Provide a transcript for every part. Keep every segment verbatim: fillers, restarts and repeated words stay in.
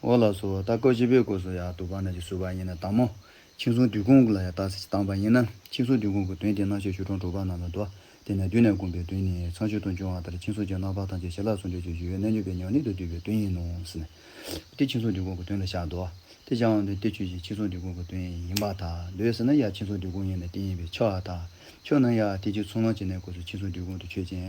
འོ་ལགས་སོ། ད་སྐབས་བཞི་པའི་སྐབས་སུ་ཡང་དུ་བ་ན་ཅིག་ཟུར་པ་ཡིན་ན་དང་མོ། མཁྱེན་སོང་འདོད་ཁུངས་ལ་ཡང་རྟགས་གསལ་ཅིག་བཏང་པ་ཡིན་ན། མཁྱེན་སོང་འདོད་ཁུངས་ཀྱི་དོན་དེ་རྣམ་བཤད་ཞུ་གྲངས་དྲུག་པ་རྣམས་ལ་འདུ་བ། དེ་ནས་རྒྱུ་ནས་དགོངས་པའི་དོན་ནི་ཚངས་སྤྱོད་དུ་འབྱུང་བ་ལྟར་མཁྱེན་སོང་གི་རྣམ་པ་ཐམས་ཅད་ཞི་ལ་སོགས་འདྲེས་ཀྱི་སྦྱོར་བའི་རྣལ་འབྱོར་པའི་ཉམས་ལེན་དུ་འདུས་པའི་དོན་ཡིན་ནོ་ཟེར་ནས། དེ་མཁྱེན་སོང་འདོད་ཁུངས་ཀྱི་དོན་ལ་བཞག་འདུག་དེ་བཞག་འོང་དུས་དེ་ཆོས་ཅན་མཁྱེན་སོང་འདོད་ཁུངས་ཀྱི་དོན་ཡིན་པར་ཐལ། འདོད་ཟེར་ན་ཡང་མཁྱེན་སོང་འདོད་ཁུངས་ཡིན་ན་དེ་ཡིན་པས་ཁྱབ་པར་ཐལ། ཁྱོད་རྣམས་ཡང་དེ་ཅིག་ཚོགས་ལམ་གྱི་གནས་སྐབས་སུ་མཁྱེན་སོང་འདོད་ཁུངས་དེ་ཆོས་ཅན།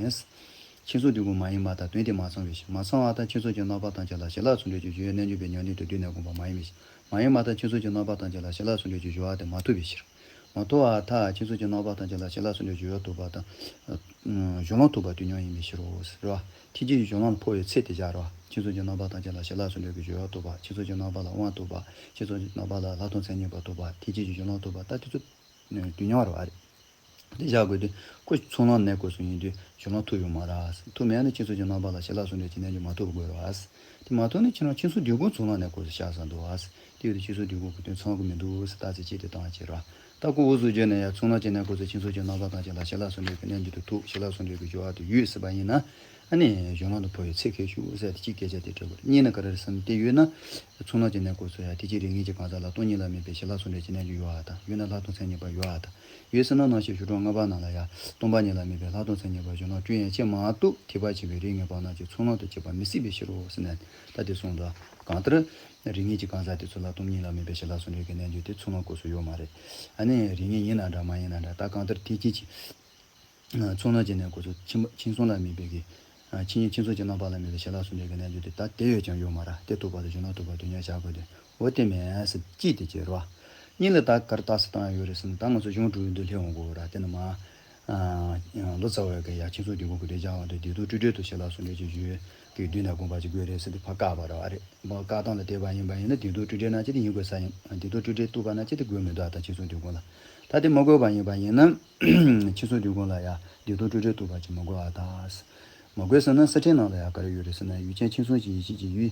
མཁྱེན་སོང་འདོད་ཁུངས་མ་ཡིན་པར་ཐལ། དོན་དེ་མ་ཚང་བའི་ཕྱིར། མ་ཚང་བར་ཐལ། མཁྱེན་སོང་གི་རྣམ་པ་ཐམས་ཅད་ལ་ཞི་ལ་སོགས་འདྲེས་ཀྱི་སྦྱོར་བའི་རྣལ་འབྱོར་པའི་ཉམས་ལེན་དུ་འདུས་ནས་དགོངས་པ་མ་ཡིན་པའི་ཕྱིར། མ་ཡིན་པར་ཐལ། མཁྱེན་སོང་གི་རྣམ་པ་ཐམས་ཅད་ལ་ཞི་ལ་སོགས་འདྲེས་ཀྱི་སྦྱོར་བ་དེ་མ་ཐུབ་པའི་ཕྱིར། མ་ཐུབ་པར་ཐལ། མཁྱེན་སོང་གི་རྣམ་པ་ཐམས་ཅད་ལ་ཞི་ལ་སོགས་འདྲེས་སྦྱོར་བ་ཐུབ་པ་དང་། གཞུང་ལམ་ཐུབ་པ་དུས་མཉམ་ཡིན་པའི་ཕྱིར་རོ། ཟེར་བ། ཐེག་ཆེན་གྱི་གཞུང་ལམ་ལ་འཕོ་བའི་ཚེ་དེ་སྦྱར་བ། མཁྱེན་སོང་གི་རྣམ་པ་ཐམས་ཅད་ལ་ཞི་ལ་སོགས་འདྲེས་ཀྱི་སྦྱོར་བ་ཐུབ་པ། མཁྱེན་སོང་གི་རྣམ་པ་ལ་དབང་ཐུབ་པ། མཁྱེན་སོང་གི་རྣམ་པ་ལ་ལྷག་མཐོང་མཚན་ཉིད་པ་ཐུབ་པ། ཐེག་ཆེན་གྱི་གཞུང་ལམ་ཐུབ་པ། ད་དེ་ཚོ་དུས་མཉམ་རེད་བ། རེད། དེ་བཞག་དགོས་དུས་ཁོ་ཚོགས་ལམ་གནས་སྐབས་སུ་ཡིན་དུས་གཞུང་ལམ་ཐུབ་ཡོད་མ་རེད། ཐུབ་མེད་ན་མཁྱེན་སོང་གི་རྣམ་པ་ལ་ཞི་ལ་སོགས་འདྲེས་ཀྱི་རྣལ་འབྱོར་མ་ཐུབ་པ་དགོས་རེད་བ། དེ་མ་ཐུབ་ན་ཁྱེད་རང་མཁྱེན་སོང་འདོད་ཁུངས་ཚོགས་ལམ་གནས་སྐབས་སུ་བཞག་ས་འདུག་བ། དེ་ཡོད་དུས་མཁྱེན་སོང་འདོད་ཁུངས་ཀྱི་དོན་ཚང་གི་མི་འདུག་ཟེར་རྟགས་གསལ་ཅིག་དེ་བཏང་བྱས་ར། ད་ཁོ་འུ་ཚོ་བརྗོད་ན་ཡང་ཚོགས་ལམ་གྱི་གནས་སྐབས་སུ་མཁྱེན་སོང་གི་རྣམ་པ་ཐམས་ཅད་ལ་ཞི་ལ་སོགས་འདྲེས་ཀྱི་རྣལ་འབྱོར་དེ་ཐུབ། ཞི་ལ་སོགས་འདྲེས་ཀྱི་སྦྱོར་བ་དེ་ཡོད་ཟེར་བ་ཡིན་ན། ཨ་ནི་གཞུང་ལམ་དུ་འཕོ་བའི་ཚེ་ཁེལ་ཞུ་ཟེར་ཏེ་གཅིག་སྐད་ཆ་དེ་འདྲ་བོ་རེད། གཉིས་ནི་ག་རེ་རེད་ཟེར་ན་དེ་ཡོད་ན། ཚོགས་ལམ་གྱི་གནས་སྐབས་སུ་ཡང་དེ་ཅི་རིགས་ངེས་ཀྱི་གང་ཟག་ལ་སྟོང་ཉིད་ལ་དམིགས་པའི་ཞི་ལ་སོགས་འདྲེས་ཀྱི་རྣལ་འབྱོར་ཡོད་པ་དང་། ཡོད་ན་ལྷག་མཐོང་མཚན་ཉིད་པ་ཡོད་པ་དང་། ཡོད་ཟེར་ན་རྣམ་བཤད་ཞུ་གྲངས་ལྔ་པ་ནང་ལ་ཡང་སྟོང་པ་ཉིད་ལ་དམིགས་པའི་ལྷག་མཐོང་མཚན་ཉིད་པ་གཞུང་ལམ་བཅུ་ཡན་ཆད་མ་གཏོགས་ཐེག་པ་ཆེ་བའི་རིགས་ངེས་པ་རྣམས་ཀྱི་ཚོགས་ལམ་དུ་བྱེད་པ་མི་སྲིད་པའི་ཕྱིར་རོ་ཟེར་ནས་ད་དེ་གསུངས་འདུག་གང་ལྟར། རིགས་ངེས་ཀྱི་གང་ཟག་དེ་ཚོ་ལ་སྟོང་ཉིད་ལ་དམིགས་པའི་ཞི་ལ་སོགས་འདྲེས་ཀྱི་རྣལ་འབྱོར་དེ་ཚོགས་ལམ་སྐབས་སུ་ཡོད་མ་རེད། ཨ་ནི་རིགས་ངེས་ཡིན་ན་འདྲ་མ་ཡིན་ན་འདྲ། ད་གང་ལྟར་དེ་ཅི་ཅི། ཚོགས་ལམ་གྱི་གནས་སྐབས་སུ་མཁྱེན་པ་མཁྱེན་སོང་ལ་དམིགས་པའི་གི། མཁྱེན་མཁྱེན་སོང་གི་རྣམ་པ་ལ་དམིགས་པའི་ཞི་ལ་སོགས་འདྲེས་ཀྱི་རྣལ་འབྱོར་དེ་ད་དེ་ཡོད་ཀྱང་ཡོད་མ་རེད། དེ་ཐུབ་པ་དང་གཞུང་ལམ་ཐུབ་པ་དུས་མཉམ་བཞག་དགོས་ཏེ། འོ་དེ་མེད་ཟེར་གཅིག་དེ་བྱས་རོ། གཉིས་ལ་ད་ག་རེ་རྟགས་གསལ་བཏང་ཡོད་རེད་ཟེར་ན། ད་ང་ཚོ་གཞུང་དྲུག་འདི་སླེབས་འོང་དགོས་ར། དེ་ནི་མ། ལོ་ཙཱ་བའི་གི་ཡ་མཁྱེན་སོང་འདོད་ཁུངས་ཀྱི་དེ་སྦྱར་བ་དང་བདེ་སྡུག་སྤྲོས་བྲལ་དུ་ཞི་ལ་སོགས་འདྲེས་ཀྱི་སྦྱོར་བའི་གི་མདུན་ནས་དགོངས་པ་ཅིག་དགོས་རེད་ཟེར་ཏེ་ཕར་བཀག་པ་ར་བ་རེད། བཀག་སྟངས་ལ་བལྟས་པ་ཡིན་པ་ཡིན་ན་བདེ་སྡུག་སྤྲོས་བྲལ་ན་ཅི་སྟེ་ཡིན་དགོས་ས་ཡིན། བདེ་སྡུག་སྤྲོས་བྲལ་བཏུབ་པ་ན་ཅི་སྟེ་དགོས་མི་འདུག་ད་མཁྱེན་སོང་འདོད་ཁུངས་ལ། ད་དེ་མི་དགོས་པ་ཡིན་པ་ཡིན་ན། མཁྱེན་སོང་འདོད་ཁུངས་ལ་ཡང་བདེ་སྡུག་སྤྲོས་བྲལ་བཏུབ་པ་ཅིག་མི་དགོས་པ་དང་། མ་དགོས་ཟེར་ན་སི་ཁྲོན་ནང་ལ་ཡང་ག་རེ་ཡོད་རེད་ཟེར་ན། ཡུལ་ཅན་མཁྱེན་སོང་ཞིང་ཡེ་ཤེས་ཀྱི་ཡུལ།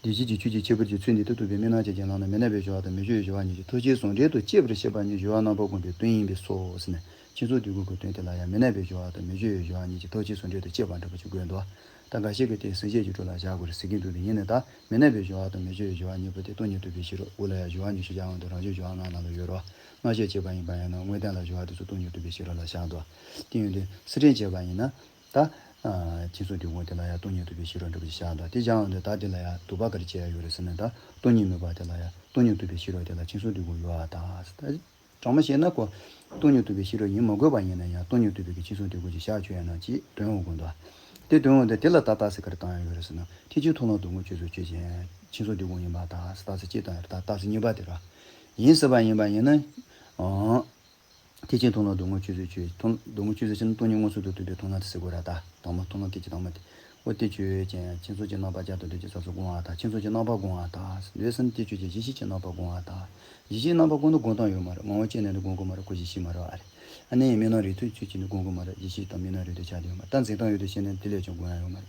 བདེ་གཤེགས་ཀྱི་ཆོས་ཀྱི་ཁྱད་པར་གྱི་ཚུལ་འདི་ལྟར་རྟོགས་པའི་དམིགས་རྣམ་ཅན་གྱི་ལམ་ལ་མི་གནས་པའི་སྦྱོར་བ་དང་མི་སྦྱོར་བའི་སྦྱོར་བ་གཉིས་ཀྱི་ཐོབ་བྱའི་ཟུང་འབྲེལ་དུ་དཔྱད་པར་བཤད་པ་ཉིད་སྦྱོར་བ་རྣམ་པ་སྒོམ་པའི་དོན་ཡིན་པས་སོ་ཟེར་ནས། མཁྱེན་སོང་འདོད་ཁུངས་ཀྱི་དོན་དེ་ལ་ཡང་མི་གནས་པའི་སྦྱོར་བ་དང་མི་སྦྱོར་བའི་སྦྱོར་བ་གཉིས་ཀྱི་ཐོབ་བྱའི་ཟུང་འབྲེལ་དུ་དཔྱད་པ་འདྲ་པོ་ཅིག་དགོས་འདུག་ད་འགའ་ཞིག་གིས་དེ་ཟིན་བཤད་ཀྱི་གྲོགས་ལ་བཞག་དགོས་རེད་ཟེར་གྱིན་འདུག་དེ་ཡིན་ནའི་ད་མི་གནས་པའི་སྦྱོར་བ་དང་མི་སྦྱོར་བའི་སྦྱོར་བ་གཉིས་པོ་དེ་སྟོང་ཉིད་རྟོགས་པའི་ཕྱིར་རོ། འོག་ལ་ཡང་སྦྱོར་བ་ཉི་ཤུ་བཞག་འོང་དུས་རང་བྱུང་སྦྱོར་བ་ལྔ་ནང་ལ་ཡོད་རོ། རྣམ་བཤད་བྱས་པ་ཡིན་པ་ཡིན་ན་དངོས་བསྟན་ལ་སྦྱོར་བ་དེ་ཚོ་སྟོང་ཉིད་རྟོགས་པའི་ཕྱིར་རོ་ལ་བཞག་འདུག་དེ་ཡིན་དུས་སི་ཁྲོན་བྱས་པ་ཡིན་ན། ད། མཁྱེན་སོང་འདོད་ཁུངས་དེ་ལ་ཡང་སྟོང་ཉིད་རྟོགས་པའི་ཕྱིར་རོ་འདྲ་པོ་ཞིག་བཞག་འདུག་དེ་བཞག་འོང་དུས་ད་དེ་ལ་ཡང་དུ་བ་ག་རེ་བྱས་ཡ་ཡོད་རེད་ཟེར་ན། ད་སྟོང་ཉིད་དམིགས་པ་དེ་ལ་ཡང་སྟོང་ཉིད་རྟོགས་པའི་ཕྱིར་རོ་དེ་ལ་མཁྱེན་སོང་འདོད་ཁུངས་ཡོད་པ་དང་། དྲང་མོ་བཤད་ན་ཁོ། སྟོང་ཉིད་རྟོགས་པའི་ཕྱིར་རོ་ཡིན་མ་དགོས་པ་ཡིན་ན་ཡང་སྟོང་ཉིད་རྟོགས་པའི་གི་མཁྱེན་སོང་འདོད་ཁུངས་ཀྱི་ཤར་ཆོད་ཡ་ན་ཅིག་དོན་འོང་དགོས་འདུག་དེ་དོན་འོང་དེ་དེ་ལ་ད་རྟགས་གསལ་ག་རེ་བཏང་ཡ་ཡོད་རེད་ཟེར་ན། ཐེག་ཆེན་མཐོང་ལམ་སྡུག་བསྔལ་ཆོས་སུ་ཆོས་ཅན། མཁྱེན་སོང་འདོད་ཁུངས་ཡིན་པ་དང་རྟགས་གསལ་གཅིག་བཏང་ཡ་རེད། ད་རྟགས་གསལ་གཉིས་པ་དེ་ར། ཡིན་ཟེར་བ་ཡིན་པ་ཡིན་ན། ཨང་། ཐེག་ཆེན་མཐོང་ལམ་སྡུག་བསྔལ་ཆོས་སུ་ཆོས། མཐོང་སྡུག་བསྔལ་ཆོས་སུ་ཆོས་ན་སྟོང་ཉིད་མངོན་སུམ་དུ་རྟོགས་པའི་མཐོང་ལམ་དེ་ཟེར་དགོས་ར། ད་དང་པོ་མཐོང་ལམ་ཐེག་ཆེན་དང་པོ་དེ། འོ་དེ་ཆོས་ཅན། མཁྱེན་སོང་གི་རྣམ་པ་བྱ་དང་འདོད་ཀྱི་ས་སོགས་བསྒོམ་པ་དང་། མཁྱེན་སོང་གི་རྣམ་པ་བསྒོམ་པ་དང་། འདོད་སེམས་དེ་ཆོས་ཅན། ཡེ་ཤེས་ཀྱི་རྣམ་པ་བསྒོམ་པ་དང་། ཡེ་ཤེས་རྣམ་པ་བསྒོམ་ན་བསྒོམ་སྟངས་ཡོད་མ་རེད། ངོ་བོ་སྐྱེ་གནས་ནས་བསྒོམ་དགོས་མ་རེད། ཁོ་ཡེ་ཤེས་མ་རེད་པ་རེད། ཨ་ནི་དམིགས་རྣམ་རིགས་མཐུན་ཆོས་ཅན་ནས་བསྒོམ་དགོས་མ་རེད། ཡེ་ཤེས་དང་དམིགས་རྣམ་རིགས་མཐུན་ཆགས་བསྡད་ཡོད་མ་རེད། ད་འཛིན་སྟངས་ཡོད་དུ་བྱས་ནས་དེ་ལས་ཀྱང་བསྒོམ་ཡ་ཡོད་མ་རེད།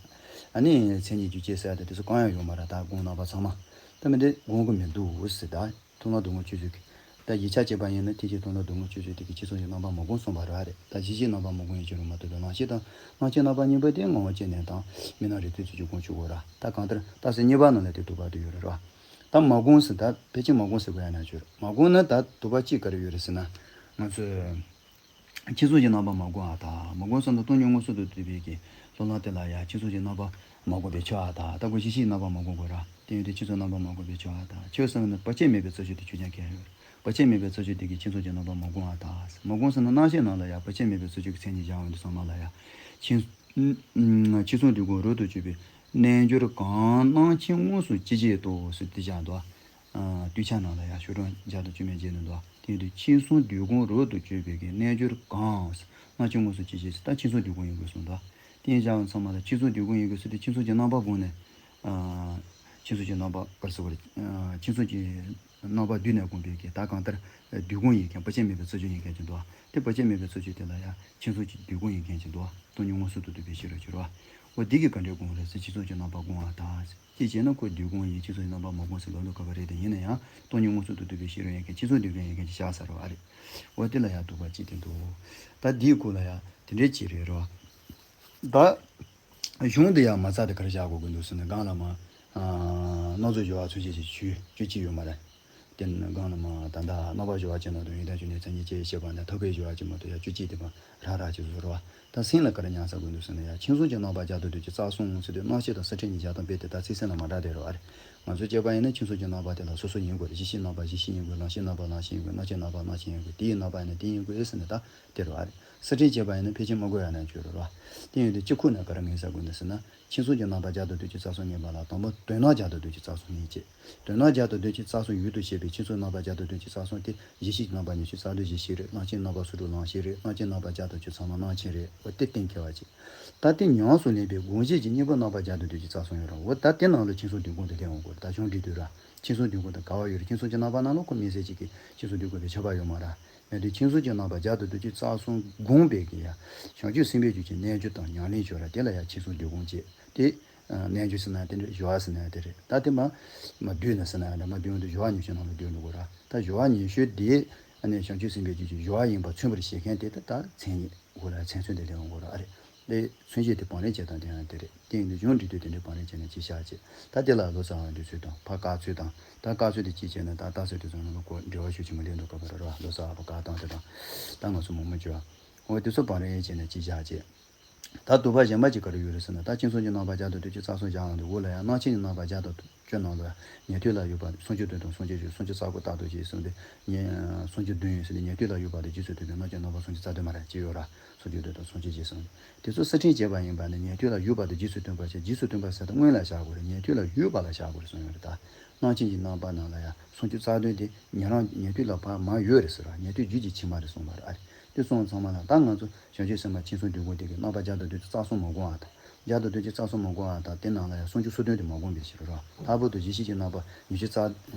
ཨ་ནི་མཚན་ཉིད་རྒྱུ་རྐྱེན་ཟེར་ཡ་དེ་དེ་ཚོ་གང་ཡང་ཡོད་མ་རེད། ད་སྒོམ་རྣམ་པ་ཚང་མ། ད་མི་འདི་བསྒོམ་གི་མི་འདུག་ཟེར། ད་མཐོང་ལམ་སྡུག་བསྔལ་ཆོས་སུ་གི། ད་ཡིག་ཆ་བྱས་པ་ཡིན་ན་ཐེག་ཆེན་མཐོང་ལམ་སྡུག་བསྔལ་ཆོས་སུ་དེ་གི་མཁྱེན་སོང་གི་རྣམ་པ་མ་བསྒོམས་གསུངས་པ་རེད་པ་རེད། ད་ཡེ་ཤེས་རྣམ་པ་མ་བསྒོམས་ཡིན་གྱི་རུང་མ་གཏོགས་པའི་ལམ་ཤེས་དང་ལམ་ཤེས་རྣམ་པ་གཉིས་པོ་དེ་ངོ་བོ་སྐྱེ་གནས་དང་དམིགས་རྣམ་རིགས་མཐུན་ཆོས་ཅན་བསྒོམ་ཆོག་གོ་ར། ད་གང་ལྟར་རྟགས་གསལ་གཉིས་པ་ནང་ལ་དེ་འདུག་པ་དེ་ཡོད་རེད་པ། ད་མ་བསྒོམས་ཟེར། ད་ཕལ་ཆེར་མ་བསྒོམས་ཟེར་དགོས་ཡ་ན་ཆོག་མ་བསྒོམས་ན་ད་འདུག་པ་གཅིག་ག་རེ་ཡོད་རེད་ཟེར་ན། ང་ཚོས། མཁྱེན་སོང་གི་རྣམ་པ་མ་བསྒོམས་པ་དང་། མ་བསྒོམས་ཙམ་དུ་སྟོང་ཉིད་མངོན་སུམ་དུ་རྟོགས་པའི་གི་ལྷོད་ལམ་དེ་ལ་ཡང་མཁྱེན་སོང་གི་རྣམ་པ་མ་བསྒོམས་པས་ཁྱབ་པ་དང་། ད་ཁོ་ཡེ་ཤེས་རྣམ་པ་མ་བསྒོམ་དགོས་ར། དེ་ཡིན་དུས་མཁྱེན་སོང་རྣམ་པ་མ་བསྒོམས་པས་ཁྱབ་པ་དང་། ཁྱབ་ཟེར་ན་བར་ཆད་མེད་པའི་རྩོལ་བཅས་དེ་ཆོས་ཅན་གང་ཡོད། བར་ཆད་མེད་པའི་རྩོལ་བཅས་དེ་གིས་མཁྱེན་སོང་གི་རྣམ་པ་མ་བསྒོམས་པ་དང་། མ་བསྒོམས་ཟེར་ན་རྣམ་བཤད་ནང་ལ་ཡང་བར་ཆད་མེད་པའི་རྩོལ་བཅས་ཀྱི་མཚན་ཉིད་སྦྱར་འོང་དུས་ཚང་མ་ལ་ཡང་མཁྱེན། མཁྱེན་སོང་འདོད་ཁུངས་རབ་ཏུ་གཅོད་པའི་རྣལ་འབྱོར་གང་རྣམ་མཁྱེན་མངོན་སུམ་ཅི་བྱེད་དོ་ཟེར་དེ་བཞག་འདུག་ཨ། སྡུད་ཆ་ནང་ལ་ཡང་ཤོག་གྲངས་བརྒྱ་དང་བཅུ་མེད་བརྒྱད་ནས་འདུག་དེ་ཡིན་དུས་མཁྱེན་སོང་འདོད་ཁུངས་རབ་ཏུ་གཅོད་པའི་གི་རྣལ་འབྱོར་གང་རྣམ་མཁྱེན་མངོན་སུམ་ཅི་བྱེད་ཟེར། ད་མཁྱེན་སོང་འདོད་ཁུངས་ཡིན་དགོས་གསུངས་འདུག་དེ་ཡིན་བཞག་ཚང་མ་ལ་མཁྱེན་སོང་འདོད་ཁུངས་ཡིན་དགོས་ཟེར་དུས་མཁྱེན་སོང་གི་རྣམ་པ་བསྒོམས་ནས། ཨ། མཁྱེན་སོང་གི་རྣམ་པ་ག་རེ་ཟེར་དགོས་རེད། ཨ། མཁྱེན་སོང་གི་རྣམ་པ་བསྡུས་ནས་བསྒོམས་པའི་གི་ད་གང་ལྟར་འདོད་ཁུངས་ཡིན་མཁན་བར་ཆད་མེད་པའི་རྩོལ་བཅས་ཡིན་མཁན་ཅིག་འདུག་དེ་བར་ཆད་མེད་པའི་རྩོལ་བཅས་དེ་ལ་ཡང་མཁྱེན་སོང་གི་འདོད་ཁུངས་ཡིན་མཁན་ཅིག་འདུག་སྟོང་ཉིད་མངོན་སུམ་དུ་རྟོགས་པའི་ཕྱིར་རོ་ཟེར་བ། འོ་འདི་གིས་ག་འདྲས་དགོངས་རེད་ཟེར། མཁྱེན་སོང་གི་རྣམ་པ་བསྒོམ་པ་དང་། དེ་བྱས་ན་ཁོ་འདོད་ཁུངས་ཡིན། མཁྱེན་སོང་གི་རྣམ་པ་མ་བསྒོམས་ཟེར་ལབ་ལུགས་ག་པར་རེད། དེ་ཡིན་ན་ཡང་སྟོང་ཉིད་མངོན་སུམ་དུ་རྟོགས་པའི་ཕྱིར་རོ་ཡིན་མཁན། མཁྱེན་སོང་འདོད་ཁུངས་ཡིན་མཁན་ཅིག་བཞག་ཚར་བ་རེད། འོ་དེ་ལ་ཡང་འདུག་པ་ཅིག་དེ་འདུག་ད་འདིའི་སྐོར་ལ་ཡང་དེ་འདྲས་ཅིག་རེད་རོ། ད། གཞུང་འདི་ཡང་མ་རྩ་དེ་ག་རེ་བཞག་དགོས་ཀྱི་འདུག་ཟེར་ན། གང་ལ་མ། སྣ་ཚོགས་སྦྱོར་བ་མཚོན་བྱེད་ཀྱི་ཆོས་བཅུ་གཅིག་ཡོད་མ་རེད། དེ་ནི་གང་ལ་མ་ད་ལྟ་རྣམ་པར་སྦྱོར་བ་ཅན་དང་དོན་ཡོད་དོན་ཅན་ནི་མཚན་ཉིད་ཅེས་བཤད་པ་ནི་ཐོབ་པའི་སྦྱོར་བ་ཅན་མ་གཏོགས་ཡང་བཅུ་གཅིག་དེ་མ་རག་རག་ཅིག་བཟོ་ར་བ། ད་སེམས་ལ་ག་རེ་ཉམས་ས་དགོས་འདུག་ཟེར་ན་ཡང་མཁྱེན་སོང་གི་རྣམ་པ་བརྒྱ་དང་བདུན་ཅུ་རྩ་གསུམ་ཟེར་དུས་རྣམ་ཤེས་དང་གསལ་ཕྲད་གཉིས་སྦྱར་སྟངས་དཔེ་དེ་ད་ཚིག་སེམས་ལ་མ་འདྲ་དེ་རེད་བ། རེད། ང་ཚོ་དཔྱད་པ་ཡིན་ན་མཁྱེན་སོང་གི་རྣམ་པ་དེ་ལ་སོ་སོ་ཡིན་དགོས་རེད། གཞི་ཤེས་རྣམ་པ་གཞི་ཤེས་ཡིན་དགོས། རློམ་ཤེས་རྣམ་པ་རློམ་ཤེས་ཡིན་དགོས། རྣམ་ཤེས་རྣམ་པ་རློམ་ཤེས་ཡིན་དགོས། དེའི་རྣམ་པ་ཡིན་ན་དེ་ཡིན་དགོས་ཟེར་ནས་ད་དེ་རེད་བ། རེད། གསལ་ཕྲད་བྱས་པ་ཡིན་ན་ཕལ་ཆེར་མ་གོ་ཡ་ན་བརྗོད་རེད་བ། དེ་ཡིན་དུས་གཅིག་ཁོ་ན་ག་རེ་ངེས་ས་དགོས་འདུག་ཟེར་ན། མཁྱེན་སོང་གི་རྣམ་པ་བརྒྱ་དང་བདུན་ཅུ་རྩ་གསུམ་ངེས་པ་ལ་དང་པོ་དོན་སྣང་བརྒྱ་དང་བདུན་ཅུ་རྩ་གསུམ་ངེས་བྱེད། དོན་སྣང་བརྒྱ་དང་བདུན་ཅུ་རྩ་གསུམ་ཡུལ་དུ་བྱེད་པའི་མཁྱེན་སོང་རྣམ་པ་བརྒྱ་དང་བདུན་ཅུ་རྩ་གསུམ་དེ་གཞི་ཤེས་ཀྱི་རྣམ་པ་ཉི་ཤུ་རྩ་བདུན་གཞི་ཤེས་རེད། རློམ་ཤེས་རྣམ་པ་སོ་དྲུག་རློམ་ཤེས་རེད། རྣམ་ཤེས་རྣམ་པ་བརྒྱ་དང་བཅུ་ཚང་མ་རློམ་ཤེས་རེད། འོ་དེ་གཏན་འཁེལ་བ་བྱེད། ད་དེ་ཉམས་སུ་ལེན་པའི་དགོངས་གཞི་གི་གཉེན་པོ་རྣམ་པ་བརྒྱ་དང་བདུན་ཅུ་རྩ་གསུམ་ཡོད་རེད། འོ་ད་དེ་ནང་ལ་མཁྱེན་སོང་བདུན་གོང་དེ་སླེབས་འོང་གི་རེད། ད་གཞུང་འབྲི་དུས་ར་མཁྱེན་སོང་བདུན་གོང་དང་འགལ་བ་ཡོད་རེད། མཁྱེན་སོང་གི་རྣམ་པ་ནང་ལ་ཁོ་མི་ཟད་ཅིག་གིས་མཁྱེན་སོང་བདུན་གོང་དེ་ཁྱབ་པ་ཡོད་མ་རེད། མེད་དུས་མཁྱེན་སོང་གི་རྣམ་པ་བརྒྱ་དང་བདུན་ཅུ་རྩ་གསུམ་དགོངས་པའི་གི་ཡ། བྱང་ཆུབ་སེམས་དཔའི་རྒྱུད་ཀྱི་རྣལ་འབྱོར་དང་ཉམས་ལེན་སྦྱོར་ར་དེ་ལ་ཡ་མཁྱེན་སོང་བདུན་གོང་བྱེད་དེ། རྣལ་འབྱོར་ཟེར་ན་དེ་འདྲ་སྦྱོར་བ་ཟེར་ན་ཡང་དེ་རེད། ད་དེ་མ་མ་བསྡུས་ན་ཟེར་ན་ཡང་འདྲ་མ་བསྡུས་འདུག་སྦྱོར་བ་ཉི་ཤུ་ནང་ལ་བསྡུས་འདུག་གོ་ར། ད་སྦྱོར་བ་ཉི་ཤུ་དེ་ཨ་ནི་བྱང་ཆུབ་སེམས་དཔའི་རྒྱུད་ཀྱི་སྦྱོར་བ་ཡིན་པ་མཚོན་པར་བྱེད་མཁན་དེ་ད་ད་མཚན་ཉིད་གོ་ར། མཚན་མཚོན་དེ་སླེབས་འོང་གོ་ར། ཨ་རེ། དེ་མཚོན་བྱེད་དེ་བང་རིམ་བྱེད་སྟངས་དེ་ཡང་དེ་རེད། དེ་ཡིན་དུས་གཞུང་འབྲི་དུས་དེ་འདྲའི་བང་རིམ་བྱས་ནས་ཅིག་བཞག་ཅེས། ད་དེ་ལ་ལོ་ཙཱ་བ་འདི་ཚོས་དང་ཕར་བཀག་ཚོད་དང་ད་བཀག་ཚོད་དེ་ཅིག་བྱས་ནས་ད་རྟགས་གསལ་དེ་ཚོ་ནང་ལ་གོ་འབྲེལ་བ་ཤུགས་ཆེན་པོ་སླེབས་འདུག་ག་པར་ར་ལོ་ཙཱ་བ་བཀག་སྟངས་དེ་དང་། ད་ང་ཚོ་མང་མོས་བྱོས། འོ་དེ་ཚོ་བང་རིམ་བྱས་ནས་ཅིག་བཞག་ཅེས། ད་དུ་བ་གཞན་པ་ཅིག་ག་རེ་ཡོད་རེད་ཟེར་ན། ད་མཁྱེན་སོང་གི་རྣམ་པ་བརྒྱ་དང་བདུན་ཅུ་རྩ་གསུམ་བཞག་ཡོང་དུས་འོག་ལ་ཡང་རྣམ་མཁྱེན་གྱི་རྣམ་པ་བརྒྱ་དང་བཅུ་ནང་ལ་ཉན་ཐོས་ལ་ཡོད་པ་སུམ་ཅུ་བདུན་དང་སུམ་ཅུ་བཞི། སུམ་ཅུ་རྩ་དགུ་རྟག་ཏུ་བཞེད་གསུངས་ཏེ། ཉན་སུམ་ཅུ་བདུན་ཡོད་ཟེར་ཏེ་ཉན་ཐོས་ལ་ཡོད་པ་དང་རྗེས་སུ་མཐུན་པའི་རྣམ་མཁྱེན་རྣམ་པ་སུམ་ཅུ་རྩ་བདུན་མ་རེད་ཅི་ཡོད་ར། སུམ་ཅུ་བདུན་དང་སུམ་ཅུ་བཞི་གསུངས་ཏེ། དེ་ཚོ་གསེར་ཕྲེང་བྱས་པ་ཡིན་པ་ནི་ཉན་ཐོས་ལ་ཡོད་པ་དང་རྗེས་སུ་མཐུན་པ་བྱས། རྗེས་སུ་མཐུན་པ་ཟེར་ཏེ་སྔོན་ལ་བཞག་དགོས་རེད། ཉན་ཐོས་ལ་ཡོད་པ་ལ་བཞག་དགོས་རེད་གསུངས་ཡོད་རེད་ད། རྣམ་མཁྱེན་གྱི་རྣམ་པ་ནང་ལ་ཡང་སུམ་ཅུ་རྩ་བདུན་དེ་ཉན་རང་ཉན་ཐོས་ལ་ཕར་མར་ཡོད་རེད་ཟེར་བ། ཉན་ཐོས་རྒྱུད་ཀྱི་ཕྱི་མ་རེད་གསུངས་པ་རེད། ཨ་རེ། དེ་སོང་ཙང་མ་ལ་ད་ང་ཚོ་བྱང་ཆུབ་སེམས་དཔའ་མཁྱེན་སོང་བདུན་གོང་དེ་གི་རྣམ་པ་བརྒྱ་དང་བདུན་ཅུ་རྩ་གསུམ་མ་དགོངས་པ་དང་། བརྒྱ་དང་བདུན་ཅུ་རྩ་གསུམ་མ་དགོངས་པ་དང་། དེ་ནང་ལ་ཡང་སུམ་ཅུ་སོ་བདུན་དེ་མ་དགོངས་པའི་ཕྱིར་རོ། ལྷག་པར་དུ་གཞི་ཤེས་ཀྱི་རྣམ་པ་ཉི་ཤུ་རྩ་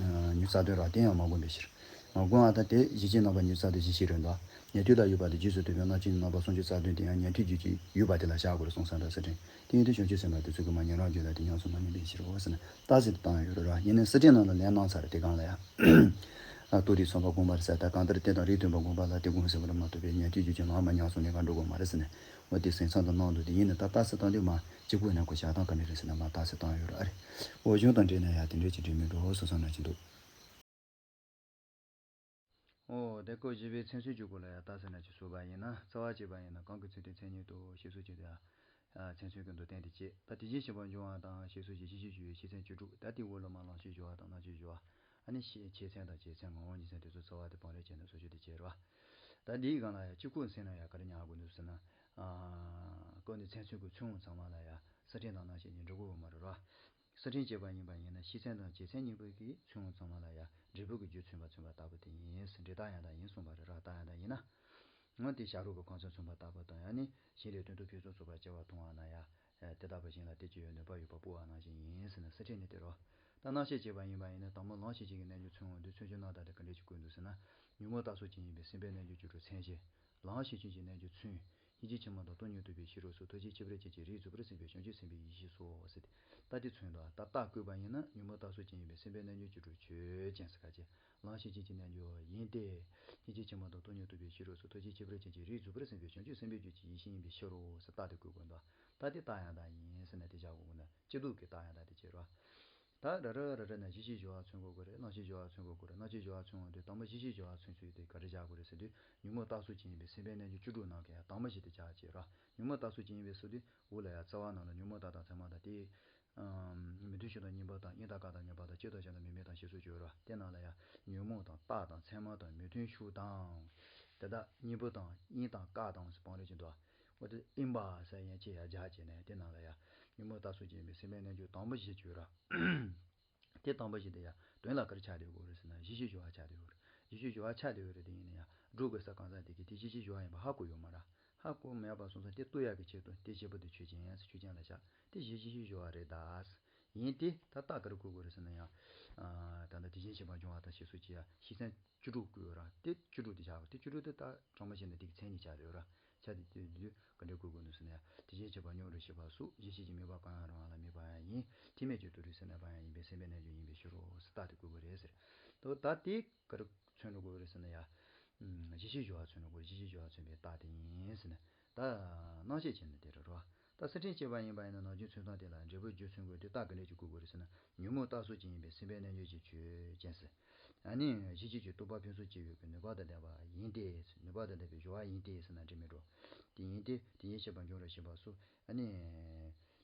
ཉི་ཤུ་རྩ་བདུན་ར་དེ་ཡང་མ་དགོངས་པའི་ཕྱིར། མ་དགོངས་པ་དང་། དེ་གཞི་ཤེས་རྣམ་པ་ཉི་ཤུ་རྩ་བདུན་གཞི་ཤེས་རེད་འདུག་ཉན་ཐོས་ལ་ཡོད་པ་དང་རྗེས་སུ་མཐུན་པའི་རྣམ་མཁྱེན་རྣམ་པ་སུམ་ཅུ་རྩ་བདུན་དེ་ཡང་ཉན་ཐོས་རྒྱུད་ཀྱི་ཡོད་པ་དེ་ལ་བཞག་དགོས་རེད་གསུངས་ས་འདྲ་གསེར་ཕྲེང་། དེ་ཡིན་དུས་བྱང་ཆུབ་སེམས་དཔའ་དེ་ཚོ་གིས་མར་ཉན་རང་རྒྱུད་ལ་དེ་ཉམས་སུ་མ་ལེན་པའི་ཕྱིར་རོ་ཟེར་ནས་རྟགས་གསལ་དེ་བཏང་ཡོད་རེད་ར། ཡིན་ནའི་གསེར་ཕྲེང་ནང་ལ་ལན་གནང་ཚར་རེད་དེ་སྒང་ལ་ཡང་། ཨ་ཏོ་རིགས་ཚོགས་པ་དགོངས་པ་རེད་ཟེར། ད་གང་ལྟར་དེ་དང་རིགས་མཐུན་པ་དགོངས་པ་ལ་དེ་དགོངས་ཟེར་བ་རེད་མ་གཏོགས་པའི་ཉན་ཐོས་རྒྱུད་ཀྱི་ལམ་མ་ཉམས་སུ་ལེན་ག་འགྲོ་དགོས་མ་རེད་ཟེར་ནས། འོ་དེ་གསན་བསམ་དུ་གནང་འདུག་དེ་ཡིན་ནའི་ད་རྟགས་གསལ་བཏང་དུས་མར་གཅིག་པུ་ནས་ཁོ་བཞག་སྟངས་ག་འདྲ་རེད་ཟེར་ན། མར་རྟགས་གསལ་བཏང་ཡོད་རེད། ཨ་རེ། འོ་གཞུང་དང་འབྲེལ་ནས་ཡང་དེ་འདྲའི་ཅིག་འབྲེལ་མི་འགྲོ་སོ་སོ་ན་ཅི་འདུག་འོ་དེ་སྐོར་བཞི་པའི་མཚན་མཚོན་གྱི་སྐོར་ལ་ཡང་རྟགས་གསལ་ན་ཅི་གསུངས་པ་ཡིན་ན། རྩ་བ་བྱས་པ་ཡིན་ན་གང་གི་ཚུལ་དེ་མཚན་ཉིད་དོ་ཞེས་སོགས་ཀྱི་དེ། མཚན་མཚོན་གྱི་མདོར་བསྟན་དེ་བྱས། ད་དེ་བཞིན་གཤེགས་པ་འབྱུང་བ་དང་ཞེས་སོགས་ཀྱི་གཞི་ཤེས་སྦྱོར་བའི་ཤེས་ཚད་བཅུ་དྲུག་ད་དེའི་འོག་ལ་མར་རློམ་ཤེས་སྦྱོར་བ་དང་རྣམ་ཤེས་སྦྱོར་བ། ཨ་ནི་ཤེས་ཆེད་མཚན་དང་རྗེས་མཚན་ངག་དབང་ཉིད་མཚན་དེ་ཚོ་རྩ་བ་དེ་བང་རིམ་བྱས་ནས་སོགས་ཀྱི་དེ་བྱས་རོ། ད་འདིའི་སྒང་ལ་ཡང་གཅིག་པུ་མཚན་ན་ཡང་ག་རེ་ཉར་དགོས་འདུག་ཟེར་ན། ཨ། སྐབས་འདིར་མཚན་མཚོན་གྱི་མཚོན་དབང་ཚང་མ་ལ་ཡང་གསེར་ཕྲེང་དང་རྣམ་ཤེས་གཉིས་འབྲི་དགོས་པ་མ་རེད་རོ། གསེར་ཕྲེང་བྱས་པ་ཡིན་པ་ཡིན་ན་ཤེས་མཚན་དང་རྗེས་མཚན་གཉིས་པོ་གི་མཚོན་དབང་ཚང་མ་ལ་ཡང་འབྲས་བུ་གི་རྒྱུ་མཚོན་པ་མཚོན་པ་ལྟ་བུ་དེ་ཡིན་ཟེར། འབྲས་རྟགས་ཡང་དག་ཡིན་གསུངས་པ་རེད་རོ། རྟགས་ཡང་དག་ཡིན་ན། འོ་དེ་བྱ་རོག་གི་ཁོང་ཚོ་མཚོན་པ་ལྟ་བུ་དང་། ཡང་ནི་གཞན་ལས་དོན་དུ་ཕུན་སུམ་ཚོགས་པ་སྐྱེ་བ་མཐོང་བ་ན་ཡང་། དེ་ལྟ་བུ་གཞན་ལ་དེ་སྐྱེ་བའི་ནུས་པ་ཡོད་པ་སྤོབས་པ་ནང་བཞིན་ཡིན་ཟེར་ནས་གསེར་ཕྲེང་ནི་དེ་རོ། ད་རྣམ་ཤེས་བྱས་པ་ཡིན་པ་ཡིན་ན་དང་པོ་རློམ་ཤེས་བྱེད་ཀྱི་རྣལ་འབྱོར་མཚོན་དབང་དུ་མཚོན་བྱེད་རྣམ་དག་དེ་ག་འདྲས་ཀྱི་བཀོད་འདུག་ཟེར་ན། ཉོན་མོངས་རྟགས་གསུམ་ཅན་ཡིན་པའི་སེམས་དཔའི་རྣལ་འབྱོར་བཅུ་དྲུག་མཚན་བྱེད། རློམ་ཤེས་བྱེད་ཀྱི་རྣལ་འབྱོར་མཚོན། སྙིང་རྗེ་ཆེན་མོ་དང་སྟོང་ཉིད་རྟོགས་པའི་ཤེས་རབ་སོགས་ཐུགས་རྗེ་ཁྱད་པར་ཅན་གྱི་རིགས་རྫོགས་པར་སེམས་དཔའི་བྱང་ཆུབ་སེམས་དཔའི་ཡེ་ཤེས་སོ་ཟེར་ཏེ། ད་དེ་མཚོན་དོན་ད་རྟགས་བཀོད་པ་ཡིན་ན་ཉོན་མོངས་རྟགས་གསུམ་ཅན་ཡིན་པའི་སེམས་དཔའི་རྣལ་འབྱོར་བཅུ་དྲུག་ཆོས་ཅན་ཟེར་ག་ཅེ། རློམ་ཤེས་བྱེད་ཀྱི་རྣལ་འབྱོར་ཡིན་ཏེ། སྙིང་རྗེ་ཆེན་མོ་དང་སྟོང་ཉིད་རྟོགས་པའི་ཤེས་རབ་སོགས་ཐུགས་རྗེ་ཁྱད་པར་ཅན་གྱི་རིགས་རྫོགས་པར་སེམས་དཔའི་བྱང་ཆུབ་སེམས་དཔའི་རྒྱུད་ཀྱི་ཡེ་ཤེས་ཡིན་པའི་ཕྱིར་རོ་ཟེར་རྟགས་དེ་བཀོད་དགོས་འདུག་ད་དེ་རྟགས་ཡང་དག་ཡིན་ཟེར་ན་དེ་བཞག་དགོས་ཀྱི་འདུག་སྤྱི་ལྡོག་གི་རྟགས་ཡང་དག་དེ་བྱེད་རོགས། ད་ར་ར་ར་ར་ན་གཞི་ཤེས་སྦྱོར་བ་མཚོན་དགོས་ཀྱི་རེད། རློམ་ཤེས་སྦྱོར་བ་མཚོན་དགོས་ཀྱི་རེད། རྣམ་ཤེས་སྦྱོར་བ་མཚོན་དགོས་ཀྱི་རེད། དང་པོ་གཞི་ཤེས་སྦྱོར་བ་མཚོན་ཚུལ་དེ་ག་རེ་བཞག་དགོས་རེད་ཟེར་དུས། ཉོན་མོངས་རྟགས་གསུམ་ཅན་ཡིན་པའི་སེམས་དཔའི་རྣལ་འབྱོར་བཅུ་དྲུག་ནང་གི་ཡང་དང་པོ་གཞི་དེ་བཞག་བྱེད་རོགས། ཉོན་མོངས་རྟགས་གསུམ་ཅན་ཡིན་པའི་ཟེར་དུས་འོག་ལ་ཡང་རྩ་བ་ནང་ལ་ཉོན་མོངས་རྟགས་དང་མཚན་མ་དང་དེ། མི་མཐུན་ཕྱོགས་དང་གཉིས་པ་དང་དབྱིངས་དང་སྐར་དང་མཉམ་པ་དང་སྤྱི་དང་གཞན་དང་མི་དམིགས་དང་ཞེས་སོགས་བརྗོད་རོགས། དེ་ནང་ལ་ཡང་ཉོན་མོངས་དང་རྟགས་དང་མཚན་མ་དང་མི་མཐུན་ཕྱོགས་དང་། དེ་དག་གཉིས་པོ་དང་དབྱིངས་དང་སྐར་དང་ཟེར་བང་རིམ་གྱི་འདུག་འོ་དེ་དབྱིངས་པ་ཟེར་ཡན་ཆད་ཡར་སྦྱར་བྱས་ནས་དེ་ནང་ལ་ཡང་ཉོན་མོངས་རྟགས་གསུམ་ཅན་ཡིན་པའི་སེམས་དཔའི་རྣལ་འབྱོར་དང་པོ་གཞི་བརྗོད་ར། དེ་དང་པོ་གཞི་དེ་ཡང་དོན་ལ་ག་རེ་ཆགས་བསྡད་ཡོད་རེད་ཟེར་ན་གཞི་ཤེས་སྦྱོར་བ་ཆགས་བསྡད་ཡོད་རེད། གཞི་ཤེས་སྦྱོར་བ་ཆགས་བསྡད་ཡོད་རེད། དེ་ཡིན་ན་ཡང་འགྲོ་དགོས་ས་གང་ཟག་དེ་གིས་དེ་གཞི་ཤེས་སྦྱོར་བ་ཡིན་པ་ཧ་གོ་ཡོད་མ་རེད། ཧ་གོ་མེད་པ་སོང་ཙང་དེ་རྟོགས་ཡག་གི་ཆེད་དུ་དེ་བྱེད་པོ་དེ་ཆོས་ཅན་ཡང་ཟེར་ཆོས་ཅན་ལ་བཞག་དེ་གཞི་ཤེས་སྦྱོར་བ་རེད་ད། ཡིན་ཏེ་ད་རྟགས་ག་རེ་བཀོད་དགོས་རེད་ཟེར་ན་ཡང་། ད་ལྟ་དེ་བཞིན་གཤེགས་པ་འབྱུང་བ་དང་ཞེས་སོགས་ཀྱི་ཡང་ཤེས་ཚད། བཅུ་དྲུག་བཀོད་ཡོད་ར། དེ་བཅུ་དྲུག་དེ་བཞག་དགོས། དེ་བཅུ་དྲུག་དེ་ད་དྲང་མོ་བྱས་ན་དེ་གི་མཚན་ཉིད་ཆགས་བསྡད་ཡོད་ར། ཆ་དེ་དེ་དུས་ག་འདྲས་བཀོད་དགོས་ནུས་ཟེར་ན་ཡང་དེ་བཞིན་གཤེགས་པ་སྙོམས་རེ་ཤེས་པ་སོགས་གཞི་ཤེས་ཀྱི་དམིགས་པ་གང་ཡང་རང་དབང་ལ་དམིགས་པ་ཡང་ཡིན། ཐེག་དམན་གྱི་དུ་རུ་ཟེར་ན་པ་ཡང་ཡིན་པའི་སེམས་དཔའི་རྣལ་འབྱོར་ཡིན་པའི་ཕྱིར་རོ་ཟེར་རྟགས་དེ་བཀོད་པ་རེད་ཟེར། དོ་ད་དེ་ག་རེ་མཚོན་དགོས་རེད་ཟེར་ན་ཡང་། གཞི་ཤེས་སྦྱོར་བ་མཚོན་དགོས། གཞི་ཤེས་སྦྱོར་བ་མཚོན་པའི་རྟགས་དེ་ཡིན་ཟེར་ན། ད་རྣམ་བཤད་བྱས་ན་དེ་རེད་རོ། ད་གསེར་ཕྲེང་བཅས་པ་ཡིན་པ་ཡིན་ན་ནམ་རྒྱུན་མཚོན་སྟངས་དེ་ལ་འབྲས་བུ་རྒྱུ་མཚོན་དགོས་དུས་རྟགས་ག་འདྲས་ཅིག་བཀོད་དགོས་རེད་ཟེར་ན། ཉོན་མོངས་རྟགས་ཚོགས་ཅན་ཡིན་པས་སེམས་པའི་རྣལ་འབྱོར་གྱི་ཆོས་ཅན་ཟེར། ཨ་ནི་གཞི་གཅིག་གི་རྟོགས་པ་ཕུན་སུམ་ཚོགས་པའི་ནུས་པ་དང་ལྡན་པ་ཡིན་ཏེ། ནུས་པ་དང་ལྡན་པའི་སྦྱོར་བ་ཡིན་ཏེ་ཟེར་ན་འགྲིག་མི་འགྲོ། དེ་ཡིན་ཏེ་དེ་ཉིད་ཤེས་པ་འབྱུང་བར་བྱེད་པ་སོགས། ཨ་ནི་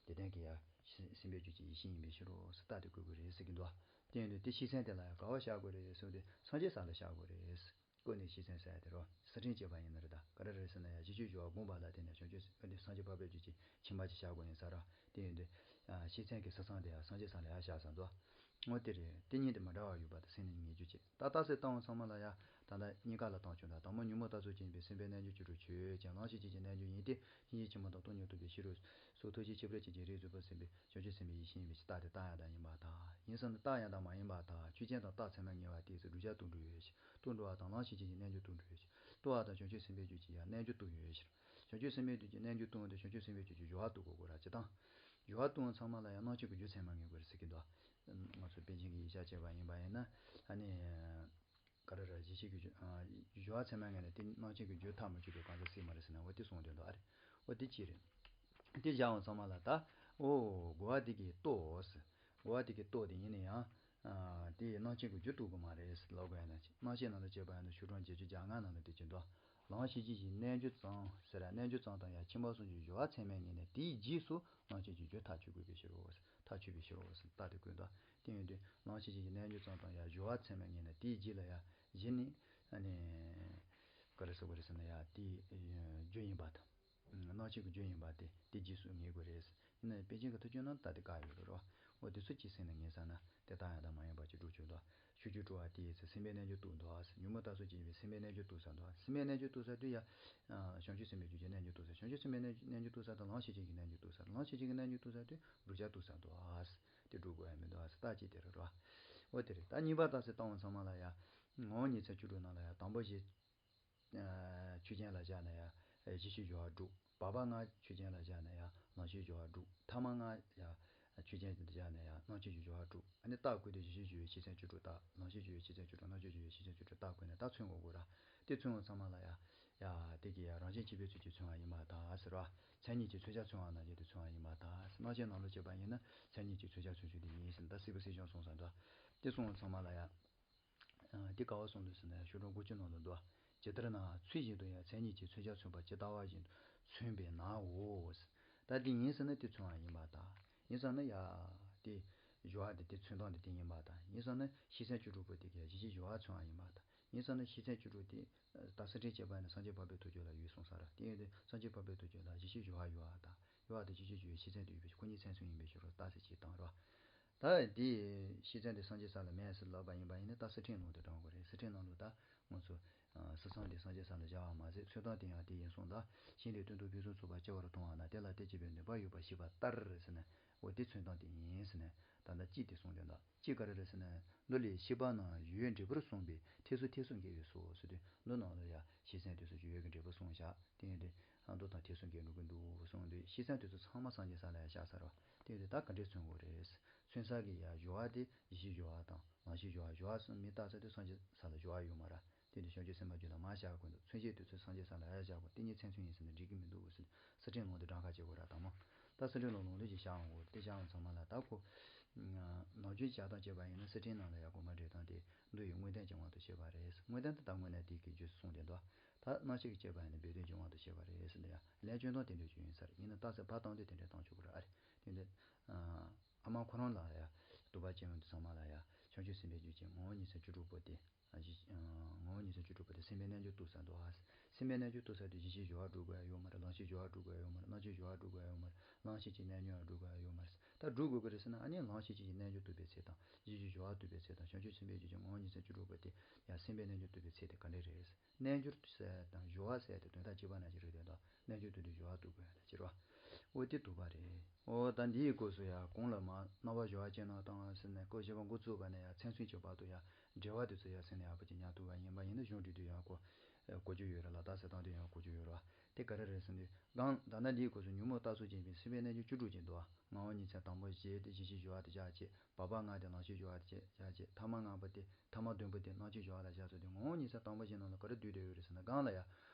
དེ་ལྡན་གྱི་ཡ་སེམས་པའི་རྒྱུད་ཀྱི་ཡེ་ཤེས་ཡིན་པའི་ཕྱིར་རོ་ཟེར་རྟགས་དེ་བཀོད་དགོས་རེད་ཟེར་གྱི་འདུག་དེ་ཡིན་དུས་དེ་ཤེས་ཚད་དེ་ལ་ཡང་ག་བ་བཞག་དགོས་རེད་ཟེར་དུས་སངས་རྒྱས་ས་ལ་བཞག་དགོས་རེད། ཀུན་ནས་ཤེས་ཚད་ཟེར་ཡ་དེ་རོ། གསེར་ཕྲེང་བཅས་པ་ཡིན་ན་རེད་ད། ག་རེ་རེད་ཟེར་ན་ཡང་གཞི་གཅིག་སྦྱོར་བ་བསྒོམས་པ་ལ་བརྟེན་ནས་བྱང་ཆུབ་སེམས་དཔའ་དེ་སངས་རྒྱས་འཕགས་པའི་རྒྱུད་ཀྱི་ཁྱིམ་པ་ཅིག་བཞག་དགོས་ཡིན་ས་ར། དེ་ཡིན་དུས། ཤེས་ཚད་ཀྱི་ས་མཚམས་དེ་ཡང་སངས་རྒྱས་ས་ལ་ཡང་བཞག་ས་འདུག་འོ་དེ་རེད། དེ་གཉིས་དེ་མི་འདྲ་བ་ཡོད་པ་དེ་སེམས་ནས་ངེས་རྒྱུ་བྱེད། ད་རྟགས་གསལ་བཏང་བ་ཚང་མ་ལ་ཡང་ད་ལྟ་གཉིས་ཀ་ལ་བཏང་ཆོག་ད། དང་པོ་ཉོན་མོངས་རྟགས་ཚོགས་ཅན་ཡིན་པས་སེམས་པའི་རྣལ་འབྱོར་བཅུ་དྲུག་ཆོས་ཅན། ལམ་ཤེས་བྱེད་ཀྱི་རྣལ་འབྱོར་ཡིན་ཏེ། སྙིང་རྗེ་ཆེན་པོ་དང་སྟོང་ཉིད་རྟོགས་པའི་ཕྱིར་རོ། སོགས་ཐུགས་རྗེ་ཆེ་ཕྲ་ཅན་གྱི་རིགས་གཟུགས་པོ་སེམས་པའི་བྱང་ཆུབ་སེམས་དཔའི་ཡེ་ཤེས་ཡིན་པའི་ཕྱིར། རྟགས་དེ་རྟགས་ཡང་དག་མ་ཡིན་པར་ཐལ། ཡིན་ཟེར་ན་རྟགས་ཡང་དག་མ་ཡིན་པར་ཐལ། ཆོས་ཅན་དང་རྟགས་ཚད་མར་ངེས་པ་དེས་བསྒྲུབ་བྱ་རྟོགས་འགྲོ་ཡོད་ཕྱིར། རྟོགས་འགྲོ་བ་དང་ལམ་ཤེས་བྱེད་ཀྱི་རྣལ་འབྱོར་རྟོགས་འགྲོ་ཡོད་ཕྱིར། རྟོགས་པ་དང་བྱང་ཆུབ་སེམས་དཔའི་རྒྱུད་ཀྱི་ཡང་རྣལ་འབྱོར་རྟོགས་ཡོད་ཕྱིར། བྱང་ཆུབ་སེམས་དཔའི་རྒྱུད་ཀྱི་རྣལ་འབྱོར་རྟོགས་འོང་དུས་བྱང་ཆུབ་སེམས་དཔའི་རྒྱུད་ཀྱི་སྦྱོར་བ་རྟོགས་དགོས་དགོས་ར། སྤྱིར་བཏང་སྦྱོར་བ་རྟོགས་པ་ཚང་མ་ལ་ཡང་སྣང་མཆེད་ཀྱི་རྒྱུ་ཚད་མར་ངེས་དགོས་རེད་ཟེར་གྱི་འདུག་ང་ཚོ་པཎ་ཆེན་གྱི་ཡིག་ཆ་བྱས་པ་ཡིན་པ་ཡིན་ན། ཨ་ནི། ག་རེ་རེད། གཞི་གཅིག་གི་རྒྱུ། ཨ། སྦྱོར་བ་ཚད་མར་ངེས་ན་དེ་སྣང་མཆེད་ཀྱི་རྒྱུ་མཐར་མི་འཁྱོལ་བའི་གང་ཟག་སྲིད་མ་རེད་ཟེར་ན། འོ་དེ་གསུངས་དོན་དག་ཨ་རེད། འོ་དེ་གཅིག་རེད། དེ་བཞག་པ་ཚང་མ་ལ་ད། འོ་རྒོལ་བ་དེ་གིས་རྟོགས་ཟེར། རྒོལ་བ་དེ་གིས་རྟོགས་དེ་ཡིན་ན་ཡང་། ཨ། དེ་ཡི་སྣང་མཆེད་ཀྱི་རྒྱུ་རྟོགས་དགོས་མ་རེད་ཟེར་ལབ་དགོས་ཡ་ན། སྣང་མཆེད་ནང་ལ་བྱས་པ་ཡིན་ན་ཤོག་གྲངས་བརྒྱད་ཅུ་གྱ་ལྔ་ནང་ལ་དེ་གཅིག་འདུག་ལམ་ཤེས་བྱེད་ཀྱི་རྣལ་འབྱོར་ཙམ་ཟེར་ཡ། རྣལ་འབྱོར་ཙམ་དང་ཡང་ཁྱིམ་པ་གསུམ་གྱི་སྦྱོར་བ་ཚད་མར་ངེས་ནས་དེའི་རྗེས་སུ་སྣང་མཆེད་ཀྱི་རྒྱུ་མཐར་འཁྱོལ་དགོས་པའི་ཕྱིར་རོ། མཐར་འཁྱོལ་བའི་ཕྱིར་རོ་ཟེར་རྟགས་དེ་བཀོད་འདུག་དེ་ཡིན་དུས་ལམ་ཤེས་བྱེད་ཀྱི་རྣལ་འབྱོར་ཙམ་དང་ཡང་སྦྱོར་བ་ཚད་མར་ངེས་ནས་དེའི་རྗེས་ལ་ཡང་གཞི་ནི། ཨ་ནི། ག་རེ་ཟེར་དགོས་རེད་ཟེར་ན་ཡང་དེའི་རྒྱུ་ཡིན་པ་དང་། སྣང་མཆེད་ཀྱི་རྒྱུ་ཡིན་པ་དེ་དེ་རྗེས་སུ་ངེས་དགོས་རེད། ཡིན་ན་པཎ་ཆེན་གྱི་ཐུགས་བསྐྱེད་ནང་ད་དེ་བཀག་ཡོད་རེད་རོ། འོ་དེ་ཚོ་ཅིག་སེམས་ནས་ངེས་ཚར་ན་དེ་རྟགས་ཡང་དག་མ་ཡིན་པ་ཅིག་སྒྲུབ་ཆོག་འདུག་ཕྱོགས་བཅུའི་སྤྲོ་བ་དེས་ཟེར་སེམས་པའི་རྣལ་འབྱོར་རྟོགས་འདུག་ཟེར། ཉོན་མོངས་རྟགས་ཚོགས་ཅན་ཡིན་པས་སེམས་པའི་རྣལ་འབྱོར་རྟོགས་ཚར་འདུག་སེམས་པའི་རྣལ་འབྱོར་རྟོགས་ཚར་དུས་ཡང་། བྱང་ཆུབ་སེམས་དཔའི་རྒྱུད་ཀྱི་རྣལ་འབྱོར་རྟོགས་ཚར། བྱང་ཆུབ་སེམས་དཔའི་རྣལ་རྣལ་འབྱོར་རྟོགས་ཚར་དང་ལམ་ཤེས་བྱེད་ཀྱི་རྣལ་འབྱོར་རྟོགས་ཚར། ལམ་ཤེས་བྱེད་ཀྱི་རྣལ་འབྱོར་རྟོགས་ཚར་དུས་བསྒྲུབ་བྱ་རྟོགས་ཚར་འདུག་ཟེར། དེ་སྒྲུབ་དགོས་ཡ་མི་འདུག་ཟེར་རྟགས་གཅིག་དེ་རེད་རོ། འོ་དེ་རེད། ད་གཉིས་པ་རྟགས་གསལ་བཏང་བ་ཚང་མ་ལ་ཡང་། ངོ་བོ་ཉིད་མཚན་བཅུ་དྲུག་ནང་ལ་ཡང་དང་པོ་གཞི། ཆོས་ཅན་ལ་བཞག་ན་ཡང་གཞི་ཤེས་སྦྱོར་བ་དྲུག་བར་པ་ལྔ་ཆོས་ཅན་ལ་བཞག་ན་ཡང་ལམ་ཤེས་སྦྱོར་བ་དྲུག་ཐ་མ་ལྔ་ཡང་ཆོས་ཅན་དུ་བཞག་ན་ཡང་སྣང་མཆེད་ཀྱི་སྦྱོར་བ་དྲུག་ཨ་ནི་རྟགས་བཀོད་དེ་གཞི་ཤེས་སྦྱོར་བའི་ཤེས་ཚད་བཅུ་དྲུག་རྟགས། ལམ་ཤེས་སྦྱོར་བའི་ཤེས་ཚད་བཅུ་དྲུག་སྣང་མཆེད་སྦྱོར་བའི་ཤེས་ཚད་བཅུ་དྲུག་རྟགས་བཀོད་ནས་ད་མཚོན་དགོས་དགོས་ར། དེ་མཚོན་པ་ཚང་མ་ལ་ཡང་། ཡ། དེ་གི་ཡང་རང་བཞིན་གཅིག་པའི་ཚུལ་གྱིས་མཚོན་པ་ཡིན་པར་ཐལ་ཟེར་བ། མཚན་ཉིད་ཀྱིས་མཚོན་བྱ་མཚོན་པ་ནང་བཞིན་དུ་མཚོན་པ་ཡིན་པར་ཐལ། སྣང་མཆེད་ནང་ལ་བྱས་པ་ཡིན་ན་མཚན་ཉིད་ཀྱིས་མཚོན་བྱ་མཚོན་ཚུལ་དེ་ཉིད་ཡིན་ཟེར་ན་ད་སྲིད་པ་སྲིད་བྱུང་གསུངས་ས་འདུག་དེ་གསུངས་པ་ཚང་མ་ལ་ཡང་། ཨ། དེ་ག་བ་གསུངས་འདུག་ཟེར་ན་ཤོག་གྲངས་དགུ་བཅུ་ནང་ལ་འདུག་ཇི་ལྟར་ན་ཚུལ་བཞིན་དུ་ཡང་མཚན་ཉིད་ཀྱིས་མཚོན་བྱ་མཚོན་པ་ཇི་ལྟ་བ་བཞིན་དུ་མཚོན་པས་ནའོ། ད་དེ་ཡིན་ཟེར་ན་དེ་མཚོན་པ་ཡིན་པར་ཐལ། ཡིན་ཟེར་ན་ཡ། དེ། སྦྱོར་བ་དེ་དེ་མཚོན་སྟངས་དེ་དེ་ཡིན་པར་ཐལ། ཡིན་ཟེར་ན་ཤེས་ཚད་བཅུ་དྲུག་པོ་དེ་གའི་གཞི་ཤེས་སྦྱོར་བ་མཚོན་པ་ཡིན་པར་ཐལ། ཡིན་ཟེར་ན་ཤེས་ཚད་བཅུ་དྲུག་དེ། ད་གསེར་ཕྲེང་བཅས་པ་ཡིན་ན་སངས་རྒྱས་འཕགས་པའི་ཐུགས་རྒྱུད་ལ་ཡོད་གསུངས་ས་ར། དེ་ཡིན་དུས་སངས་རྒྱས་འཕགས་པའི་ཐུགས་རྒྱུད་ལ་གཞི་ཤེས་སྦྱོར་བ་ཡོད་པར་ཐལ། ཡོད་པར་ཐལ། གཞི་ཤེས་སྦྱོར་བའི་ཤེས་ཚད་དེ་ཡོད་པའི་ཁོ་གཉིས་མཚན་མཚོན་ཡིན་པའི་ཕྱིར་རོ། རྟགས་གསལ་གཅིག་བཏང་རོ། ད་དེ་ཤེས་ཚད་དེ་སངས་རྒྱས་ས་ལ་མེད་ཟེར་ལབ་པ་ཡིན་པ་ཡིན་ན་ད་གསེར་ཕྲེང་ནང་དུ་དྲངས་དགོས་རེད། གསེར་ཕྲེང་ནང་ལ་ད་ང་ཚོ། ཨ། ས་མཚམས་དེ་སངས་རྒྱས་ས་ལ་བཞག་པ་མ་ཟད་མཚོན་སྟངས་དེ་ཡང་དེ་ཡིན་གསུངས་ད། གཞན་ལས་དོན་དུ་ཕུན་སུམ་ཚོགས་པ་སྐྱེ་བར་མཐོང་བ་ན་དེ་ལ་དེ་སྐྱེད་པའི་ནུས་པ་ཡོད་པར་ཤེས་པ་ལྟར་ཟེར་ནས། འོ་དེ་མཚོན་སྟངས་དེ་ཡིན་ཟེར་ནས། ད་ལྟ་གཅིག་དེ་གསུངས་དོན་དག་གཅིག་ག་རེ་རེད་ཟེར་ན། མདོ་ལས་ཤེས་པ་རྣམས་ཡུལ་འབྲས་བུར་གསུངས་པས་ཐེག་ཚུལ་ཐེག་ཚུལ་འགལ་བས་སོ་ཟེར་དུས་མདོ་ནང་ལ་ཡང་ཤེས་ཚད་དེ་ཚོ་ཡུལ་གྱི་འབྲས་བུ་གསུངས་བཞག་དེ་ཡིན་དུས་མདོ་དང་ཐེག་ཚུལ་འགལ་འགྲོ་གི་འདུག་གསུངས་དུས་ཤེས་ཚད་དེ་ཚོ་ཚང་མ་སངས་རྒྱས་ས་ལ་ཡང་བཞག་ཚར་བ། དེ་ཡིན་དུས་ད་ག་འདྲས་མཚོན་དགོས་རེད། མཚོན་ས་གི་ཡང་སྦྱོར་བ་དེ་གཞི་ཤེས་སྦྱོར་བ་དང་ལམ་ཤེས་སྦྱོར་བ། སྦྱོར་བ་གསུམ་མི་རྟག་ས་དེ་སངས་རྒྱས་ས་ལ་སྦྱོར་བ་ཡོད་མ་རེད། དེ་ནི་བྱང་ཆུབ་སེམས་དཔའི་རྒྱུད་ལ་མར་བཞག་དགོས་འདུག་མཚོན་བྱེད་དེ་ཚོ་སངས་རྒྱས་ས་ལ་ཡར་བཞག་དགོས། དེ་གཉིས་མཚན་མཚོན་ཡིན་ཟེར་ན་འགྲིག་གི་མི་འདུག་ཟེར་ནས་གསེར་ཕྲེང་ནང་དུ་དྲངས་ཁ་བྱེད་དགོས་ར་དང་མོ། ད་གསེར་ཕྲེང་ནང་ལོང་ལོང་དེ་ཅིག་བཞག་འོང་དགོས། དེ་བཞག་འོང་ཚང་མ་ལ་ད་ཁོ། ནམ་རྒྱུན་བྱ་སྟངས་བྱས་པ་ཡིན་ན་གསེར་ཕྲེང་ནང་ལ་ཡང་གོ་མ་འདྲེས་སྟངས་དེ་མདོ་ཡི་དངོས་བསྟན་གྱི་དབང་དུ་བྱས་པ་རེད། དངོས་བསྟན་དེ་ད་དངོས་གནས་དེ་གི་རྒྱུ་གསུངས་དེ་འདུག་ད་སྣང་ཤེས་ཀྱིས་བྱས་པ་ཡིན་ན་སྦས་དོན་གྱི་དབང་དུ་བྱས་པ་རེད་ཟེར་ན་ཡང་ལན་སྐྱོན་སྟངས་དེ་འདྲ་ཅིག་ཡིན་ས་རེད། ཡིན་ན་རྟགས་གསལ་ཕར་བཏང་དུས་དེ་འདྲ་བཏང་ཆོག་གི་རེད་ཨ་རེད། དེ་འདྲ། ཨ་མ་ཁོ་རང་ལ་ཡང་དུ་བ་ཅན་ཡོང་དུས་ཚང་མ་ལ་ཡང་བྱང་ཆུབ་སེམས་དཔའི་རྒྱུད་ཀྱི་ངོ་བོ་ཉིད་མཚན་བཅུ་དྲུག་པོ་དེ། གཞི། ངོ་བོ་ཉིད་མཚན་བཅུ་དྲུག་པོ་དེ་སེམས་པའི་རྣལ་འབྱོར་རྟོགས་ས་འདུག་ཨ། སེམས་པའི་རྣལ་འབྱོར་རྟོགས་ས་དེ་གཞི་ཤེས་སྦྱོར་བ་སྒྲུབ་དགོས་ཡ་ཡོད་མ་རེད། ལམ་ཤེས་སྦྱོར་བ་སྒྲུབ་དགོས་ཡ་ཡོད་མ་རེད། སྣང་མཆེད་སྦྱོར་བ་སྒྲུབ་དགོས་ཡ་ཡོད་མ་རེད། སྣང་མཆེད་ཀྱི་རྣལ་འབྱོར་བ་སྒྲུབ་དགོས་ཡ་ཡོད་མ་རེད། ད་སྒྲུབ་དགོས་ཀྱི་རེད་ཟེར་ན་ཨ་ནི་ལམ་ཤེས་བྱེད་ཀྱི་རྣལ་འབྱོར་རྟོགས་པའི་ཚེ་དང་གཞི་ཤེས་སྦྱོར་བ་རྟོགས་པའི་ཚེ་དང་བྱང་ཆུབ་སེམས་དཔའི་རྒྱུད་ཀྱི་ངོ་བོ་ཉིད་མཚན་བཅུ་དྲུག་པོ་དེ་ཡང་སེམས་པའི་རྣལ་འབྱོར་རྟོགས་པའི་ཚེ་དེ་ག་འདྲ་རེད། རྣལ་འབྱོར་ཟེར་དང་སྦྱོར་བ་ཟེར་དེ་དོན་དག་གཅིག་པ་ནང་བཞིན་རེད་དོན་དག་རྣལ་འབྱོར་དོན་དུ་སྦྱོར་བ་རྟོགས་དགོས་ཡ་ལ་ཕྱིར་རོ། འོ་དེ་དུ་བ་རེད། འོ་ད་འདིའི་སྐབས་སུ་ཡང་གོང་ལ་མ་རྣམ་པ་སྦྱོར་བ་ཅན་ནང་བཏང་བ་ཟེར་ནས་སྐབས་བཞི་པ་འགོ་བཙུགས་པ་ནས་ཡང་མཚན་མཚོན་གྱི་བར་དུ་ཡང་འགྲེལ་བ་དེ་ཚོ་ཡང་སེམས་ནས་ཡག་པོ་ཅིག་ཉར་ཐུབ་པ་ཡིན་པ་ཡིན་ན་གཞུང་འབྲི་དུས་ཡང་གོ་གོ་རྒྱུ་ཡོད་རེད་ལ་ད་ཟེར་སྟངས་དེ་ཡང་གོ་རྒྱུ་ཡོད་རེད་བ། དེ་ག་རེ་རེད་ཟེར་ན་གང་ད་ལྟ་འདིའི་སྐབས་སུ་ཉོན་མོངས་རྟགས་ཚོགས་ཅན་ཡིན་པས་སེམས་པའི་རྣལ་འབྱོར་བཅུ་དྲུག་ཅན་འདུག་བ། ངོ་བོ་ཉིད་མཚན་དང་པོ་བཞི་དེ་གཞི་ཤེས་སྦྱོར་བ་དེ་བཞག་བྱས། བར་པ་ལྔ་དེ་ལམ་ཤེས་སྦྱོར་བ་དེ་བཞག་བྱས། ཐ་མ་ལྔ་པོ་དེ་ཐ་མ་བདུན་པོ་དེ་སྣང་མཆེད་སྦྱོར་བ་ལ་བཞག་ཚུལ་དེ་ངོ་བོ་ཉིད་མཚན་དང་པོ་བཞི་ནང་ལ་ག་རེ་བསྡུས་བསྡད་ཡོད་རེད་ཟེར་ན་གང་ལ་ཡང་།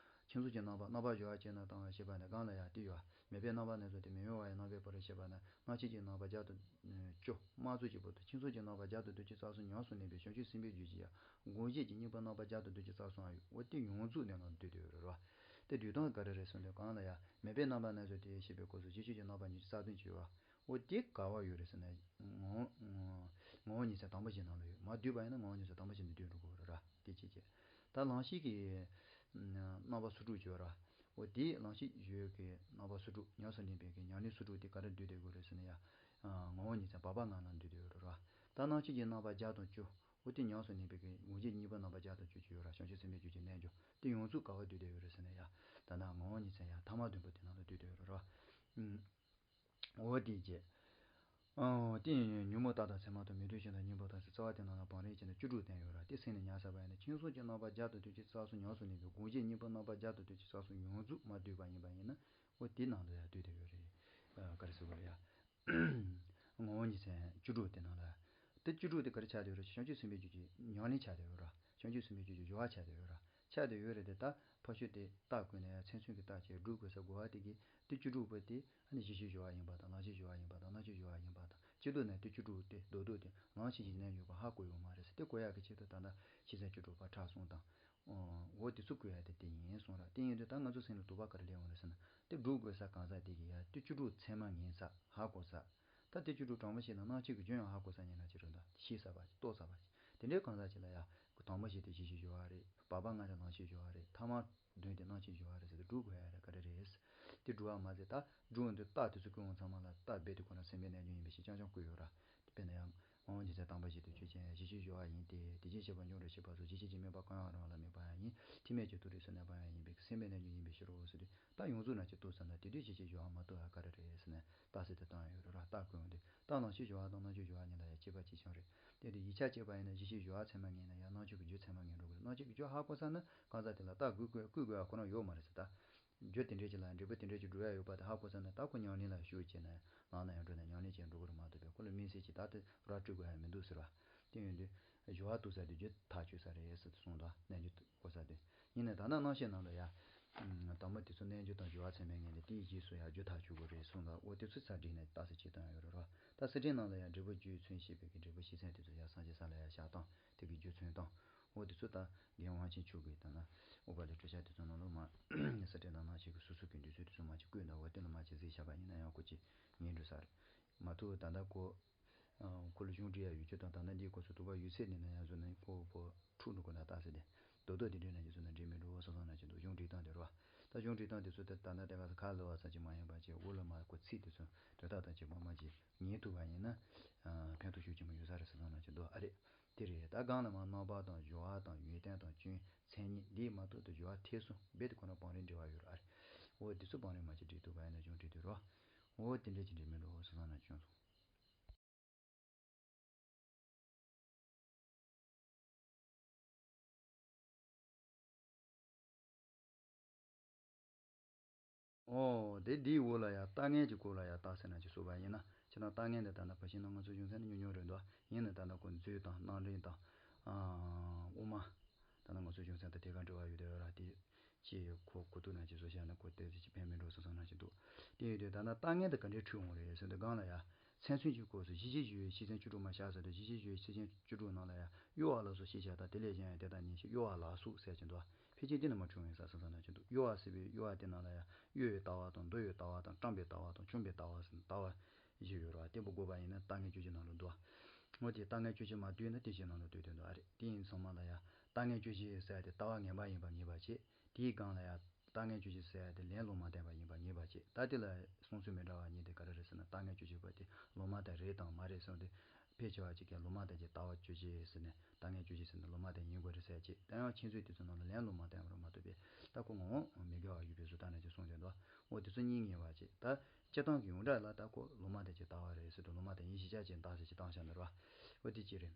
ཁྱིམ་གཟུགས་ཀྱི་རྣམ་པ། རྣམ་པར་གཞག་བྱས་ན་དང་ཞེས་པ་ནི་གང་ལ་ཡང་དེ་ཡོད། མེད་པའི་རྣམ་པ་ནས་བཟུང་སྟེ་མེད་མེད་བར་ཡང་རྣམ་པའི་བར་ཞེས་པ་ན། སྣང་མཆེད་ཀྱི་རྣམ་པ་བརྒྱ་དང་བཅུ་དམར་ཚུལ་གྱི་བར་དུ། ཁྱིམ་གཟུགས་ཀྱི་རྣམ་པ་བརྒྱ་དང་བདུན་ཅུ་རྩ་གསུམ་ཉམས་སུ་ལེན་པའི་བྱང་ཆུབ་སེམས་དཔའི་རྒྱུད་ཀྱི་ཡང་སྒོ་འབྱེད་ཀྱི་གཉིས་པོའི་རྣམ་པ་བརྒྱ་དང་བདུན་ཅུ་རྩ་གསུམ་ཡོད། འོ་དེ་ཡོངས་རྫོགས་ནས་ནང་འདུས་ཏེ་ཡོད་རེད་རོ། དེ་འདུས་སྟངས་ག་རེ་རེད་ཟེར་ན། གང་ལ་ཡང་མེད་པའི་རྣམ་པ་ནས་བཟུང་སྟེ་ཞེས་པའི་སྐབས་སུ་གཞི་ཤེས་ཀྱི་རྣམ་པ་ཉི་ཤུ་རྩ་བདུན་ཅིག་ཡོད་ར། འོ་དེ་ག་བ་ཡོད་རེད་ཟེར་ན། ངོ་ངོ་བོ་ཉིད་མཚན་དང་པོ་བཞི་ནང་ལ་ཡོད། མ་བསྡུས་པ་ཡིན་ན་ངོ་བོ་ཉིད་མཚན་དང་པོ་བཞི་ནས་བསྡུས་འགྲོ་དགོས་རེད་ར། དེ་གཅིག་བྱས། ད་ལང་གཤེགས་ཀྱི་རྣམ་པ་སོ་དྲུག་ཡོད་ར། འོ་དེ་ལང་གཤེགས་ཡོད་ཀྱི་རྣམ་པ་སོ་དྲུག་ཉམས་སུ་ལེན་པའི་གི་ཉམས་ལེན་སོ་དྲུག་དེ་ག་རེ་འདུས་ཏེ་དགོས་རེད་ཟེར་ན་ཡ། ངོ་བོ་ཉིད་མཚན་བར་པ་ལྔ་ནང་འདུས་ཏེ་ཡོད་རེད་ར། ད་སྣང་མཆེད་ཀྱི་རྣམ་པ་བརྒྱ་དང་བཅུ། འོ་དེ་ཉམས་སུ་ལེན་པའི་གི་སྒོ་འབྱེད་གཉིས་པོའི་རྣམ་པ་བརྒྱ་དང་བཅུ་གཅིག་ཡོད་ར། བྱང་ཆུབ་སེམས་དཔའི་རྒྱུད་ཀྱི་རྣལ་འབྱོར་དེ་ཡོངས་རྫོགས་ག་བ་འདུས་ཏེ་ཡོད་རེད་ཟེར་ན་ཡ། ད་ནང་ངོ་བོ་ཉིད་མཚན་ཡ་ཐ་མ་བདུན་པོ་དེ་ནང་ལ་འདུས་ཏེ་ཡོད་རེད་ར། འོ་དེ་བྱས། ཨོ། དེ་ཡང་ཉོན་མོངས་རྟགས་དང་མཚན་མ་དང་མི་མཐུན་ཕྱོགས་དང་གཉེན་པོ་དང་ཟེར་རྩ་བ་དེ་རྣམས་ལ་བང་རིམ་བྱས་ནས་བཅུ་དྲུག་བསྟན་ཡོད་ར། དེ་སེམས་ནས་ཉར་ཚར་བ་ཡིན་ན། ཁྱིམ་གཟུགས་ཀྱི་རྣམ་པ་བརྒྱ་དང་བདུན་ཅུ་རྩ་གསུམ་ཉམས་སུ་ལེན་པའི་སྒོ་འབྱེད་གཉིས་པོའི་རྣམ་པ་བརྒྱ་དང་བདུན་ཅུ་རྩ་གསུམ་ཡོངས་རྫོགས་མ་བསྡུས་པ་ཡིན་པ་ཡིན་ན། འོ་དེ་ནང་དུ་ཡང་འདུས་ཏེ་ཡོད་རེད། ཨ། ག་རེ་ཟེར་དགོས་རེད་ཡ། ངོ་བོ་ཉིད་མཚན་བཅུ་དྲུག་དེ་ནང་ལ། དེ་བཅུ་དྲུག་དེ་ག་རེ་ཆགས་བསྡད་ཡོད་རེད། བྱང་ཆུབ་སེམས་དཔའི་རྒྱུད་ཀྱི་ཉམས་ལེན་ཆགས་བསྡད་ཡོད་ར། བྱང་ཆུབ་སེམས་དཔའི་རྒྱུད་ཀྱི་སྦྱོར་བ་ཆགས་བསྡད་ཡོད་ར། ཆགས་བསྡད་ཡོད་རེད་དེ། ད་ཕ་ཤུལ་དེ་རྟགས་བཀོད་ནས་ཡང་མཚན་མཚོན་གྱི་རྟགས་ཀྱིས་སྒྲུབ་དགོས་ས་དགོས་པ་དེ་གིས། དེ་བཅུ་དྲུག་པོ་དེ་ཨ་ནི་གཞི་ཤེས་སྦྱོར་བ་ཡིན་པ་དང་། ལང་གཤེགས་སྦྱོར་བ་ཡིན་པ་དང་། སྣང་མཆེད་སྦྱོར་བ་ཡིན་པ་དང་། སྤྱི་ལྡོག་ནས་དེ་བཅུ་དྲུག་དེ་རྡོག་རྡོག་དེ་ལང་གཤེགས་ཀྱི་རྣལ་འབྱོར་པ་ཧ་གོ་ཡོད་མ་རེད་ཟེར། དེ་གོ་ཡག་གི་ཆེད་དུ་ད་ལྟ་ཤེས་མཚན་བཅུ་དྲུག་པ་ཕྲ་གསུམ་དང་། འོ་དེ་ཚོ་བཀོད་ཡ་དེ་དེ་ཡིན་གསུངས་ར། དེ་ཡིན་དུས་ད་ང་ཚོ་སེམས་ལ་དོགས་པ་ག་རེ་སླེབས་ཡོང་རེད་ཟེར་ན། དེ་སྒྲུབ་དགོས་ས་གང་ཟག་དེ་གིས་ཡ་དེ་བཅུ་དྲུག་མཚན་མ་ངེས་ས། ཧ་གོ་ས། ད་དེ་བཅུ་དྲུག་དྲང་པོ་བཤད་ན་སྣང་མཆེད་ཀྱི་རྒྱུན་ཡང་ཧ་གོ་ས་ཡིན་ན་ཅི་རུང་། ད་ཤེས་ས་བ་ཅིག་རྟོགས་ས་བ་ཅིག་དེ་འདྲའི་གང་ཟག་ཅིག་ལ་ཡ། དང་པོ་བཞི་དེ་གཞི་ཤེས་སྦྱོར་བ་རེད། བར་པ་ལྔ་དེ་ལང་གཤེགས་སྦྱོར་བ་རེད། ཐ་མ་བདུན་དེ་སྣང་མཆེད་སྦྱོར་བ་རེད་ཟེར་དུས་སྒྲུབ་དགོས་ཡ་རེད། ག་རེ་རེད། དེ་སྒྲུབ་པ་མ་ཟད་ད་སྒྲུབ་འོང་དུས་རྟགས་དེ་ཚོ་བཀོད་འོང་ཚང་མ་ལ་རྟགས་རྦད་དེ་ཁོ་རང་སེམས་དཔའི་རྣལ་འབྱོར་ཡིན་པའི་ཕྱིར་རྐྱང་རྐྱང་བཀོད་ཡོད་ར། དཔེར་ན་ཡང་། ངོ་བོ་ཉིད་མཚན་དང་པོ་བཞི་དེ་ཆོས་ཅན། གཞི་ཤེས་སྦྱོར་བ་ཡིན་ཏེ། དེ་བཞིན་གཤེགས་པ་མྱུར་དུ་གཤེགས་པ་སོགས། གཞི་ཤེས་ཀྱི་དམིགས་པ་གང་ཡང་རང་ལ་དམིགས་པ་ཡང་ཡིན། ཐེག་དམན་གྱི་མཐོ་རིས་སུ་གནས་པ་ཡང་ཡིན་པའི་སེམས་དཔའི་རྣལ་འབྱོར་ཡིན་པའི་ཕྱིར་རོ་ཟེར་དུས། ད་ཡོངས་རྫོགས་རྣམས་ཀྱིས་རྟོགས་ཚར་ན་དེ་དུས་གཞི་ཤེས་སྦྱོར་བ་མ་རྟོགས་པ་ག་རེ་རེད་ཟེར་ན། རྟགས་གསལ་དུ་བཏང་ཡོད་རེད་ར། རྟགས་བཀོད་འོང་དུས་རྟགས་ལང་གཤེགས་སྦྱོར་བ་དང་སྣང་མཆེད་སྦྱོར་བ་གཉིས་ལ་ཡང་ཁྱད་པར་ཅི་ཡང་རེད། དེ་དུས་ཡིག་ཆ་གཅིག་པ་ཡིན་ན་གཞི་ཤེས་སྦྱོར་བ་ཚད་མ་ངེས་ན་ཡང་སྣང་མཆེད་ཀྱི་རྒྱུ་ཚད་མ་ངེས་འགྲོ་གི་རེད། སྣང་མཆེད་ཀྱི་རྒྱུ་ཧ་གོ་ཚར་ན་གང་ཟག་དེ་ལ་རྟགས་བཀོད་བཀོད་བཀོད་དགོས་པ་ཁོ་རང་ཡོད་མ་རེད་ཟེར། ད། རྒྱུ་དེ་འདྲས་ཅིག་ལ་འབྲས་བུ་དེ་འདྲས་ཅིག་འགྲུབ་ཡ་ཡོད་པ་དེ་ཧ་གོ་ཚར་ན། ད་ཁོ་ཉམས་ལེན་ལ་ཞུགས་བྱས་ནས་ནང་ན་ཡང་འགྲོ་ནས་ཉམས་ལེན་བྱས་འགྲོ་གི་རེད་མ་གཏོགས་པའི་ཁོ་ལ་དམིགས་བསལ་གྱི་ད་དེ་ར་སྤྲོད་དགོས་ཡ་མི་འདུག་ཟེར་བ། དེ་ཡིན་དུས་སྦྱོར་བ་རྟོགས་ས་དེ་རྒྱུ་ཐག་ཆོད་ས་རེད་ཟེར་དུ་གསུངས་འདུག་རྣལ་འབྱོར་གོ་ས་དེ། ཡིན་ནའི་ད་ལྟ་སྣང་ཤས་ནང་ལ་ཡ། དང་པོ་དེ་ཚོ་རྣལ་འབྱོར་དང་སྦྱོར་བ་ཚད་མས་ངེས་ནས་དེའི་རྗེས་སུ་ཡང་རྒྱུ་ཐག་ཆོད་དགོས་རེད་གསུངས་འདུག་འོ་དེ་ཚོ་ཚར་བསྒྲིགས་ནས་རྟགས་གསལ་བྱེད་སྟངས་ཡོད་རེད་རོ། ད་གསེར་ཕྲེང་ནང་ལ་ཡང་འབྲས་བུ་རྒྱུའི་མཚོན་བྱེད་པའི་གི་འབྲས་བུ་ཤེས་ཚད་དེ་ཚོ་ཡང་སངས་རྒྱས་ས་ལ་ཡང་བཞག་སྟངས། དེ་གི་རྒྱུ་མཚོན་དང་། འོ་དེ་ཚོ་ད་རྒན་དབང་ཆེན་མཆོག་གིས་ད་ན་ཨུ་པ་ལའི་སྤྲོས་བཤད་དེ་ཚོ་ནང་ལོགས་མ། གསེར་ཕྲེང་དང་སྣང་མཆེད་ཀྱི་སོ་སོ་གི་འདུས་ཚུལ་དེ་ཚོ་མ་ཅིག་བཀོད་འདུག་འོ་དེ་ལ་མ་ཅིག་གཟིགས་བཞག་པ་ཡིན་ན་ཡང་ཁོ་ཅིག་ཉན་འགྲོ་ས་རེད། མ་གཏོགས་ད་ལྟ་ཁོ། ཁོ་ལ་གཞུང་འབྲི་ཡ་ཡོད་རྒྱུ་དང་། ད་ལྟ་འདིའི་སྐོར་སུ་དོགས་པ་ཡོད་ཚད་ནས་ན་ཡང་བཟོ་ན་ཁོ་ཁོ་འཁྲུག་འགྲོ་དགོས་ན་རྟགས་གསལ་དེ། རྡོག་རྡོག་དེ་འདྲའི་ནང་གི་བཟོ་ན་འགྲིག་མི་འགྲོ་བསམ་བསམ་ན་ཅིག་འདུག་གཞུང་འབྲི་སྟངས་དེ་རོ། ད་གཞུང་འབྲི་སྟངས་དེ་ཚོ་ད་ད་ལྟ་དེ་ག་ས་ཁ་ལོ་བ་ས་ཅིག་མ་ཡིན་པ་ཅིག་འོ་ལ་མ་ཁོ་ཚིག་དེ་ཚོ་དོན་དག་དང་གཅིག་པ་མ་ཅིག་ཉན་ཐུབ་པ་ཡིན་ན། ཕན་ཐོགས་ཤུགས་ཆེན་པོ་ཡོད་ས་རེད་བསམ་བསམ་ན་ཅིག་འདུག་ཨ་རེད། དེ་རེད། ད་སྒང་ལ་མ་རྣམ་པ་དང་སྦྱོར་བ་དང་ཡོན་ཏན་དང་སྐྱོན་མཚན་ཉིད་འདི་མ་གཏོགས་ཏུ་སྦྱོར་བ་ཐེར་ཟུང་རྦད་དེ་ཁོ་ན་བང་རིམ་འབྲི་བ་ཡོད་རེད་ཨ་རེད། འོ་དེ་ཚོ་བང་རིམ་མ་ཅིག་འབྲི་ཐུབ་པ་ཡིན་ན་གཞུང་འབྲི་དུས་རོ། འོ་དེ་འདྲ་ཅིག་འབྲི་མི་འགྲོ་བསམ་བསམ་ན་བྱུང་སོང་། ཨོ། དེ་འདིའི་འོག་ལ་ཡང་ལྟ་ངན་གྱི་སྐོར་ལ་ཡང་རྟགས་གསལ་ནང་ཅིག་གསུངས་པ་ཡིན་ན། ཁྱེད་རང་ལྟ་ངན་དེ་ད་ལྟ་ཕར་ཕྱིན་ན་ང་ཚོ་གཞུང་ཚན་ནི་ཉུང་ཉུང་རེད་འདུག་ཡིན་ནའི་ད་ལྟ་ཁོ་མཛོད་དང་རྣམ་འདྲེན་དང་། ཨ། དབུ་མ། ད་ལྟ་ང་ཚོ་གཞུང་ཚན་དང་དེ་ག་འབྲེལ་བ་ཡོད་དེ་ཡོད་ར་དེ། ཅེས་ཁོ་གོ་ཐུབ་ན་ཅིག་བཟོ་བཞག་ན་ཁོ་དེ་ཅིག་ཕན་མི་འགྲོ་བསམ་བསམ་ན་ཅིག་འདུག་དེ་ཡོད་དུས་ད་ལྟ་ལྟ་ངན་དེ་ག་འདྲའི་འཁྲུལ་འོང་རེད་ཟེར་དུས་སྒང་ལ་ཡ། མཚན་མཚོན་གྱི་སྐབས་སུ་གཞི་ཤེས་སྦྱོར་བའི་ཤེས་ཚད་བཅུ་དྲུག་མ་བཞག་ཟེར་དུས་གཞི་ཤེས་སྦྱོར་བའི་ཤེས་ཚད་བཅུ་དྲུག་ནང་ལ་ཡ། གཡོ་བ་ལ་སོགས་ཤེས་བྱ་དང་དེ་ལས་གཞན་ཡང་དེ་དག་ཉིད་ཅེས་གཡོ་བ་ལ་སོགས་ཟེར་གྱི་འདུག་ཕལ་ཆེར་འདི་ནི་མ་འཁྲུལ་ངེས་ས་བསམ་བསམ་ན་ཅིག་འདུག་གཡོ་བ་ཟེར་བའི་གཡོ་བ་དེ་ནང་ལ་ཡ། གཡོ་བའི་ལྟ་བ་དང་། འདུ་བའི་ལྟ་བ་དང་། བཀྲམ་པའི་ལྟ་བ་དང་། བཅོམ་པའི་ལྟ་བ་ཟེར་ལྟ་བ་བཞི་ཡོད་རེད་བ། དེ་པོ་དགོས་པ་ཡིན་ན་ལྟ་ངན་བཅུ་གཅིག་ནང་ལ་འདུ་བ། འོ་དེ་ལྟ་ངན་བཅུ་གཅིག་མ་འདུས་ན་དེ་བཞི་ནང་ལ་འདུས་དོན་དུ་ཨ་རེད། དེ་ཡིན་ཚང་མ་ལ་ཡ། ལྟ་ངན་བཅུ་གཅིག་ཟེར་ཡ་དེ་ལྟ་བ་ངན་པ་ཡིན་པ་ངེས་པ་བྱེད། དེའི་སྒང་ལ་ཡ། ལྟ་ངན་བཅུ་གཅིག་ཟེར་ཡ་དེ་ལན་ལུང་མ་བསྟན་པ་ཡིན་པ་ངེས་པ་བྱེད། ད་དེ་ལ་གསུང་ཚུལ་མི་འདྲ་བ་གཉིས་དེ་ག་རེ་རེད་ཟེར་ན། ལྟ་ངན་བཅུ་གཅིག་པ་དེ་ལུང་མ་བསྟན་རེད་དང་མ་རེད་གསུངས་ཏེ། ཕལ་ཆེ་བ་ཅིག་གིས་ལུང་མ་བསྟན་གྱི་ལྟ་བ་བཅུ་གཅིག་ཟེར་ནས་ལྟ་ངན་བཅུ་གཅིག་ཟེར་ནས་ལུང་མ་བསྟན་ཡིན་དགོས་རེད་ཟེར་ཅིག་ད་ཡང་མཁྱེན་ཚུལ་དེ་ཚོ་ནང་ལ་ལན་ལུང་མ་བསྟན་པར་མ་གཏོགས་པའི་ལྟ་ཁོ་ངོ་བོ་མི་དགེ་བ་ཡོད་པའི་བཟོ་ལྟ་ན་ཅིག་གསུངས་ཏེ་འདུག་འོ་དེ་ཚོ་གཉིས་ངེས་པ་ཅིག་ད། སྤྱིར་བཏང་གི་ཡོངས་གྲགས་ལ་ད་ཁོ་ལུང་མ་བསྟན་གྱི་ལྟ་བ་རེད་ཟེར་དུས་ལུང་མ་བསྟན་ཡིན་ཞེས་བྱ་ཅན་བདག་ཟེར་གྱི་བཏང་བཞག་ནི་རེད་བ། འོ་དེ་གཅིག་རེད།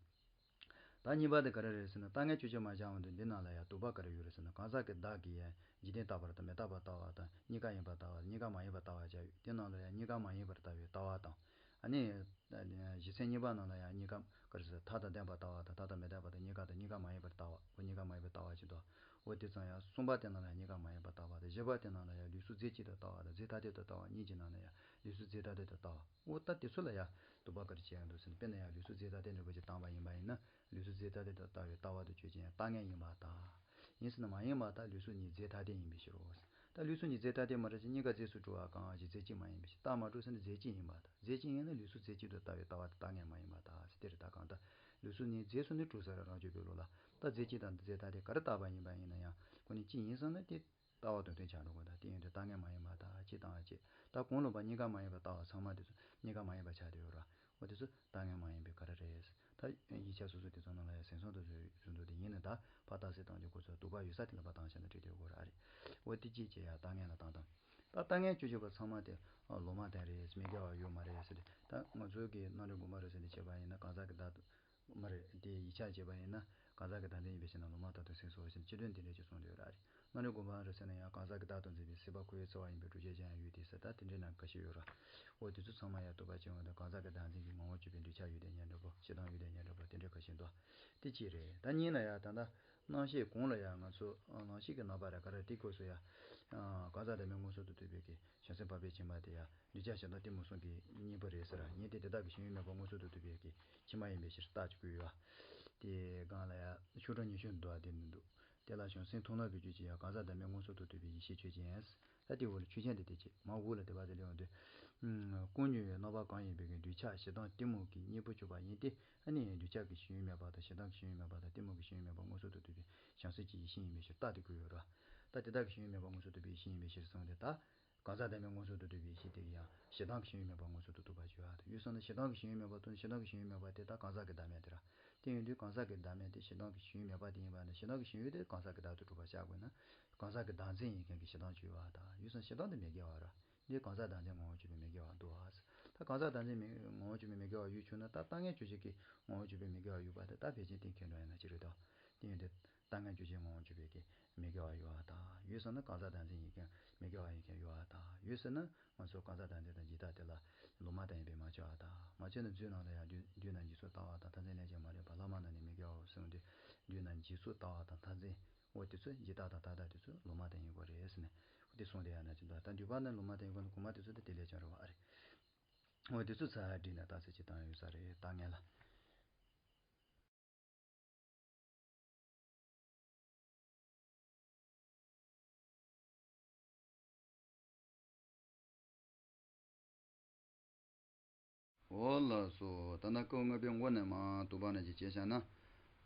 ད་གཉིས་པ་དེ་ག་རེ་རེད་ཟེར་ན། ལྟ་ངན་བཅུ་གཅིག་མ་བཞག་འོང་དུས་འདི་ནང་ལ་ཡང་དོགས་པ་ག་རེ་ཡོད་རེད་ཟེར་ན། གང་ཟག་གི་བདག་གིས་ཡང་འཇིག་རྟེན་ལྟ་བར་དང་མི་རྟག་པར་ལྟ་བ་དང་གཉིས་ཀ་ཡིན་པར་ལྟ་བ། གཉིས་ཀ་མ་ཡིན་པར་ལྟ་བ་བཞག་ཡོད། དེ་ནང་ལ་ཡང་གཉིས་ཀ་མ་ཡིན་པར་ལྟ་བའི་ལྟ་བ་དང་། ཨ་ནི་གཞི་ཚན་གཉིས་པ་ནང་ལ་ཡང་གཉིས་ཀ་ག་རེ་ཟེར། ཐ་དང་ལྡན་པར་ལྟ་བ་དང་ཐ་དང་མི་ལྡན་པ་དང་གཉིས་ཀ་དང་གཉིས་ཀ་མ་ཡིན་པར་ལྟ་བ། འོ་གཉིས་ཀ་མ་ཡིན་པར་ལྟ་བ་ཅིག་འདུག་འོ་དེ་ཙམ་ཡང་གསུམ་པ་དེ་ནང་ལ་ཡང་གཉིས་ཀ་མ་ཡིན་པར་ལྟ་བ་དང་། བཞི་པ་དེ་ནང་ལ་ཡང་ལུས་གསུམ་རྫས་གཅིག་ཏུ་ལྟ་བ་དང་རྫས་ཐ་དད་དུ་ལྟ་བ། གཉིས་ཀྱི་ནང་ལ་ཡང་ལུས་གསུམ་རྫས་ཐ་དད་དུ་ལྟ་བ། འོ་ད་དེ་ཚོ་ལ་ཡང་དོགས་པ་ག་རེ་བྱེད་ཡང་འདུག་ཟེར་ན། དཔེར་ན་ཡང་ལུས་གསུམ་རྫས་ཐ་དད་འདྲ་པོ་ཅིག་བཏང་པ་ཡིན་པ་ཡིན་ན། ལུས་གསུམ་རྫས་ཐ་དད་དུ་ལྟ་བའི་ལྟ་བ་དེ་ཆོས་ཅན། ལྟ་ངན་ཡིན་པར་ཐལ། ཡིན་ཟེར་ན་མ་ཡིན་པར་ཐལ། ལུས་གསུམ་ནི་རྫས་ཐ་དད་ཡིན་པའི་ཕྱིར་རོ། ད་ལུས་གསུམ་ནི་རྫས་ཐ་དད་མ་རེད་ཟེར། གཉིས་ཀ་རྫས་སུ་གྲུབ་པའི་གང་ཞིག་རྫས་གཅིག་མ་ཡིན་པའི་ཕྱིར། རྟགས་མ་གྲུབ་ཟེར་ན་རྫས་གཅིག་ཡིན་པར་ཐལ། རྫས་གཅིག་ཡིན་ན་ལུས་གསུམ་རྫས་གཅིག་ཏུ་ལྟ་བའི་ལྟ་བ་དེ་ལྟ་ངན་མ་ཡིན་པར་ཐལ་ཟེར། དེ་རེད། ད་གང་ལྟར་ལུས་གསུམ་ནི་རྫས་སུ་ནི་གྲུབ་ས་རེད། རང་རྒྱུད་པའི་ལུགས་ལ། ད་རྫས་གཅིག་དང་རྫས་ཐ་དད་ག་རེ་བཏགས་པ་ཡིན་པ་ཡིན་ན་ཡང་ཁོ་ནི་གཅིག་ཡིན་ཙང་ན་དེ་ལྟ་བ་དོན་མཐུན་ཆགས་འགྲོ་དགོས། ད་དེ་ཡིན་དུས་ལྟ་ངན་མ་ཡིན་པར་ཐལ། གཅིག་དང་གཅིག་ད་གོང་ལུགས་པ་གཉིས་ཀ་མ་ཡིན་པར་ལྟ་བ་ཚང་མ་དེ་ཚོ་གཉིས་ཀ་མ་ཡིན་པ་ཆགས་བསྡད་ཡོད་རེད། འོ་དེ་ཚོ་ལྟ་ངན་མ་ཡིན་པའི་ག་རེ་རེད། ད་ཡིག་ཆ་སོ་སོ་དེ་ཚོ་ནང་ལ་ཡང་གཟེངས་གཟིགས་སུ་བཟུང་འདུག་དེ་ཡིན་ན་ད་ཕར་བརྟག་དཔྱད་བཏང་རྒྱུ་ཁོ་ཚོ་དོགས་པ་ཡོད་ས་དེ་ལ་ཕར་བཏང་བྱས་ན་འགྲིག་བསྡད་ཡོད་རེད། ཨ་རེད། འོ་དེ་གཅིག་བྱས་ཡ་ལྟ་ངན་ལ་བཏང་དང་། ད་ལྟ་ངན་བཅུ་བཞི་པ་ཚང་མ་དེ་ལོག་མ་བསྟན་རེད། མི་དགེ་བ་ཡོད་མ་རེད་ཟེར་ཏེ། ད་ང་ཚོའི་གི་རྣམ་འགྲེལ་དགོངས་པ་རེད་ཟེར་ཏེ་བྱས་པ་ཡིན་ན་གང་ཟག་གི་བདག་ཏུ་མ་རེད། དེ་ཡིག་ཆ་བྱས་པ་ཡིན་ན་གང་ཟག་གི་བདག་འཛིན་ཡིན་པའི་ཕྱིར་ན་ལོག་མ་ཐལ་དུ་ཟིན་སོ་ཟེར་ནས་སྤྱི་དོན་དེ་འདྲ་ཅིག་གསུངས་བསྡད་ཡོད་རེད། ཨ་རེད། རྣམ་འགྲེལ་དགོངས་པ་རེད་ཟེར་ན་ཡང་གང་ཟག་གི་བདག་ཏུ་འཛིན་པའི་སྲིད་པ་ཁོ་བོའི་འཚོ་བ་ཡིན་པའི་སྒྲུབ་བྱེད་ཅན་ཡང་ཡོད་དེ་ཟེར། ད་དེ་འདྲའི་ནང་འགའ་ཤས་ཡོད་རེད། འོ་དེ་ཚོ་ཚང་མ་ཡང་དོགས་པ་བྱེད་འོང་དུས་གང་ཟག་གི་བདག་འཛིན་གྱི་ངོ་བོ་གཅིག་པའི་འདོད་ཆགས་ཡོད་དེ་ཉན་འདྲ་པོ། ཞེ་སྡང་ཡོད་དེ་ཉན་འདྲ་པོ། དེ་འདྲའི་ག་ཞིག་འདུག་དེ་གཅིག་རེད། ད་གཉིས་ན་ཡང་ད་ལྟ་རྣམ་ཤེས་གོང་ལ་ཡང་ང་ཚོ་རྣམ་ཤེས་ཀྱི་རྣམ་པ་རེད་ག་རེ་དེ་སྐབས་སུ་ཡང་གང་ཟག་བདག་མེད་མངོན་སུམ་དུ་རྟོགས་པའི་གི་བྱང་སེམས་འཕགས་པའི་བྱེ་བྲག་དེ་ཡང་འདོད་ཆགས་ཞེ་སྡང་གཏི་མུག་གསུམ་གྱི་གཉེན་པོ་རེད་ཟེར། གཉེན་དེ་དེ་དག་གི་ཞེན་ཡུལ་མེད་པར་མངོན་སུམ་དུ་རྟོགས་པའི་གི་ཕྱི་མ་ཡིན་པའི་ཕྱིར་རྟགས་ཀྱི་སྐུལ་བ། དེ་སྒང་ལ་ཡང་ཤོག་གྲངས་ཉི་ཤུ་འདུག་དེ་ནི་འདུག་དེ་ལ་བྱང་སེམས་མཐོང་ལམ་པའི་རྒྱུད་ཀྱི་ཡང་གང་ཟག་བདག་མེད་མངོན་སུམ་དུ་རྟོགས་པའི་ཡེ་ཤེས་ཆོས་ཅན། ད་དེ་འོག་ལ་ཆོས་ཅན་དེ་དེ་བྱེད་མ་འོག་ལ་དེ་བ་དེ་ལས་འོང་དུས། ཀུན་ཉོན་པའི་རྣམ་པ་གང་ཡིན་པའི་གི་འདོད་ཆགས་ཞེ་སྡང་གཏི་མུག་གི་གཉེན་པོ་གྱུར་པ་ཡིན་ཏེ། ཨ་ནི་འདོད་ཆགས་ཀྱི་ཞེན་ཡུལ་མེད་པ་དང་ཞེ་སྡང་གི་ཞེན་ཡུལ་མེད་པ་དང་གཏི་མུག་གི་ཞེན་ཡུལ་མེད་པ་མངོན་སུམ་དུ་རྟོགས་པའི་བྱང་སེམས་ཀྱི་ཡེ་ཤེས་ཡིན་པའི་ཕྱིར་རྟགས་དེ་སྐུལ་ཡོད་རེད། ད་དེ་དག་གི་ཞེན་ཡུལ་མེད་པ་མངོན་སུམ་དུ་རྟོགས་པའི་ཡེ་ཤེས་ཡིན་པའི་ཕྱིར་གསུངས་ཏེ། ད་གང་ཟག་བདག་མེད་མངོན་སུམ་དུ་རྟོགས་པའི་ཡེ་ཤེས་དེ་ཡང་ཞེ་སྡང་གི་ཞེན་ཡུལ་མེད་པ་མངོན་སུམ་དུ་རྟོགས་པ་བྱེད་ཡ་དང་། ཡུལ་སོང་ན་ཞེ་སྡང་གི་ཞེན་ཡུལ་མེད་པ་དང་ཞེ་སྡང་གི་ཞེན་ཡུལ་མེད་པ་དེ་དག་གང་ཟག་གི་བདག་མེད་དེ་རེད། དེ་ཡིན་དུས་གང་ཟག་གི་བདག་མེད་དེ་ཞེ་སྡང་གི་ཞེན་ཡུལ་མེད་པ་དེ་ཡིན་པ་ན། ཞེ་སྡང་གི་ཞེན་ཡུལ་དེ་གང་ཟག་གི་བདག་ཏུ་གྲུབ་པར་བཞག་དགོས་ན། གང་ཟག་གི་བདག་འཛིན་ཡིན་མཁན་གྱི་ཞེ་སྡང་བྱུང་བ་དང་། ཡུལ་སོང་ན་ཞེ་སྡང་དེ་མི་དགེ་བ་རེད། འདི་གང་ཟག་བདག་འཛིན་ངོ་བོར་གྱུར་པའི་མི་དགེ་བ་འདུག་ཨ། ད་གང་ཟག་བདག་འཛིན་མི་ངོ་བོར་གྱུར་པའི་མི་དགེ་བ་ཡོད་བྱུང་ན། ད་ལྟ་ངན་བཅུ་བཞི་གི་ངོ་བོར་གྱུར་པའི་མི་དགེ་བ་ཡོད་པ་དེ་ད་ཕལ་ཆེར་གཏན་འཁེལ་འགྲོ་ཡ་ན་ཅི་རེད་དོ། དེ་ཡིན་དུས་ལྟ་ངན་བཅུ་བཞི་ངོ་བོར་གྱུར་པའི་གི་མི་དགེ་བ་ཡོད་པ་དང་། ཡུལ་སོང་ན་གང་ཟག་བདག་འཛིན་ཡིན་མཁན་མི་དགེ་བ་ཡིན་མཁན་ཡོད་པ་དང་། ཡུལ་སོང་ན་ང་ཚོ་གང་ཟག་བདག་འཛིན་དང་འཇིག་ལྟ་དེ་ལ་ལོག་མ་བསྟན་ཡིན་པས་མ་བྱས་པ་དང་། མ་བྱས་ན་རྫུན་ནང་ལ་ཡང་རྒྱུ་རྒྱུ་ན་འཇིག་ཚོགས་ལྟ་བ་དང་མཐར་འཛིན་ལན་ཅིག་མ་རེད་པ། ལྷག་མ་རྣམས་ནི་མི་དགེ་བའོ་གསུངས་ཏེ། རྒྱུ་ན་འཇིག་ཚོགས་ལྟ་བ་དང་མཐར་འཛིན། འོ་དེ་ཚོ་འཇིག་ལྟ་དང་མཐའ་ལྟ་དེ་ཚོ་ལོག་མ་བསྟན་ཡིན་དགོས་རེད་ཟེར་ནས། འོ་དེ་གསུངས་དེ་ཡང་ན་ཅི་འདུག་ད་འདུས་པ་ནི་ལོག་མ་བསྟན་ཡིན་དགོས་ན་གོང་མ་དེ་ཚོ་དེ་དེ་ལས་ཀྱང་རེད་པ། ཨ་རེད། འོ་དེ་ཚོ་ཚར་བསྒྲིགས་ནས་རྟགས་གསལ་གྱི་བཏང་ཡོད་ས་རེད། རྟགས་ངན་ལ། འོ་ལགས་སོ། ད་ནི་སྐབས་ལྔ་པའི་མགོ་ནས་མར་དུ་བ་ནས་ཅིག་བྱས་བཞག་ན།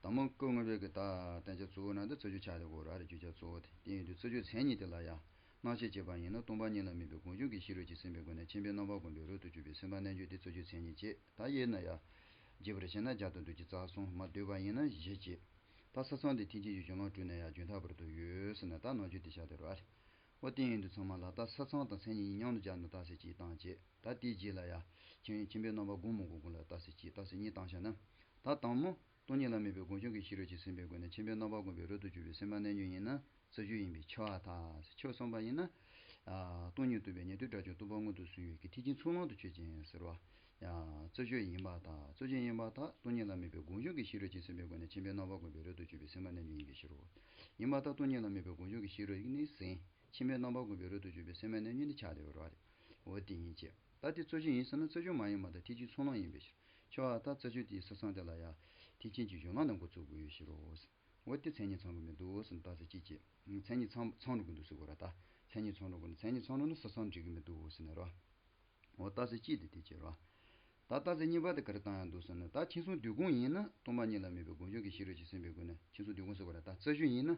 དང་པོ་སྐབས་ལྔ་པའི་གི་ད་བསྟན་བྱ་གཙོ་བོ་ནང་དུ་རྩོད་རྒྱུ་ཆགས་ཡོད་རེད། རེད། རྒྱུ་ཆ་གཙོ་བོ་དེ། དེ་ཡིན་དུས་རྩོད་རྒྱུ་མཚན་ཉིད་དེ་ལ་ཡང་། སྣང་ཤས་བྱས་པ་ཡིན་ན་སྟོང་པ་ཉིད་ལ་དམིགས་པའི་སྒོམ་བྱུང་གི་ཤེས་རབ་ཀྱིས་ཟིན་པའི་སྒོ་ནས་མཁྱེན་པའི་རྣམ་པ་བསྒོམས་པའི་རབ་ཏུ་གྱུར་པའི་སེམས་དཔའ་རྣལ་འབྱོར་དེ་རྩོད་རྒྱུ་མཚན་ཉིད་བྱེད། ད་དབྱེ་ན་ཡང་། རྒྱས་པར་བཤད་ན་བརྒྱ་དང་བདུན་ཅུ་རྩ་གསུམ། མར་བསྡུས་པ་ཡིན་ན་བཞི་བྱས། ད་ས་མཚམས་དེ་ཐེག་ཆེན་གྱི་གཞུང་ལམ་དྲུག་ནས་ཡང་བརྗོད་མཐའ་བར་དུ་ཡོད་ཟེར་ནས་ད་ནང་ཆོས་དེ་བཞག་དེ་རེད། འོ་དེ་ཡིན་དུས་ཚང་མ་ལ་ད་ས་མཚམས་དང་མཚན་ཉིད་གཉིས་མཉམ་དུ་སྦྱར་ནས་རྟགས་གསལ་གཅིག་བཏང་བྱས། ད་དེའི་རྗེས་ལ་ཡང་མཁྱེན་མཁྱེན་པའི་རྣམ་པ་བསྒོམ་མི་བསྒོམ་གུང་ལ་རྟགས་གསལ་གཅིག་རྟགས་གསལ་གཉིས་བཏང་བཞག་ན། ད་དང་པོ་སྟོང་ཉིད་ལ་དམིགས་པའི་སྒོམ་བྱུང་གི་ཤེས་རབ་ཀྱིས་ཟིན་པའི་སྒོ་ནས་མཁྱེན་པའི་རྣམ་པ་བསྒོམས་པའི་རབ་ཏུ་གྱུར་པའི་སེམས་དཔའ་རྣལ་འབྱོར་ཡིན་ན་རྩོད་རྒྱུ་ཡིན་པས་ཁྱབ་པར་ཐལ། ཁྱབ་སོང་བ་ཡིན་ན། ཨ། སྟོང་ཉིད་རྟོགས་པའི་ཉན་ཐོས་དགྲ་བཅོམ་སྟོང་པ་མངོན་དུ་གསོལ་བའི་གི་ཐེག་ཆེན་ཚོགས་ལམ་དུ་ཆོས་ཅན་ཟེར་བ། ཡང་རྩོད་རྒྱུ་ཡིན་པར་ཐལ། རྩོད་རྒྱུ་ཡིན་པར་ཐལ། སྟོང་ཉིད་ལ་དམིགས་པའི་སྒོམ་བྱུང་གི་ཤེས་རབ་ཀྱིས་ཟིན་པའི་སྒོ་ནས་མཁྱེན་པའི་རྣམ་པ་བསྒོམས་པའི་རབ་ཏུ་གྱུར་པའི་སེམས་དཔའ་རྣལ་འབྱོར་ཡིན་པའི་ཕྱིར་རོ། ཡིན་པར་ཐལ། སྟོང་ཉིད་ལ་དམིགས་པའི་སྒོམ་བྱུང་གི་ཤེས་རབ་ཀྱིས་ནི་ཟིན། མཁྱེན་པའི་རྣམ་པ་བསྒོམས་པའི་རབ་ཏུ་གྱུར་པའི་སེམས་དཔའ་རྣལ་འབྱོར་ནི་ཆགས་བསྡད་པ་རེད། འོ་དེ་ཡིན་ཅེས། ད་དེ་རྩོད་རྒྱུ་ཡིན་ཟེར་ན་རྩོད་རྒྱུ་མ་ཡིན་པར་ཐལ། ཐེག་ཆེན་ཚོགས་ལམ་ཡིན་པའི་ཕྱིར། ཁྱབ་པར་ཐལ། རྩོད་རྒྱུ་དེའི་ས་མཚམས་དེ་ལ་ཡང་ཐེག་ཆེན་གྱི་གཞུང་ལམ་ནས་འགོ་བཙུགས་དགོས་པའི་ཕྱིར་རོ། འོ་དེ་མཚན་ཉིད་ཚང་གི་མི་འདུག་ཟེར་ནས་རྟགས་གསལ་གཅིག་བྱས། མཚན་ཉིད་ཚང་ཚང་འགྲོ་གི་འདུག་ཟེར་དགོས་རེད་ད། མཚན་ཉིད་ཚང་འགྲོ་དགོས་ན། མཚན་ཉིད་ཚང་འགྲོ་ན་ས་མཚམས་འགྲིག་གི་མི་འདུག་ཟེར་ནས་རོ། འོ་རྟགས་གསལ་གཅིག་དེ་དེ་བྱས་རོ། ད་རྟགས་གསལ་གཉིས་པ་དེ་ག་རེ་བཏང་ཡང་འདུག་ཟེར་ན། ད་མཁྱེན་གསུམ་འདོད་སྒོམ་ཡིན་ན་སྟོང་པ་ཉིད་ལ་དམིགས་པའི་སྒོམ་བྱུང་གི་ཤེས་རབ་ཀྱིས་ཟིན་པའི་སྒོ་ནས། མཁྱེན་གསུམ་འདོད་སྒོམ་ཟེར་དགོས་རེད་ད། རྩོད་རྒྱུ་ཡིན་ན།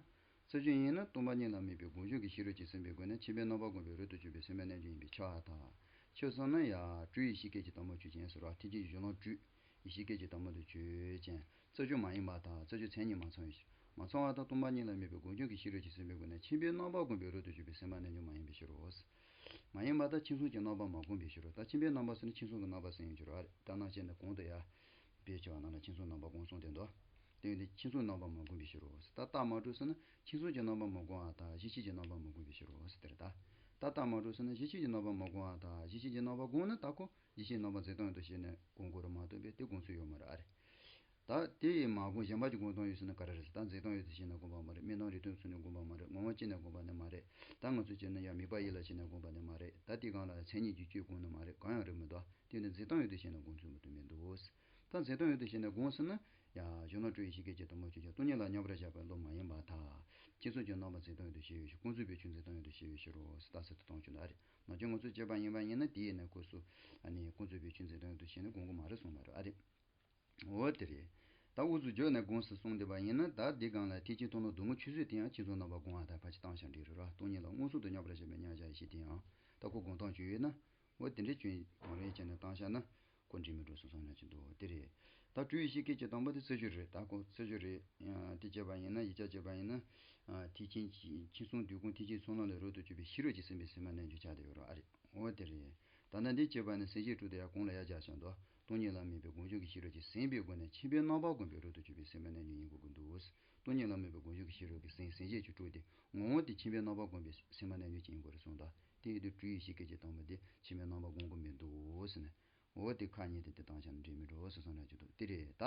རྩོད་རྒྱུ་ཡིན་ན་སྟོང་པ་ཉིད་ལ་དམིགས་པའི་སྒོམ་བྱུང་གི་ཤེས་རབ་ཀྱིས་ཟིན་པའི་སྒོ་ནས་མཁྱེན་པའི་རྣམ་པ་བསྒོམས་པའི་རབ་ཏུ་གྱུར་པའི་སེམས་དཔའ་རྣལ་འབྱོར་ཡིན་པས་ཁྱབ་པར་ཐལ། ཁྱབ་སོང་ན་ཡང་སྤྲོས་ཡུལ་ཤེས་སྐལ་གྱི་དང་པོ་ཆོས་ཅན་ཟེར་བ། ཐེག་ཆེན་གཞུང་ལམ་དྲུག་ཡུལ་ཤེས་སྐལ་གྱི་དང་པོ་དེ་ཆོས་ཅན། རྩོད་རྒྱུ་མ་ཡིན་པར་ཐལ། རྩོད་རྒྱུ་མཚན་ཉིད་མ་ཚང་བའི་ཕྱིར། མ་ཚང་བར་ཐལ། སྟོང་པ་ཉིད་ལ་དམིགས་པའི་སྒོམ་བྱུང་གི་ཤེས་རབ་ཀྱིས་ཟིན་པའི་སྒོ་ནས་མཁྱེན་པའི་རྣམ་པ་བསྒོམས་པའི་རབ་ཏུ་གྱུར་པའི་སེམས་དཔའ་རྣལ་འབྱོར་མ་ཡིན་པའི་ཕྱིར་རོ། མ་ཡིན་པར་ཐལ། མཁྱེན་གསུམ་གྱི་རྣམ་པ་མ་བསྒོམས་པའི་ཕྱིར་རོ། ད་མཁྱེན་པའི་རྣམ་པ་ཟེར་ན་མཁྱེན་གསུམ་གྱི་རྣམ་པ་ཟེར་ཡིན་གྱི་རོ། ཨ་རེ། ད་སྣང་བཤད་ནས་གོང་དུ་ཡང་བེད་སྤྱོད་པ་ནང་ལ་མཁྱེན་གསུམ་རྣམ་པ་བསྒོམ་གསུངས་དེ་འདུག་དེ་ཡིན་དུས་མཁྱེན་གསུམ་རྣམ་པ་མ་བསྒོམས་པའི་ཕྱིར་རོ། ད་རྟགས་མ་གྲུབ་ཟེར་ན་མཁྱེན་གསུམ་གྱི་རྣམ་པ་མ་བསྒོམས་པར་ཐལ། གཞི་ཤེས་ཀྱི་རྣམ་པ་མ་བསྒོམས་པའི་ཕྱིར་རོ་ཟེར་དེ་རེད་ད། ད་ལྟ་མ་འགྲོ་ཟེར་ན་གཞི་ཤེས་ཀྱི་རྣམ་པ་མ་སྒོམ་པ་དང་། གཞི་ཤེས་ཀྱི་རྣམ་པ་སྒོམ་ན་ད་ཁོ་གཞི་ཤེས་རྣམ་པ་འཛིན་སྟངས་ཡོད་དོ་ཞེས་ནས་སྒོམ་དགོས་རེད་མ་གཏོགས་པས་དེ་སྒོམ་ཚུལ་ཡོད་མ་རེད་ཨ་རེད། ད་དེ་ཡིས་མ་སྒོམ་གཞན་པ་ཅིག་སྒོམ་སྟངས་ཡོད་ཟེར་ན་ག་རེ་རེད། ད་འཛིན་སྟངས་ཡོད་དོ་ཞེས་ནས་སྒོམ་པ་མ་རེད། དམིགས་རྣམ་རིགས་མཐུན་ཚུལ་ནས་སྒོམ་པ་མ་རེད། ངོ་བོ་གཅིག་ནས་སྒོམ་པ་ནི་མ་རེད། ད་ང་ཚོས་བྱས་ན་ཡང་དམིགས་པ་ཡིད་ལ་བྱས་ནས་སྒོམ་པ་ནི་མ་རེད། ད་དེ་གང་ལ་མཚན་ཉིད་ཀྱི་སྤྱོད་སྒོམ་ནི་མ་རེད། གང་ཡང་རེད་མི་འདུག་དེ་ནི་འཛིན་སྟངས་ཡོད་དོ་ཞེས་ནས་སྒོམ་ཚུལ་མི་འདུག་ད་འཛིན་སྟངས་ཡོད་དོ་ཞེས་ནས་སྒོམ་ཟེར་ན། ཡ། གཞོན་ནུ་སྤྲོས་ཡུལ་གཤིས་སྐད་ཅིག་དང་པོ་ཆོས་ཅན། སྟོང་ཉིད་ལ་མཉམ་པར་བཞག་པའི་བློ་མ་ཡིན་པར་ཐལ། ཁྱེད་ཚོ་ཀྱང་རྣམ་པར་འཛིན་སྟངས་ཡོད་དོ་ཞེས་ཡོད་ཕྱིར། ཀུན་རྫོབ་པའི་ཆོས་འཛིན་སྟངས་ཡོད་དོ་ཞེས་ཡོད་ཕྱིར་རོ། ཟེར་ད་ཟེར་དུ་བཏང་བཅུག་ན་ཨ་རེ། ནམ་རྒྱུན་ང་ཚོས་བྱས་པ་ཡིན་པ་ཡིན་ན་དེ་ཡིན་ན་ཁོ་སུ། ཨ་ནི་ཀུན་རྫོབ་པའི་ཆོས་འཛིན་སྟངས་ཡོད་དོ་ཞེས་ནི་སྒོམ་གི་མ་རེད་གསུངས་པ་རེད་ཨ་རེ། འོ་དེ་རེད། ད་འུ་ཚོ་བརྗོད་ནས་སྒོམ་ཟེར་གསུངས་བསྡད་པ་ཡིན་ན། ད་འདི་སྒང་ལ་ཐེག་ཆེན་མཐོང་ལམ་སྡུག་བསྔལ་ཆོས་བཟོད་དེ་ཡང་ཁྱེད་ཚོ་རྣམ་པ་སྒོམ་པ་དང་ཕལ་ཆེར་བཏང་བཞག་འགྲིག་རེད་ར། སྟོང་ཉིད་ལ་མངོན་སུམ་དུ་མཉམ་པར་བཞག་པའི་མཉམ་བཞག་ཡེ་ཤེས་དེ་ཡང་ད་ཁོ་སྒོམ་སྟངས་བཅུ་ཡོད་ན། འོ་དེ་འདྲའི་སྐྱོན་མང་རེ་བྱས་ནས་བཏང་བཞག་ན། ཁོ་འགྲིག་མི་འགྲོ་བསམ་བསམ་ན་ཅི་འདུག་དེ་རེད། ད་སྤྲོས་ཡུལ་གཤིས་སྐད་ཅིག་དང་པོ་དེ་ཚིག་སྦྱོར་རེད། ད་ཁོ་ཚིག་སྦྱོར་རེད། ཡང་དེ་བྱས་པ་ཡིན་ན། ཡིག་ཆ་བྱས་པ་ཡིན་ན། ཐེག་ཆེན་གྱི་མཁྱེན་གསུམ་འདོད་ཀུན་ཐེག་ཆེན་ཚོགས་རྣམས་ལས་རབ་ཏུ་གྱུར་པའི་ཤེས་རབ་ཀྱིས་ཟིན་པའི་སེམས་པ་རྣལ་འབྱོར་ཆགས་བསྡད་ཡོད་རེད་ཨ་རེད། འོ་དེ་རེད། ད་ལྟ་འདི་བྱས་པ་ནི་སེམས་བསྐྱེད་དྲུག་དེ་ཡང་གོང་ལ་ཡར་སྦྱར་བཞིན་དུ། སྟོང་ཉིད་ལ་དམིགས་པའི་སྒོམ་བྱུང་གི་ཤེས་རབ་ཀྱིས་ཟིན་པའི་སྒོ་ནས་མཁྱེན་པའི་རྣམ་པ་བསྒོམས་པའི་རབ་ཏུ་གྱུར་པའི་སེམས་པ་རྣལ་འབྱོར་ཡིན་དགོས་ཀྱི་འདུག་སྟོང་ཉིད་ལ་དམིགས་པའི་སྒོམ་བྱུང་གི་ཤེས་རབ་ཀྱིས་ཟིན། སེམས་བསྐྱེད་ཀྱི་དྲུག་དེ་ངོ་བོ་དེ་མཁྱེན་པའི་རྣམ་པ་བསྒོམས་པའི་སེམས་པ་རྣལ་འབྱོར་ཅན་ཡིན་དགོས་རེད་གསུངས་དང་། དེ་ཡིན་དུས་སྤྲོས་ཡུལ་གཤིས་སྐད་ཅིག་དང་པོ་དེ་མཁྱེན་པའི་རྣམ་པ་བསྒོམ་དགོས་མི་འདུག་ཟེར་ནས། འོ་དེ་ཁ་གཉིས་དེ་དེ་བཏང་བྱས་ན་འགྲིག་མི་འགྲོ་བསམ་བསམ་འདྲ་ཅིག་འདུག་དེ་རེད། ད་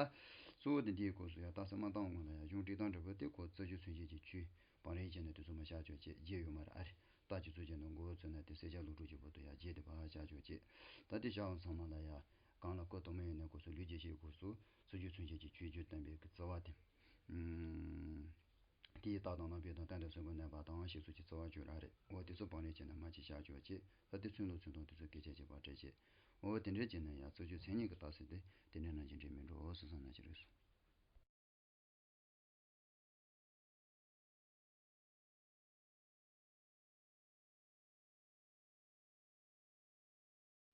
གཙོ་བོ་དེ་འདིའི་སྐབས་སུ་ཡང་རྟགས་གསལ་མ་བཏང་སྔོན་ལ་ཡང་གཞུང་བྲིས་སྟངས་འདྲ་པོ་དེ་ཁོ་རྩ་རྒྱུད་མཚོན་བྱེད་ཀྱི་ཆོས་བང་རིམ་བྱས་ནས་དུས་ཚོད་མ་བཞག་ཆོག་ཅེས་བརྗོད་ཡོད་མ་རེད་ཨ་རེ། རྟགས་ཀྱི་ཚུལ་བྱས་ནས་མགོ་བཙུགས་ནས་དེ་གསལ་ཆ་ལུགས་འགྲོ་གཅིག་པོ་དུ་ཡང་རྗེས་དེ་བ་བཞག་ཆོག་ཅེས། ད་དེ་བཞག་པ་ཚང་མ་ལ་ཡང་གང་ལ་གོ་དོ་མ་ཡོད་ནས་སྐབས་སུ་ལུས་ཀྱི་ཤེས་སྐབས་སུ་རྩ་རྒྱུད་མཚོན་བྱེད་ཀྱི་ཆོས་རྒྱུད་བསྟན་པའི་རྩ་བ་དེ། དེའི་རྟགས་དང་རྣམ་དཔྱོད་དང་བསྟན་དུ་གསོན་པོ་གནས་པ་དང་ཞེས་སོགས་ཀྱི་རྩ་བ་བརྗོད་ར་རེད། འོ་དེ་ཚོ་བང་རིམ་བྱས་ནས་མ་ཅིག་བཞག་ཆོག་ཅེས། ད་དེ་མཚོན་ལུགས་མཚོན་སྟངས་དེ་ཚོ་སྐད་ཆ་བྱས་པ་འདྲ་བྱས། འོ་དེ་འདྲ་བྱས་ནས་ཡང་རྩ་རྒྱུད་མཚན་ཉིད་ཀྱི་རྟགས་ཟེར་དེ་དེ་འདྲ་ནང་བཞིན་འདྲེས་མི་འགྲོ་བསམ་བསམ་ན་ཅི་རེད་སོ།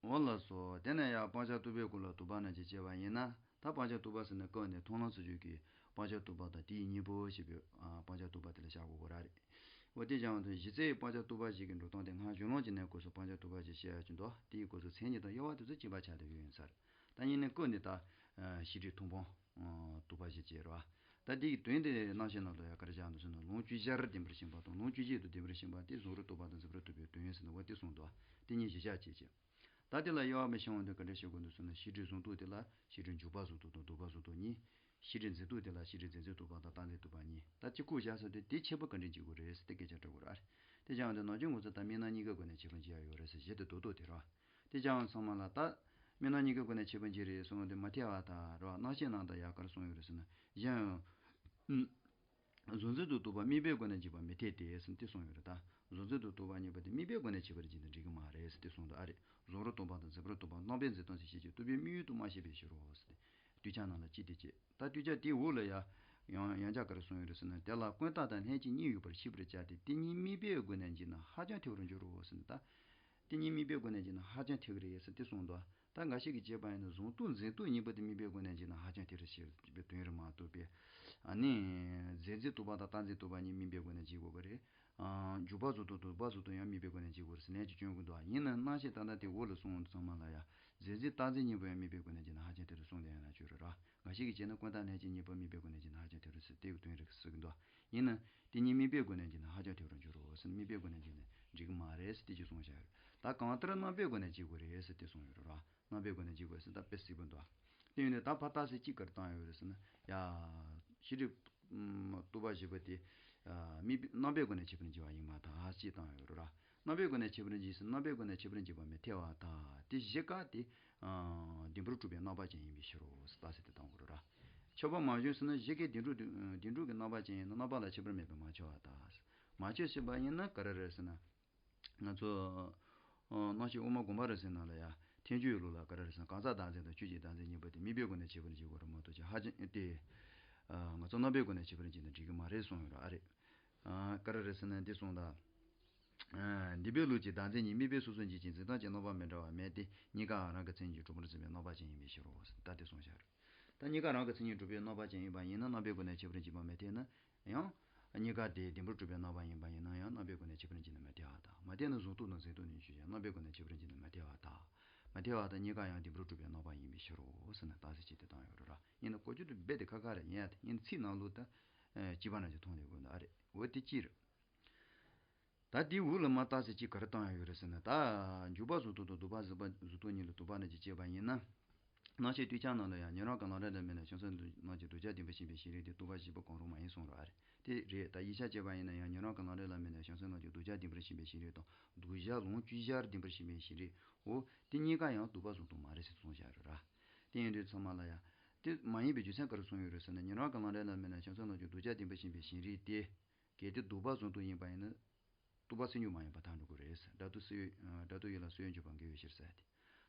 འོ་ལགས་སོ། དེ་ནས་ཡང་སྤང་བྱ་རྟོག་པའི་སྐོར་ལ་དོགས་པ་ནང་བཞིན་བྱས་པ་ཡིན་ན། ད་སྤང་བྱ་རྟོག་པ་ཟེར་ན་སྐབས་ནས་མཐོང་ལམ་ཚུལ་འཆོས་ཀྱི་སྤང་བྱ་རྟོག་པ་དང་དེའི་གཉེན་པོ་ཞེས་པའི་ཨ་སྤང་བྱ་རྟོག་པ་དེ་ལ་བཞག་དགོས་ཀྱི་རེད། འོ་དེ་བཞག་དུས་གཞི་རྩའི་སྤང་བྱ་རྟོག་པ་ཞིག་གི་འགྲོ་སྟངས་དེ་སྔར་གཞུང་ལམ་གྱི་གནས་སྐབས་སུ་སྤང་བྱ་རྟོག་པ་ཞེས་བཤད་ཡ་ཅིག་འདུག་དེའི་སྐབས་སུ་མཚན་ཉིད་དང་དབྱེ་བ་དེ་ཚོ་གཅིག་པ་ཆགས་བསྡད་ཡོད་ཡིན་ས་རེད། ད་ཡིན་ནའི་སྐབས་འདི་ད་ཨ་ཤེས་སྒྲིབ་མཐོང་སྤང་རྟོག་པ་ཞེས་བྱས་རེད་བ། ད་འདི་གི་དོན་དེ་རྣམ་བཤད་ནང་ལ་ཡང་ག་རེ་བཞག་འདུག་ཟེར་ན། ལམ་བཅུ་ཆར་བདེན་པར་ཞེན་པ་དང་། ལམ་བཅུ་གཅིག་ཏུ་བདེན་པར་ཞེན་པ་དེ་གཟུང་རབ་རྟོག་པ་དང་འཛིན་པ་རྟོག་པའི་དོན་ཡིན་ཟེར་ནས་འོ་དེ་གསུངས་འདུག་དེ་གཉིས་གཞི་བཞག་བྱས་བྱས། ད་དེ་ལ་དབྱེ་བ་མི་ཤེས་པ་འདི་ག་འདྲ་ཤེས་དགོས་འདུག་ཟེར་ན། ཤེས་སྒྲིབ་གཟུང་རྟོག་དེ་ལ་ཤེས་སྒྲིབ་འཇུག་པ་གཟུང་རྟོག་དང་ལྡོག་པ་གཟུང་རྟོག་གཉིས། ཤེས་སྒྲིབ་འཛིན་རྟོག་དེ་ལ་ཤེས་སྒྲིབ་འཛིན་རྫས་རྟོག་པ་དང་རྟག་འཛིན་རྟོག་པ་གཉིས། ད་གཅིག་ཁུག་བཞག་ས་དེ་དེ་ཁྱད་པར་ག་འདྲ་འབྱེད་དགོས་རེད་ཟེར་ཏེ་སྐད་ཆ་འདྲི་དགོས་རེད་ཨ་རེ། དེ་བྱས་ཙང་དེ་ནམ་རྒྱུན་ང་ཚོ་ད་དམིགས་རྣམ་གཉིས་ཀའི་སྒོ་ནས་ཁྱད་པར་འབྱེད་ཡ་ཡོད་རེད་ཟེར་བཞིན་དུ་རྡོག་རྡོག་དེ་རེད་བ། དེ་བྱས་ཙང་ཚང་མ་ལ་ད་དམིགས་རྣམ་གཉིས་ཀའི་སྒོ་ནས་ཁྱད་པར་འབྱེད་རེད་གསུངས་དེ་མ་འཐད་པ་དང་རེད་བ། རྣམ་བཤད་ནང་ད་ཡ་ག་རེ་གསུངས་ཡོད་རེད་ཟེར་ན། གཞན་ཡང་། གཟུང་འཛིན་དུ་རྟོག་པ་དམིགས་པའི་སྒོ་ནས་འབྱེད་པ་མི་འཐད་དེ་ཟེར་ཏེ་གསུངས་ཡོད་རེད་ད། གཟུང་འཛིན་དུ་རྟོག་པ་གཉིས་པོ་དེ་དམིགས་པའི་སྒོ་ནས་ཁྱད་པར་འབྱེད་ན་འགྲིག་གི་མ་རེད་ཟེར་ཏེ་གསུངས་འདུག་ཨ་རེ། གཟུང་རབ་རྟོག་པ་དང་འཛིན་པ་རྟོག་པ་རྣམ་པའི་འཛིན་སྟངས་ཤེས་བྱེད་ཀྱི་རྟོག་པའི་དམིགས་ཡུལ་དུ་སྨྲ་ཤེས་པའི་ཕྱིར་རོ་ཟེར་ཏེ། སྡུད་ཆ་ནང་ལ་གཅིག་དེ་བྱས། ད་སྡུད་ཆ་དེའི་འོག་ལ་ཡ། ཡང་ཡང་བསྐྱར་ག་རེ་གསུངས་ཡོད་རེད་ཟེར་ན། དེ་ལ་ཀུན་བཏགས་དང་ལྷན་ཅིག་གཉིས་ཡོད་པར་ཤེས་པར་བྱ་སྟེ། དེ་གཉིས་དམིགས་པའི་སྒོ་ནས་འབྱེད་ན་ཧ་ཅང་ཐལ་བར་འགྱུར་རོ་ཟེར་ན། ད་དེ་གཉིས་དམིགས་པའི་སྒོ་ནས་འབྱེད་ན་ཧ་ཅང་ཐལ་གྱི་རེད་ཟེར་ཏེ་གསུངས་འདུག་ད་འགའ་ཞིག་གིས་བྱས་པ་ཡིན་ན་གཟུང་རྟོག་འཛིན་རྟོག་གཉིས་པོ་དེ་དམིགས་པའི་སྒོ་ནས་འབྱེད་ན་ཧ་ཅང་ཐལ་རེད་ཞེས་པའི་དོན་རེད་མ་གཏོགས་པའི། ཨ་ནི། འཛིན་རྫས་རྟོག་པ་དང་རྟག་འཛིན་རྟོག་པ་གཉིས་དམིགས་པའི་སྒོ་ནས་འབྱེད་དགོས་པ་རེད། ཨ། འཇུག་པ་གཟུང་རྟོག་ལྡོག་པ་གཟུང་རྟོག་ཡང་དམིགས་པའི་སྒོ་ནས་འབྱེད་དགོས་རེད་ཟེར་ནས་ཀྱི་སྐྱོན་གྱི་འདུག་ཡིན་ན་རྣམ་བཤད་ད་ལྟ་དེ་འོག་ལ་གསུངས་ཚང་མ་ལ་ཡ། འཛིན་རྫས་རྟག་འཛིན་གཉིས་པོ་ཡང་དམིགས་པའི་སྒོ་ནས་འབྱེད་ན་ཧ་ཅང་ཐལ་རེད་གསུངས་བསྡད་ཡ་ན་ཆོས་རེད་ར། འགའ་ཞིག་གིས་བྱས་ན་ཀུན་བཏགས་ལྷན་ཅིག་གཉིས་པོ་དམིགས་པའི་སྒོ་ནས་འབྱེད་ན་ཧ་ཅང་ཐལ་རེད་ཟེར་དེ་གི་དོན་རེད་ཟེར་གི་འདུག་ཡིན་ན། དེ་གཉིས་དམིགས་པའི་སྒོ་ནས་འབྱེད་ན་ཧ་ཅང་ཐལ་རུ་འགྱུར་རོ་ཟེར་ན། དམིགས་པའི་སྒོ་ནས་འབྱེད་ན་འགྲིག་གི་མ་རེད་ཟེར་དེ་ཅིག་གསུངས་བཞག་ཡོད། ད་གང་ལྟར་རྣམ་པའི་སྒོ་ནས་འབྱེད་དགོས་རེད་ཟེར་དེ་གསུངས་ཡོད་རེད་ར། རྣམ་པའི་སྒོ་ནས་འབྱེད་དགོས་ཟེར་ད་དཔེ་གཟིགས་པོ་འདུག་དེ་ཡིན་ནས་ད་ཕར་རྟགས་གསལ་གཅིག་ག་རེ་བཏང་ཡོད་རེད་ཟེར་ན། ཡ། ཤེས་སྒྲིབ། ཨམ། རྟོག་པ་བཞི་པོ་དེ། ཨ། དམིགས་པའི་རྣམ་པའི་སྒོ་ནས་ཁྱད་པར་འབྱེད་པ་ཡིན་པར་ཐལ་ཞེས་བཏང་ཡོད་རེད་ར། རྣམ་པའི་སྒོ་ནས་ཁྱད་པར་འབྱེད་ཟེར་རྣམ་པའི་སྒོ་ནས་ཁྱད་པར་འབྱེད་པ་མི་འཐད་པར་ཐལ། དེ་གཞི་ཀ་དེ། ཨ། བདེན་པར་གྲུབ་པའི་རྣམ་པ་ཅན་ཡིན་པའི་ཕྱིར་རོ་ཟེར་རྟགས་གསལ་དེ་བཏང་དགོས་རེད་ར། ཁྱད་པར་མ་བྱུང་ཟེར་ན་གཞི་ཀའི་བདེན་གྲུབ་དེ་བདེན་གྲུབ་ཀྱི་རྣམ་པ་ཅན་ཡིན་ན་རྣམ་པ་ལ་ཁྱད་པར་མེད་པས་མ་ཁྱབ་པར་ཐལ། མ་ཁྱབ་ཟེར་བ་ཡིན་ན་ག་རེ་རེད་ཟེར་ན། ང་ཚོ། ཨ། རྣམ་བཤད་དབུ་མ་དགོངས་པ་རབ་གསལ་ནང་ལ་ཡ། ཐལ་འགྱུར་ལུགས་ལ་ག་རེ་རེད་ཟེར་ན། གང་ཟག་བདག་འཛིན་དང་ཆོས་ཀྱི་བདག་འཛིན་གཉིས་པོ་དེ་དམིགས་པའི་སྒོ་ནས་ཁྱད་པར་འབྱེད་དགོས་རེད་མ་གཏོགས་ཅིག་ཧ་ཅང་དེ། ཨ། ང་ཚོ་རྣམ་པའི་སྒོ་ནས་ཁྱད་པར་འབྱེད་ན་འགྲིག་གི་མ་རེད་གསུངས་ཡོད་རེད་ཨ་རེད། ཨ། ག་རེ་རེད་ཟེར་ན་འདི་གསུངས་དང་། ཨ། འདུས་པའི་ལུགས་ཀྱི་བདག་འཛིན་གཉིས་དམིགས་པས་སོ་སོར་འབྱེད་ཅིང་འཛིན་སྟངས་ཀྱི་རྣམ་པ་མི་འདྲ་བ་མེད་དེ། གཉིས་ཀའང་རང་གི་མཚན་ཉིད་ཀྱིས་གྲུབ་པར་འཛིན་པའི་རྣམ་པ་ཅན་ཡིན་པའི་ཕྱིར་རོ། ད་དེ་གསུངས་བཞག་རེད། ད་གཉིས་ཀ་རང་གི་མཚན་ཉིད་གྲུབ་པའི་རྣམ་པ་ཅན་ཡིན་པ་ཡིན་ན་རྣམ་པའི་སྒོ་ནས་ཁྱད་པར་འབྱེད་པ་མི་འཐད་ན་ཡང་། གཉིས་ཀ་དེ་བདེན་པར་གྲུབ་པའི་རྣམ་པ་ཡིན་པ་ཡིན་ན་ཡང་རྣམ་པའི་སྒོ་ནས་ཁྱད་པར་འབྱེད་ན་མི་འཐད་པར་ཐལ། མ་འཐད་ན་གཟུང་རྟོག་དང་འཛིན་རྟོག་གཉིས་ཆོས་ཅན། རྣམ་པའི་སྒོ་ནས་ཁྱད་པར་འབྱེད་ན་མི་འཐད་པར་ཐལ། མི་འཐད་པར་ཐལ། གཉིས་ཀ་ཡང་བདེན་པར་གྲུབ་པའི་རྣམ་པ་ཡིན་པའི་ཕྱིར་རོ་ཟེར་ནས་རྟགས་གསལ་བྱས་ཏེ་བཏང་ཡོད་རེད་ར། ཡིན་ན་གོ་རྒྱུ་དེ་རྦད་དེ་ཁག་ཁག་རེད། ཡིན་ཡང་དེ་ཡིན་ཚིག་ནང་ལོགས་ད། ཨ། སྤྱི་པ་ནང་བཞིན་མཐོང་ལེ་དགོས་འདུག་ཨ་རེད། འོ་དེ་ཅི་རེད། ད་དེའི་འོག་ལ་མར་རྟགས་གསལ་ཅིག་ག་རེ་བཏང་ཡ་ཡོད་རེད་ཟེར་ན། ད་འཇུག་པ་གཟུགས་སྟོབས་དང་སྡུད་པ་གཟུགས་པ་གཟུགས་སྟོབས་གཉིས་ལ་སྡུད་པ་ནང་བཞིན་བྱས་པ་ཡིན་ན། རྣམ་ཤེས་ལྟོས་བཅས་རྣམས་ལ་ཡང་ཉན་རང་གི་ལམ་རིམ་ལ་དམིགས་ནས་བྱང་སེམས་རྣམས་ཀྱི་གདུལ་བྱ་བདེན་པར་ཤེས་པའི་ཞེན་རིག་དེ་སྡུད་པ་བཞི་པོ་གང་རུང་མ་ཡིན་གསུངས་རོགས་ཨ་རེད། དེ་རེད། ད་དབྱེ་ཞིབ་བྱས་པ་ཡིན་ན་ཡང་ཉན་རང་གི་ལམ་རིམ་ལ་དམིགས་ནས་བྱང་སེམས་རྣམས་ཀྱི་གདུལ་བྱ་བདེན་པར་ཤེས་པའི་ཞེན་རིག་དང་གདུལ་བྱ་ལོངས་སྤྱོད་བཞིར་བདེན་པར་ཤེས་པའི་ཞེན་རིག་འོ་དེ་གཉིས་ཀ་ཡང་སྡུད་པ་གཟུགས་སྟོབས་མ་རེད་ཟེར་གསུངས་བཞག་ཡོད་རེད་ར། དེ་ཡིན་དུས་ཚང་མ་ལ་ཡང་དེ་མ་ཡིན་པའི་རྒྱུ་མཚན་ག་རེ་གསུངས་ཡོད་རེད་ཟེར་ན། ཉན་རང་གི་ལམ་རིམ་ལ་དམིགས་ནས་བྱང་སེམས་རྣམས་ཀྱི་གདུལ་བྱ་བདེན་པར་ཤེས་པའི་ཞེན་རིག་དེ། གལ་ཏེ་སྡུད་པ་གཟུགས་སྟོབས་ཡིན་པ་ཡིན་ན། སྡུད་པ་སེལ་འགྱུར་མ་ཡིན་པར་ཐལ་འགྲོ་གི་རེད། སྒྲ་སྡུད་སེལ་ཡུལ། སྒྲ་སྡུད་ཡུལ་ལ་སེལ་ཡུལ་འཇུག་པ་འགལ་བའི་ཕྱིར་ཟེར་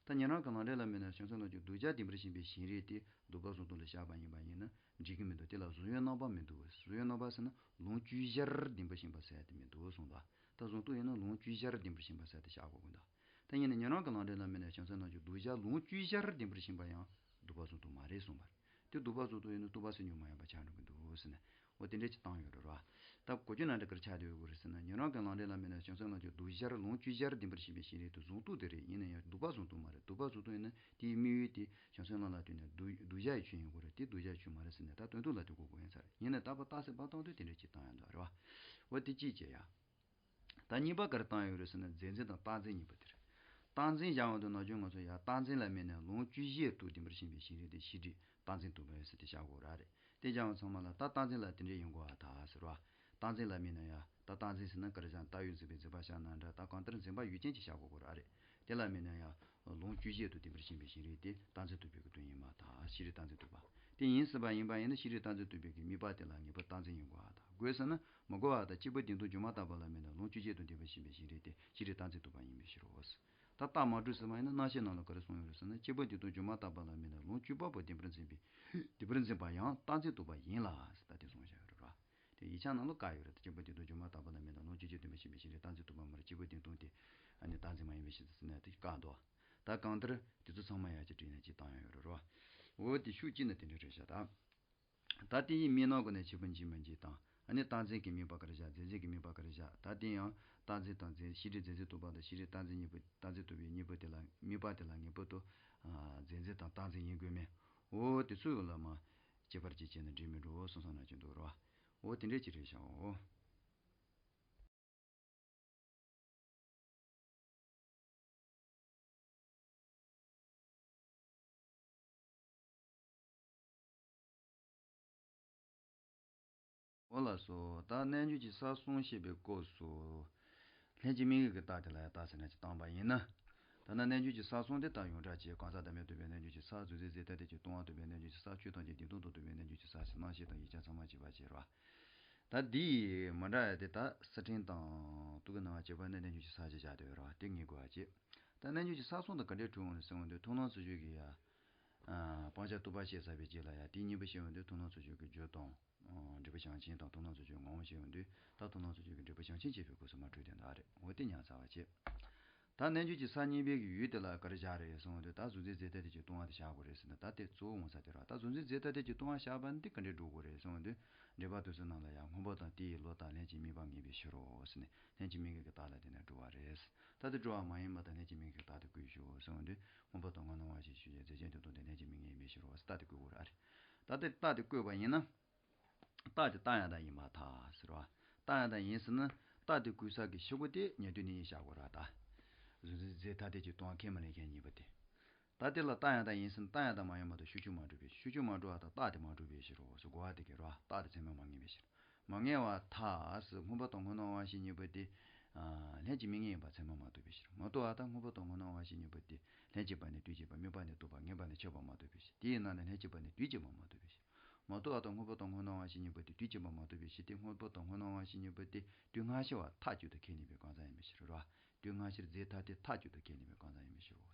ཏེ། ད་ཉན་རང་གི་ལམ་རིམ་ལ་དམིགས་ནས་བྱང་སེམས་རྣམས་ཀྱི་གདུལ་བྱ་བདེན་པར་ཤེས་པའི་ཞེན་རིག་དེ་སྡུད་པ་གཟུགས་སྟོབས་ལ་བཞག་པ་ཡིན་པ་ཡིན་ན་འགྲིག་གི་མི་འདུག་དེ་ལ་གཟུགས་ཡུལ་རྣམ་པར་མི་འདུག་གཟུགས་ཡུལ་རྣམ་པར་ཟེར་ན་ལོངས་སྤྱོད་བཞིར་བདེན་པར་ཤེས་པ་ཟེར་ཏེ་མི་འདུག་གསུངས་པ། ད་གཟུགས་སྟོབས་ཡིན་ན་ལོངས་སྤྱོད་བཞིར་བདེན་པར་ཤེས་པ་ཟེར་ཏེ་བཞག་དགོས་ཀྱི་འདུག་ད་ཡིན་ན་ཉན་རང་གི་ལམ་རིམ་ལ་དམིགས་ནས་བྱང་སེམས་རྣམས་ཀྱི་གདུལ་བྱ་ལོངས་སྤྱོད་བཞིར་བདེན་པར་ཤེས་པ་ཡང་སྡུད་པ་གཟུགས་སྟོབས་མ་རེད་གསུངས་པ་རེད། དེ་སྡུད་པ་གཟུགས་སྟོབས་ཡིན་ན་སྡུད་པ་སེལ་འགྱུར་མ་ཡིན་པ་ཆགས་འགྲོ་གི་འདུག་ཟེར་ནས། འོ་དེ་འདྲས་ཅིག་བཏང་ཡོད་རེད་ར། ད་གོ་རྒྱུ་ན་འདི་ག་རེ་ཆགས་བསྡད་ཡོད་རེད་ཟེར་ན། ཉན་རང་གི་ལམ་རིམ་ལ་དམིགས་ནས་བྱང་སེམས་རྣམས་ཀྱི་གདུལ་བྱར་ལོངས་སྤྱོད་བཞིར་བདེན་པར་ཤེས་པའི་ཞེན་རིག་དེ་གཟུགས་སྟོབས་དེ་རེད། ཡིན་ན་ཡང་སྡུད་པ་གཟུགས་སྟོབས་མ་རེད། སྡུད་པ་གཟུགས་སྟོབས་ཡིན་ན་དེའི་དམིགས་ཡུལ་དེ་བྱང་སེམས་རྣམས་ལ་ལྟོས་ནས་གདུལ་གདུལ་བྱ་ཡི་ཆོས་ཡིན་དགོས་རེད། དེ་གདུལ་བྱའི་ཆོས་མ་རེད་ཟེར་ནས་ད་དོན་དུ་ལ་དེ་གོ་དགོས་ཡིན་ས་རེད། ཡིན་ན་རྟག་པ་རྟགས་གསལ་པ་བཏང་དུས་དེ་འདྲས་ཅིག་བཏང་ཡོད་འདུག་རེད་བ། འོ་དེ་གཅིག་བྱས་ཡ། ད་གཉིས་པ་ག་རེ་བཏང་ཡོད་རེད་ཟེར་ན། རྫས་འཛིན་དང་རྟག་འཛིན་གཉིས་པོ་དེ་རེད། རྟག་འཛིན་བཞག་ཡོང་དུས་ན་ཆུང་ང་ཚོ་ཡ་རྟག་འཛིན་ལ་དམིགས་ནས་ལོངས་སྤྱོད་བཞིའི་སྟོབས་བདེན་པར་ཤེས་པའི་ཞེན་རིག་དེ་ཤེས་སྒྲིབ་རྟག་འཛིན་སྡུད་པ་ཟེར་ཏེ་བཞག་དགོས་ར་རེད། དེ་བཞག་ཡོང་ཚང་མ་ལ་ད་རྟག་འཛིན་ལ་དེ་འདྲས་ཡིན་དགོས་པ་ད་ཟེར་བ། རྟག་འཛིན་ལ་དམིགས་ན་ཡ་ད་རྟག་འཛིན་ཟེར་ན་ག་རེ་བཞག་རྟགས་ཡོད་འཛིན་པའི་འཛིན་པ་བཞག་ན་འདྲ། ད་གང་ལྟར་འཛིན་པ་ཡུལ་ཅན་ཅིག་བཞག་དགོས་ཀྱི་ར་རེད། དེ་ལ་དམིགས་ན་ཡ་ལོངས་སྤྱོད་བཞིའི་སྟོབས་བདེན་པར་ཤེས་པའི་ཞེན་རིག་དེ་རྟག་འཛིན་སྡུད་པའི་སྟོབས་ཡིན་པ་ད་ཤེས་རིག་རྟག་འཛིན་སྡུད་པ། དེ་ཡིན་སྲིད་པ་ཡིན་པ་ཡིན་ན་ཤེས་རིག་རྟག་འཛིན་སྡུད་པའི་གི་དམིགས་པ་དེ་ལ་ངེས་པར་རྟག་འཛིན་ཡིན་དགོས་པ་ད། དགོས་ཟེར་ན་མི་དགོས་པ་ད། སྐྱེས་བུ་བདེན་སྟོབས་སྒྱུ་མ་ལྟ་བུ་ལ་དམིགས་ན་ལོངས་སྤྱོད་བཞིའི་སྟོབས་བདེན་པར་ཤེས་པའི་ཞེན་རིག་དེ་ཤེས་རིག་རྟག་འཛིན་སྡུད་པ་ཡིན་པའི་ཕྱིར་རོ། ད་རྟགས་མ་གྲུབ་ཟེར་བ་ཡིན་ན་རྣམ་བཤད་ནང་ལ་ག་རེ་གསུངས་ཡོད་རེད་ཟེར་ན། སྐྱེས་བུ་བདེན་སྟོབས་སྒྱུ་མ་ལྟ་བུ་ལ་དམིགས་ན་ལོངས་སྤྱོད་པ་པོ་བདེན་པར་འཛིན་པའི་བདེན་པར་འཛིན་པ་ཡང་རྟག་འཛིན་སྡུད་པ་ཡིན་ལ་ཟེར་ད་དེ་གསུངས་བཞག་ཡོད་རེད་ར། དེ་ཡིག་ཆ་ནང་ལ་བཀག་ཡོད་རེད། སྐྱེས་བུ་བདེན་སྟོབས་སྒྱུ་མ་ལྟ་བུ་ལ་དམིགས་ན་ལོངས་སྤྱོད་བཞིའི་སྟོབས་བདེན་པར་ཤེས་པའི་ཞེན་རིག་རྟག་འཛིན་སྡུད་པ་མ་རེད། སྐྱེས་བུ་བདེན་སྟོབས་དེ་ཨ་ནི་རྟག་འཛིན་མ་ཡིན་པའི་ཕྱིར་ཟེར་ན་དེ་བཀག་འདུག་ད་གང་ལྟར་དེ་ཚོ་ཚང་མ་ཡ་གཅིག་བྲིས་ནས་གཅིག་བཏང་ཡ་ཡོད་རེད་ར། འོ་དེ་ཤུགས་གཅིག་ནས་དེ་འདྲ་རེད་བཞག་ད། ད་དེ་ཡི་དམིགས་སྣང་སྒོ་ནས་ཕྱི་པོ་འཇིག་མི་འཇིག་དང་། ཨ་ནི་རྟག་འཛིན་གྱི་དམིགས་པ་ག་རེ་བཞག་རྫས་འཛིན་གྱི་དམིགས་པ་ག་རེ་བཞག་ད་དེ་ཡང་རྟག་འཛིན་དང་རྫས་ཤེས་སྒྲིབ་རྫས་འཛིན་སྡུད་པ་དང་ཤེས་སྒྲིབ་རྟག་འཛིན་གཉིས་པོ་རྟག་འཛིན་སྡུད་པའི་གཉིས་པོ་དེ་ལ་དམིགས་པ་དེ་ལ་ངེས་པར་དུ་ཨ་རྫས་འཛིན་དང་རྟག་འཛིན་ཡིན་དགོས་མེད། འོ་དེ་ཚོ་ཡོད་ལ་མ་ཁྱད་པར་ཅིག་བྱས་ན་འགྲིག་མི་འགྲོ་གསུངས་སོང་ན་ཅི་འདུག་རོ། འོ་དེ་འདྲས་ཅིག་རེད་བཞག་འོ། འོ་ལགས་སོ། ད་རྣལ་འབྱོར་གྱི་ས་གསུམ་བཤད་པའི་སྐབས་སུ། ལྷན་ཅིག་དམིགས་ངེས་ཀྱི་རྟགས་དེ་ལ་ཡང་རྟགས་ཟེར་ན་ཅིག་བཏང་པ་ཡིན་ན། ད་ནི་རྣལ་འབྱོར་གྱི་ས་གསུམ་དེ་ད་ཡོངས་གྲགས་ཀྱི་གང་ཟག་བདག་མེད་རྟོགས་པའི་རྣལ་འབྱོར་གྱི་ས། གཟུགས་འཛིན་རྫས་ཐ་དད་ཀྱིས་སྟོང་པ་རྟོགས་པའི་རྣལ་འབྱོར་གྱི་ས། ཆོས་ཐམས་ཅད་བདེན་སྟོང་དུ་རྟོགས་པའི་རྣལ་འབྱོར་གྱི་ས་ཟེར་རྣམ་ཤེས་དང་ཡིད་ཆེས་ཚང་མ་བྱས་པ་བྱས་རོ། ད་འདི་མི་འདྲ་ཡ་དེ་ད་གསེར་ཕྲེང་དང་དུག་གི་སྣང་བ་བྱེད་པ་ནི་རྣལ་འབྱོར་གྱི་ས་ཞེས་བྱ་སྟེ་ཡོད་རོ། དེ་ངེས་དགོས་པ་བྱེད། ད་རྣལ་འབྱོར་གྱི་ས་གསུམ་དུ་ག་འདྲས་གྲུབ་འོང་ལ་ཟེར་འོང་དུས་མཐོང་སྣང་ཚུལ་འཆོས་ཀྱི་ཡ། སྤང་བྱ་རྟོག་པ་ཞེས་བྱ་བའི་རྗེས་ལ་ཡ་དེ་གཉིས་པོ་ཤེས་འོང་དུས་མཐོང་སྣང་ཚུལ་འཆོས་ཀྱི་རྒྱུ་དང་། འབྲས་བུ་བྱང་ཆེན་དང་མཐོང་སྣང་ཚུལ་འཆོས་ངོ་བོ་ཤེས་འོང་དུས་ད་མཐོང་སྣང་ཚུལ་འཆོས་ཀྱི་འབྲས་བུ་བྱང་ཆེན་སྐྱེས་པའི་སྐབས་སུ་མ་གྲུབ་དེ་འདྲ་རེད། འོ་དེ་ཉར་ཚར་བ་བྱེད། ད་རྣལ་འབྱོར་གྱི་ས་གཉིས་པའི་གི་ཡུལ་དེ་ལ་ག་རེ་བཞག་རེད་གསུངས་དུས་ད་གཟུགས་འཛིན་རྫས་ཐ་དད་ཀྱིས་སྟོང་པ་དེ་བཞག་དགོས་རེད་ཟེར་ན་ད་དེ་གཙོ་བོ་འོང་ས་དེ་རེད། ད་གཟུགས་འཛིན་རྫས་ཐ་དད་ཀྱིས་སྟོང་པ་བཞག་པ་འདི་ག་འདྲས་འགྲོ་དགོས་རེད་གསུངས་དུས་འགྲེལ་པ་དུས་གསུམ་ནང་ལ་ཡང་སྔོན་པོ་དང་དེ་ཡི་བློ་དང་ལྷན་ཅིག་དམིགས་པ་ངེས་པའི་ཕྱིར་རོ་ཟེར་ནས་ལྷན་ཅིག་དམིགས་ངེས་ཀྱི་རྟགས་ལ་བརྟེན་ནས་འགྲོ་བ་རེད། ད་དེ་འགྲོ་བ་མ་ཡིན་པ་དང་ལྷན་ཅིག་དམིགས་ངེས་ཀྱི་རྟགས་དེ་བཀོད་ཤོག་གསུངས་དུས་སྔོན་པོ་དང་སྔོན་སྣང་བ་ཞེས་ཞུ་བའི་རྫས་ཅན་དེ་དང་དེ་ལྷན་ཅིག་དམིགས་ངེས་ཡིན་པའི་ཕྱིར་རོ་ཟེར་རྟགས་དེ་བཀོད་དགོས་རེད། ད་དེ་རྟགས་དེ་བཀོད་པ་ཡིན་ན། རྟགས་དེ་རྟགས་ཡང་དག་ཡིན་པར་ཐལ་ཟེར་བ། རྟགས་ཡང་དག་ཡིན་ཟེར་ན། རྟགས་དེ་བཀོད་ས་གི་ཕྱི་སྒོ་དེ་ཉེར་སྡུད་དེ་ཉིད་བཞག་དགོས་ར་ད། གཟུགས་འཛིན་རྫས་ཐ་དད་ཀྱིས་སྟོང་པ་ཁས་མི་ལེན་མཁན་གཉིས་པོ་དེ། ད་དེ་ལ་རྟགས་ཡང་དག་ཡིན་ཟེར་ན་རྟགས་ཡང་དག་མ་ཡིན་པ་དང་ཤུགས་ཆུང་མ་གྲུབ་པའི་ཕྱིར། ཤུགས་ཆུང་མ་གྲུབ་པ་དང་རྟགས་དེ་མ་གྲུབ་པའི་ཕྱིར་རོ་ཟེར་གོ་བ་དེ་གས་ར། རྟགས་དེ་ཚད་མས་མ་ངེས་པའི་ཕྱིར། མ་ངེས་པར་ཐལ་ཟེར་སྔོན་པོ་དང་སྔོན་སྣང་དབང་ཤེས་གཉིས་པོ་དེ། ལྷན་ཅིག་དམིགས་ངེས་ཡིན་པ་ཚད་མས་མ་རྟོགས་པའི་ཕྱིར། མ་རྟོགས་པ་དང་སྔོན་པོ་དང་སྔོན་སྣང་དབང་ཤེས་གཉིས་པོ་དེ། ལྷན་ཅིག་པ་ནས་དུས་གཅིག་པ། དམིགས་པ་ནས་རྟོགས་པ། ངེས་པ་ནས་ཁྱབ་པ་མ་རྟོགས་པའི་ཕྱིར། དེའི་ནང་ནས་ལྷན་ཅིག་པ་ནས་དུས་གཅིག་པ་མ་རྟོགས་པའི་ཕྱིར། མ་རྟོགས་པ་དང་སྔོན་པོ་དང་སྔོན་སྣང་དབང་ཤེས་གཉིས་པོ་དེ་དུས་གཅིག་པ་མ་རྟོགས་པའི་ཕྱིར་ཏེ། སྔོན་པོ་དང་སྔོན་སྣང་དབང་ཤེས་གཉིས་པོ་དེ་དུས་སྔ་ཕྱི་བ་མཐའ་གཅིག་ཏུ་ཁས་ལེན་པའི་གང་ཟག་ཡིན་པའི་ཕྱིར་རོ། དུས་སྔ་ཕྱིར་རྫས་ཐ་དད་མཐའ་གཅིག་ཏུ་ཁས་ལེན་པའི་གང་ཟག་ཡིན་པའི་ཕྱིར་རོ།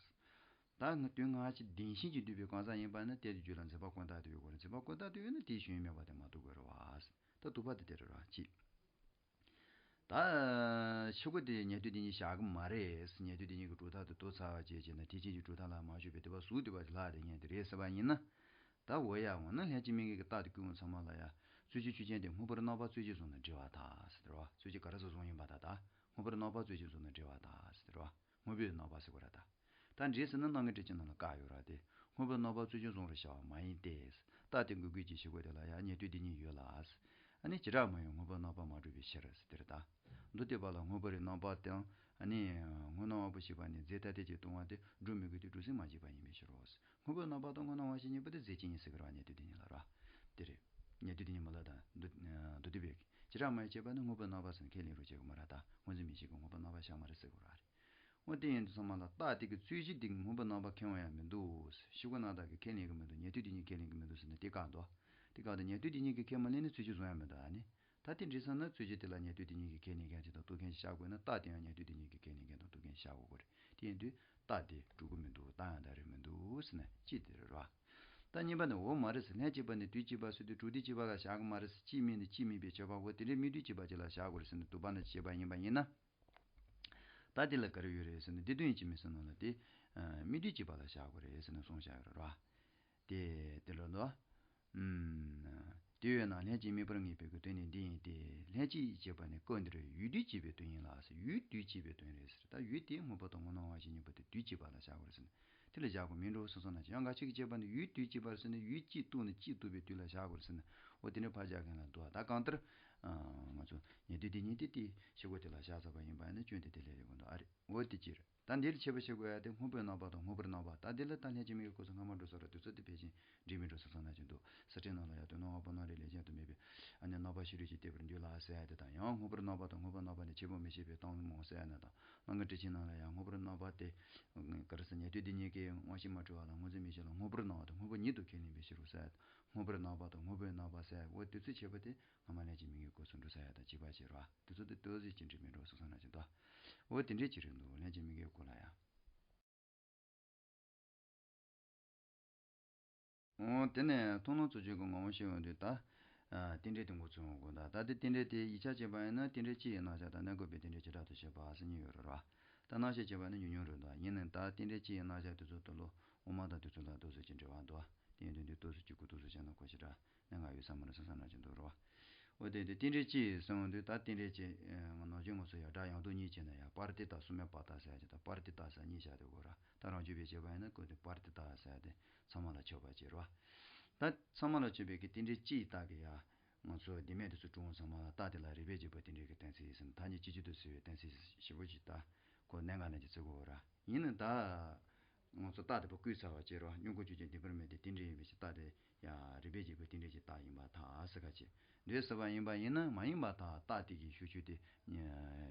ད་དུས་སྔ་ཕྱི་བདེན་ཞེན་གྱིས་བསྡུས་པའི་གང་ཟག་ཡིན་པ་ནི་དེ་དེའི་རྒྱུད་ལ་འཛིན་པ་ཀུན་བཏགས་དེ་ཡོད་དགོས་རེད། འཛིན་པ་ཀུན་བཏགས་དེ་ཡོད་ན་དེའི་ཞེན་ཡུལ་མེད་པ་དེ་མ་རྟོགས་དགོས་རེད་བ། ད་སྡུད་པ་དེ་དེ་རེད་ར་གཅིག་ད་ཕྱི་སྒོ་དེ་ཉེར་སྡུད་དེ་ཉིད་བཞག་གི་མ་རེད། ཉེར་སྡུད་དེ་ཉིད་ཀྱི་གྲུབ་མཐའ་དེ་རྟོགས་ཚར་བ་བྱས་བྱས་ན་ཐེག་ཆེན་གྱི་གྲུབ་མཐའ་ལ་མ་ཞུགས་པའི་སྡུད་པ་གཟུགས་སྡུད་པ་དེ་ལྷག་བསྡད་མཁན་དེ་རེད་ཟེར་བ་ཡིན་ན། ད་འོ་ཡ་འོ་ན་ལྷན་ཅིག་དམིགས་ངེས་ཀྱི་རྟགས་དེ་བཀོད་མཁན་ཚང་མ་ལ་ཡ། རྩོད་གཞི་ཆོས་ཅན་དེ་སྔོན་པོར་སྣང་བ་རྩོད་གཞི་བཟུང་ན་འགྲིག་པར་ཐལ་ཟེར་རོ། རྩོད་གཞི་ག་རེ་ཟེར་བཟུང་ཡིན་པ་ད་ད། སྔོན་པོར་སྣང་བ་རྩོད་གཞི་བཟུང་ན་འགྲིག་པར་ཐལ་ཟེར་རོ། སྔོན་པོའི་སྣང་བ་ཟེར་དགོས་ར་ད། ད་འགྲིག་ཟེར་ན་རྣམ་ངེས་འགྲེལ་གྱི་ནང་ལ་བཀག་ཡོད་ར་དེ། སྔོན་པོའི་སྣང་བ་རྩོད་གཞི་བཟུང་བར་བྱ་བ་མ་ཡིན་ཏེ། རྟགས་དེ་འགོད་དགོས་ཀྱི་ཕྱི་སྒོ་དེ་ལ་ཡང་ཉེར་སྡུད་དེ་ཉིད་ཡོད་ལ། ཨ་ནི་བྱེ་བྲག་སྨྲ་བའི་དངོས་པོའི་རྣམ་པ་མ་གྲུབ་པའི་ཕྱིར་ཟེར་དེ་རེད་ད། མདོ་སྡེ་པ་ལ་དངོས་པོ་རེ་རྣམ་པ་དང་ཨ་ནི་དངོས་སྣང་དབང་པོ་ཞེས་པ་ནི་རྫས་ཐ་དད་ཅིག་སྟོང་བ་དེ་སྒྲུབ་མི་དགོས་ཏེ་སྒྲུབ་ཟིན་མ་བྱས་པ་ཡིན་པའི་ཕྱིར་རོ། དངོས་པོའི་རྣམ་པ་དང་དངོས་སྣང་དབང་ཤེས་གཉིས་པོ་དེ་རྫས་གཅིག་ཡིན་ཟེར་གི་རེད་བ། ཉན་ཐོས་དེ་ཉིད་ལ་རེད་བ། དེ་རེད། ཉན་ཐོས་དེ་ཉིད་མ་ལ་དང་མདོ་མདོ་སྡེ་པས་བྱེ་བྲག་སྨྲ་བས་བྱས་པ་ནི་དངོས་པོའི་རྣམ་པ་ཟེར་ནས་ཁས་ལེན་རོགས་བྱེད་དགོས་མ་རེད་ད། དངོས་འཛིན་མིག་ཤེས་ཀྱི་དངོས་པོའི་རྣམ་པ་བཞག་མ་རེད་ཟེར་དགོས་རེད། འོ་དེ་ཡིན་དུས་ཚང་མ་ལ་རྟགས་དེ་གི་རྩོད་གཞི་དེ་གི་དངོས་པོའི་རྣམ་པ་ཁས་འོང་ཡ་མི་འདུག། ཤོག་གུ་རྣམ་དག་གིས་ཁས་ལེན་གི་མི་འདུག། ཉན་ཐོས་དེ་ཉིད་ཁས་ལེན་གི་མི་འདུག་ཟེར་ནས་དེ་བཀག་འདུག། དེ་བཀག་འདུག། ཉན་ཐོས་དེ་ཉིད་ཀྱིས་ཁས་མ་ལེན་ན་རྩོད་གཞི་བཟོ་ཡ་མི་འདུག། ཨ་ནི། ད་དེ་འདྲ་སོང་ན་རྩོད་གཞི་དེ་ལ་ཉན་ཐོས་དེ་ཉིད་ཀྱིས་ཁས་ལེན་མཁན་ཅིག་དང་རྟོགས་མཁན་ཞིག་བཞག་དགོས་ན། རྟགས་དེ་ཡང་ཉན་ཐོས་དེ་ཉིད་ཀྱིས་ཁས་ལེན་མཁན་དང་རྟོགས་མཁན་ཞིག་བཞག་དགོས་ཀྱི་རེད། དེ་ཡིན་དུས་རྟགས་དེ་གྲུབ་ཀྱི་མི་འདུག། རྟགས་ཡང་དག་རེད་མི་འདུག་ཟེར་ན་གཅིག་དེ་རེད་རོ། ད་གཉིས་པ་ནི་འོ་མ་རེད་ཟེར། ལྷན་ཅིག་པ་ནི་དུས་གཅིག་པ་ཟེར་དུས་གྲུབ་དུས་གཅིག་པ་ལ་བཞག་གི་མ་རེད་ཟེར། གཅིག་མིན་ནི་གཅིག་མིན་པའི་ཁྱབ་པ་འོ་དེ་འདྲའི་སྨྲས་དུས་གཅིག་པ་ཅིག་ལ་བཞག་དགོས་རེད་ཟེར་ནས་དུ་བ་ན་བྱས་པ་ཡིན་པ་ཡིན་ན། ད་དེ་ལ་ག་རེ་ཡོད་རེད་ཟེར་ན། སྡེ་བདུན་ཡིན་གཅིག་མིན་ཟེར་ནོ་ལ་དེ་སྨྲས་དུས་གཅིག་པ་ལ་བཞག་དགོས་རེད་ཟེར་ནས་གསུངས་བཞག་ཡོད་རེད་རོ། དེ་དེ་ལ་འདུག། ཨུམ། དེ་ཡོད་ན་ལྷན་ཅིག་དམིགས་པར་ངེས་པའི་གི་དོན་ནི་འདི་ཡིན་ཏེ། ལྷན་ཅིག་ཅེས་པ་ནི་སྐབས་འདིར་ཡུལ་དུས་གཅིག་པའི་དོན་ཡིན་ལ་ཟེར། ཡུལ་དུས་གཅིག་པའི་དོན་རེད་ཟེར། ད་ཡུལ་དེ་དངོས་པོ་དང་དངོས་སྣང་དབང་ཤེས་གཉིས་པོ་དེ་དུས་གཅིག་པ་ལ་བཞག་དགོས་རེད་ཟེར་ན། དེ་ལ་བཞག་དགོས་མིན་འགྲོ་སོང་སོང་ན་ཅི། ཡང་འགའ་ཞིག་གིས་བྱས་པ་ནི་ཡུལ་དུས་གཅིག་པར་ཟེར་ནས་ཡུལ་གཅིག་གཏུགས་ནས་གཅིག་གཏུགས་པའི་དུས་ལ་བཞག་དགོས་རེད་ཟེར་ན། འོ་དེ་འདྲའི་ཕར་བཞག་མཁན་ལ་འདུག། ད་གང་ལྟར་ང་ཚོ་ཉན་ཐོས་དེ་ཉིད་དེ་དེ་ཤོག་གུ་དེ་ལ་བཞག་ཚར་བ་ཡིན་པ་ཡིན་ན་སྐྱོན་དེ་དེ་ལས་རེད་གོ་འདུག། ཨ་རེ། འོ་དེ་ཅི་རེད། ད་འདིར་ཁྱད་པར་ཕྱེ་དགོས་ཡ་དེ་དངོས་པོའི་རྣམ་པ་དང་དངོས་པོར་སྣང་བ། ད་འདི་ལ་ད་ལྷན་ཅིག་དམིགས་པའི་སྐབས་སུ་སྔ་མ་འགྲོ་ས་ར་དུས་ཚོད་དེ་ཕལ་ཆེར་འགྲིག་མི་འགྲོ་ས་ཚང་ན་ཅིག་འདུག། སི་ཁྲོན་ནང་ལ་ཡ་དོན་སྣང་དབང་པོ་སྣང་རིག་ལས་གཞན་དུ་མེད་པའི་ཨ་ནི་རྣམ་པ་ཤེས་རིག་ཅིག་བལྟས་པར་འདུག་ལ་ཟེར་ཡ་དེ་དང་། ཡང་དངོས་པོར་སྣང་བ་དང་དངོས་པོར་སྣང་བ་ནི་ཁྱད་པར་མི་ཤེས་པའི་གཏམ་མང་ཟེར་ཡ་ན་དང་། རྣམ་ཀུན་དྲི་ཆུའི་ནང་ལ་ཡང་དངོས་པོར་སྣང་བ་དེ་ག་རེ་ཟེར། ཉན་ཐོས་དེ་ཉིད་ཀྱི་དབང་ཤེས་མ་གྲུབ་པ་ལ་དངོས་འཛིན་མིག་ཤེས་ལ་དངོས་པོར་སྣང་བ་དང་དངོས་པོ་ཉིད་དུ་ཁས་ལེན་པའི་ཕྱིར་རོ་ཟེར། དངོས་པོར་སྣང་བ་དང་དངོས་པོའི་སྣང་བ་ཟེར། འོ་དུས་ཚོད་ཁྱད་པར་དེ། སྔ་མ་ལྷན་ཅིག་དམིགས་པའི་སྐབས་སུ་འགྲོ་ས་ཡ་དང་བྱིས་པ་བྱེད་རོ། དེ་ཚོ་དེ་ཏོག་ཙམ་ཅིག་འགྲིག་མི་འགྲོ་སོང་སོང་ན་ཅིག་འདུག། འོ་དེ་འདྲས་ཅིག་རེད་འདུག། ལྷན་ཅིག་དམིགས་པའི་སྐོར་ལ་ཡ། འོ་དེ་ནས་མཐོང་སྣང་ཚུལ་ཁྲིམས་ཀྱི་ངོ་བོ་ཤེས་ཡོང་དུས་ད། ཨ། རྟེན་འབྲེལ་དེ་འགོ་ཚུགས་ཡོང་དགོས། ད་ད་དེ་རྟེན་འབྲེལ་དེ་ཡིག་ཆ་བྱས་པ་ཡིན་ན་རྟེན་འབྲེལ་སྤྱི་ཡི་རྣམ་གཞག་དང་གནས་འགོག་པའི་རྟེན་འབྲེལ་བྱེ་བྲག་ཏུ་བཤད་པ་ཟེར་གཉིས་ཡོད་རེད་ར། ད་རྣམ་བཤད་བྱས་པ་ནི་ཉུང་ཉུང་རེད་འདུག། ཡིན་ནའང་ད་རྟེན་འབྲེལ་སྤྱི་ཡི་རྣམ་གཞག་དེ་ཚོ་དེ་ལོ་དབུ་མ་དང་དེ་ཚོ་ལ་ཏོག་ཙམ་ཅིག་འབྲེལ་བ་འདུག། དེ་ཡིན་དུས་འདི་ཏོག་ཙམ་གཅིག་གུ་ཏོག་ཙམ་བྱས་ན་གོ་ཞེ་དྲག་གནད་འགག་ཡོད་ས་མ་རེད་བསམ་བསམ་ན་ཅིག་འདུག་རོ། འོ་དེ་དེ་རྟེན་འབྲེལ་སྤྱི་ཡི་གསུངས་འོང་དུས་ད་རྟེན་འབྲེལ་སྤྱི་ནམ་རྒྱུན་ང་ཚོས་ཡང་སྒྲ་ཡང་དག་གཉིས་བྱས་ན་ཡང་པར་ཏི་ཏ་སུ་མེ་པ་ཏ་ཟེར་ཡ་ཅིག་དང་པར་ཏི་ཏ་ཟེར་གཉིས་བཞག་དེ་གོ་ར། ད་རང་རྒྱུད་པའི་བྱས་པ་ཡིན་ན་ཀོ་དེ་པར་ཏི་ཏ་ཟེར་ཡ་དེ་ཚང་མ་ལ་ཁྱབ་པ་བྱེད་རོ། ད་ཚང་མ་ལ་ཁྱབ་པའི་གི་རྟེན་འབྲེལ་སྤྱི་ཡི་རྟགས་ཀྱི་ཡ། ང་ཚོ་བདེན་མེད་དུ་ཚུར་དྲུང་ཚང་མ་ལ་རྟགས་དེ་ལ་རིགས་པས་འབྱེད་པའི་རྟེན་འབྲེལ་གྱི་གཏན་ཚིགས་ཟེར་ན་ཐ་སྙད་སྤྱི་སྤྱོད་དུ་ཟེར་བའི་གཏན་ཚིགས་ཞིབ་པོ་ཅིག་ད་ཁོ་གནད་འགག་ནས་ཀྱི་བརྩི་དགོས་ར། ཡིན་ནའང་ད་ང་ཚོ་རྟགས་དེ་པོ་བཀོད་ཚར་བ་བྱེད་རོགས། སྙོམས་འཇུག་རྒྱུ་རྐྱེན་འདུས་པར་མེད་དེ་རྟེན་འབྲེལ་ཡིན་པའི་ཕྱིར་རྟགས་དེ་ཡང་རིགས་པས་འབྱེད་པའི་རྟེན་འབྲེལ་གྱི་རྟགས་ཡིན་པར་ཐལ་ཟེར་ག་བྱེད། འདོད་ཟེར་བ་ཡིན་པ་ཡིན་ན་མ་ཡིན་པར་ཐལ། རྟགས་དེ་གི་ཤུགས་ཆོས་དེ་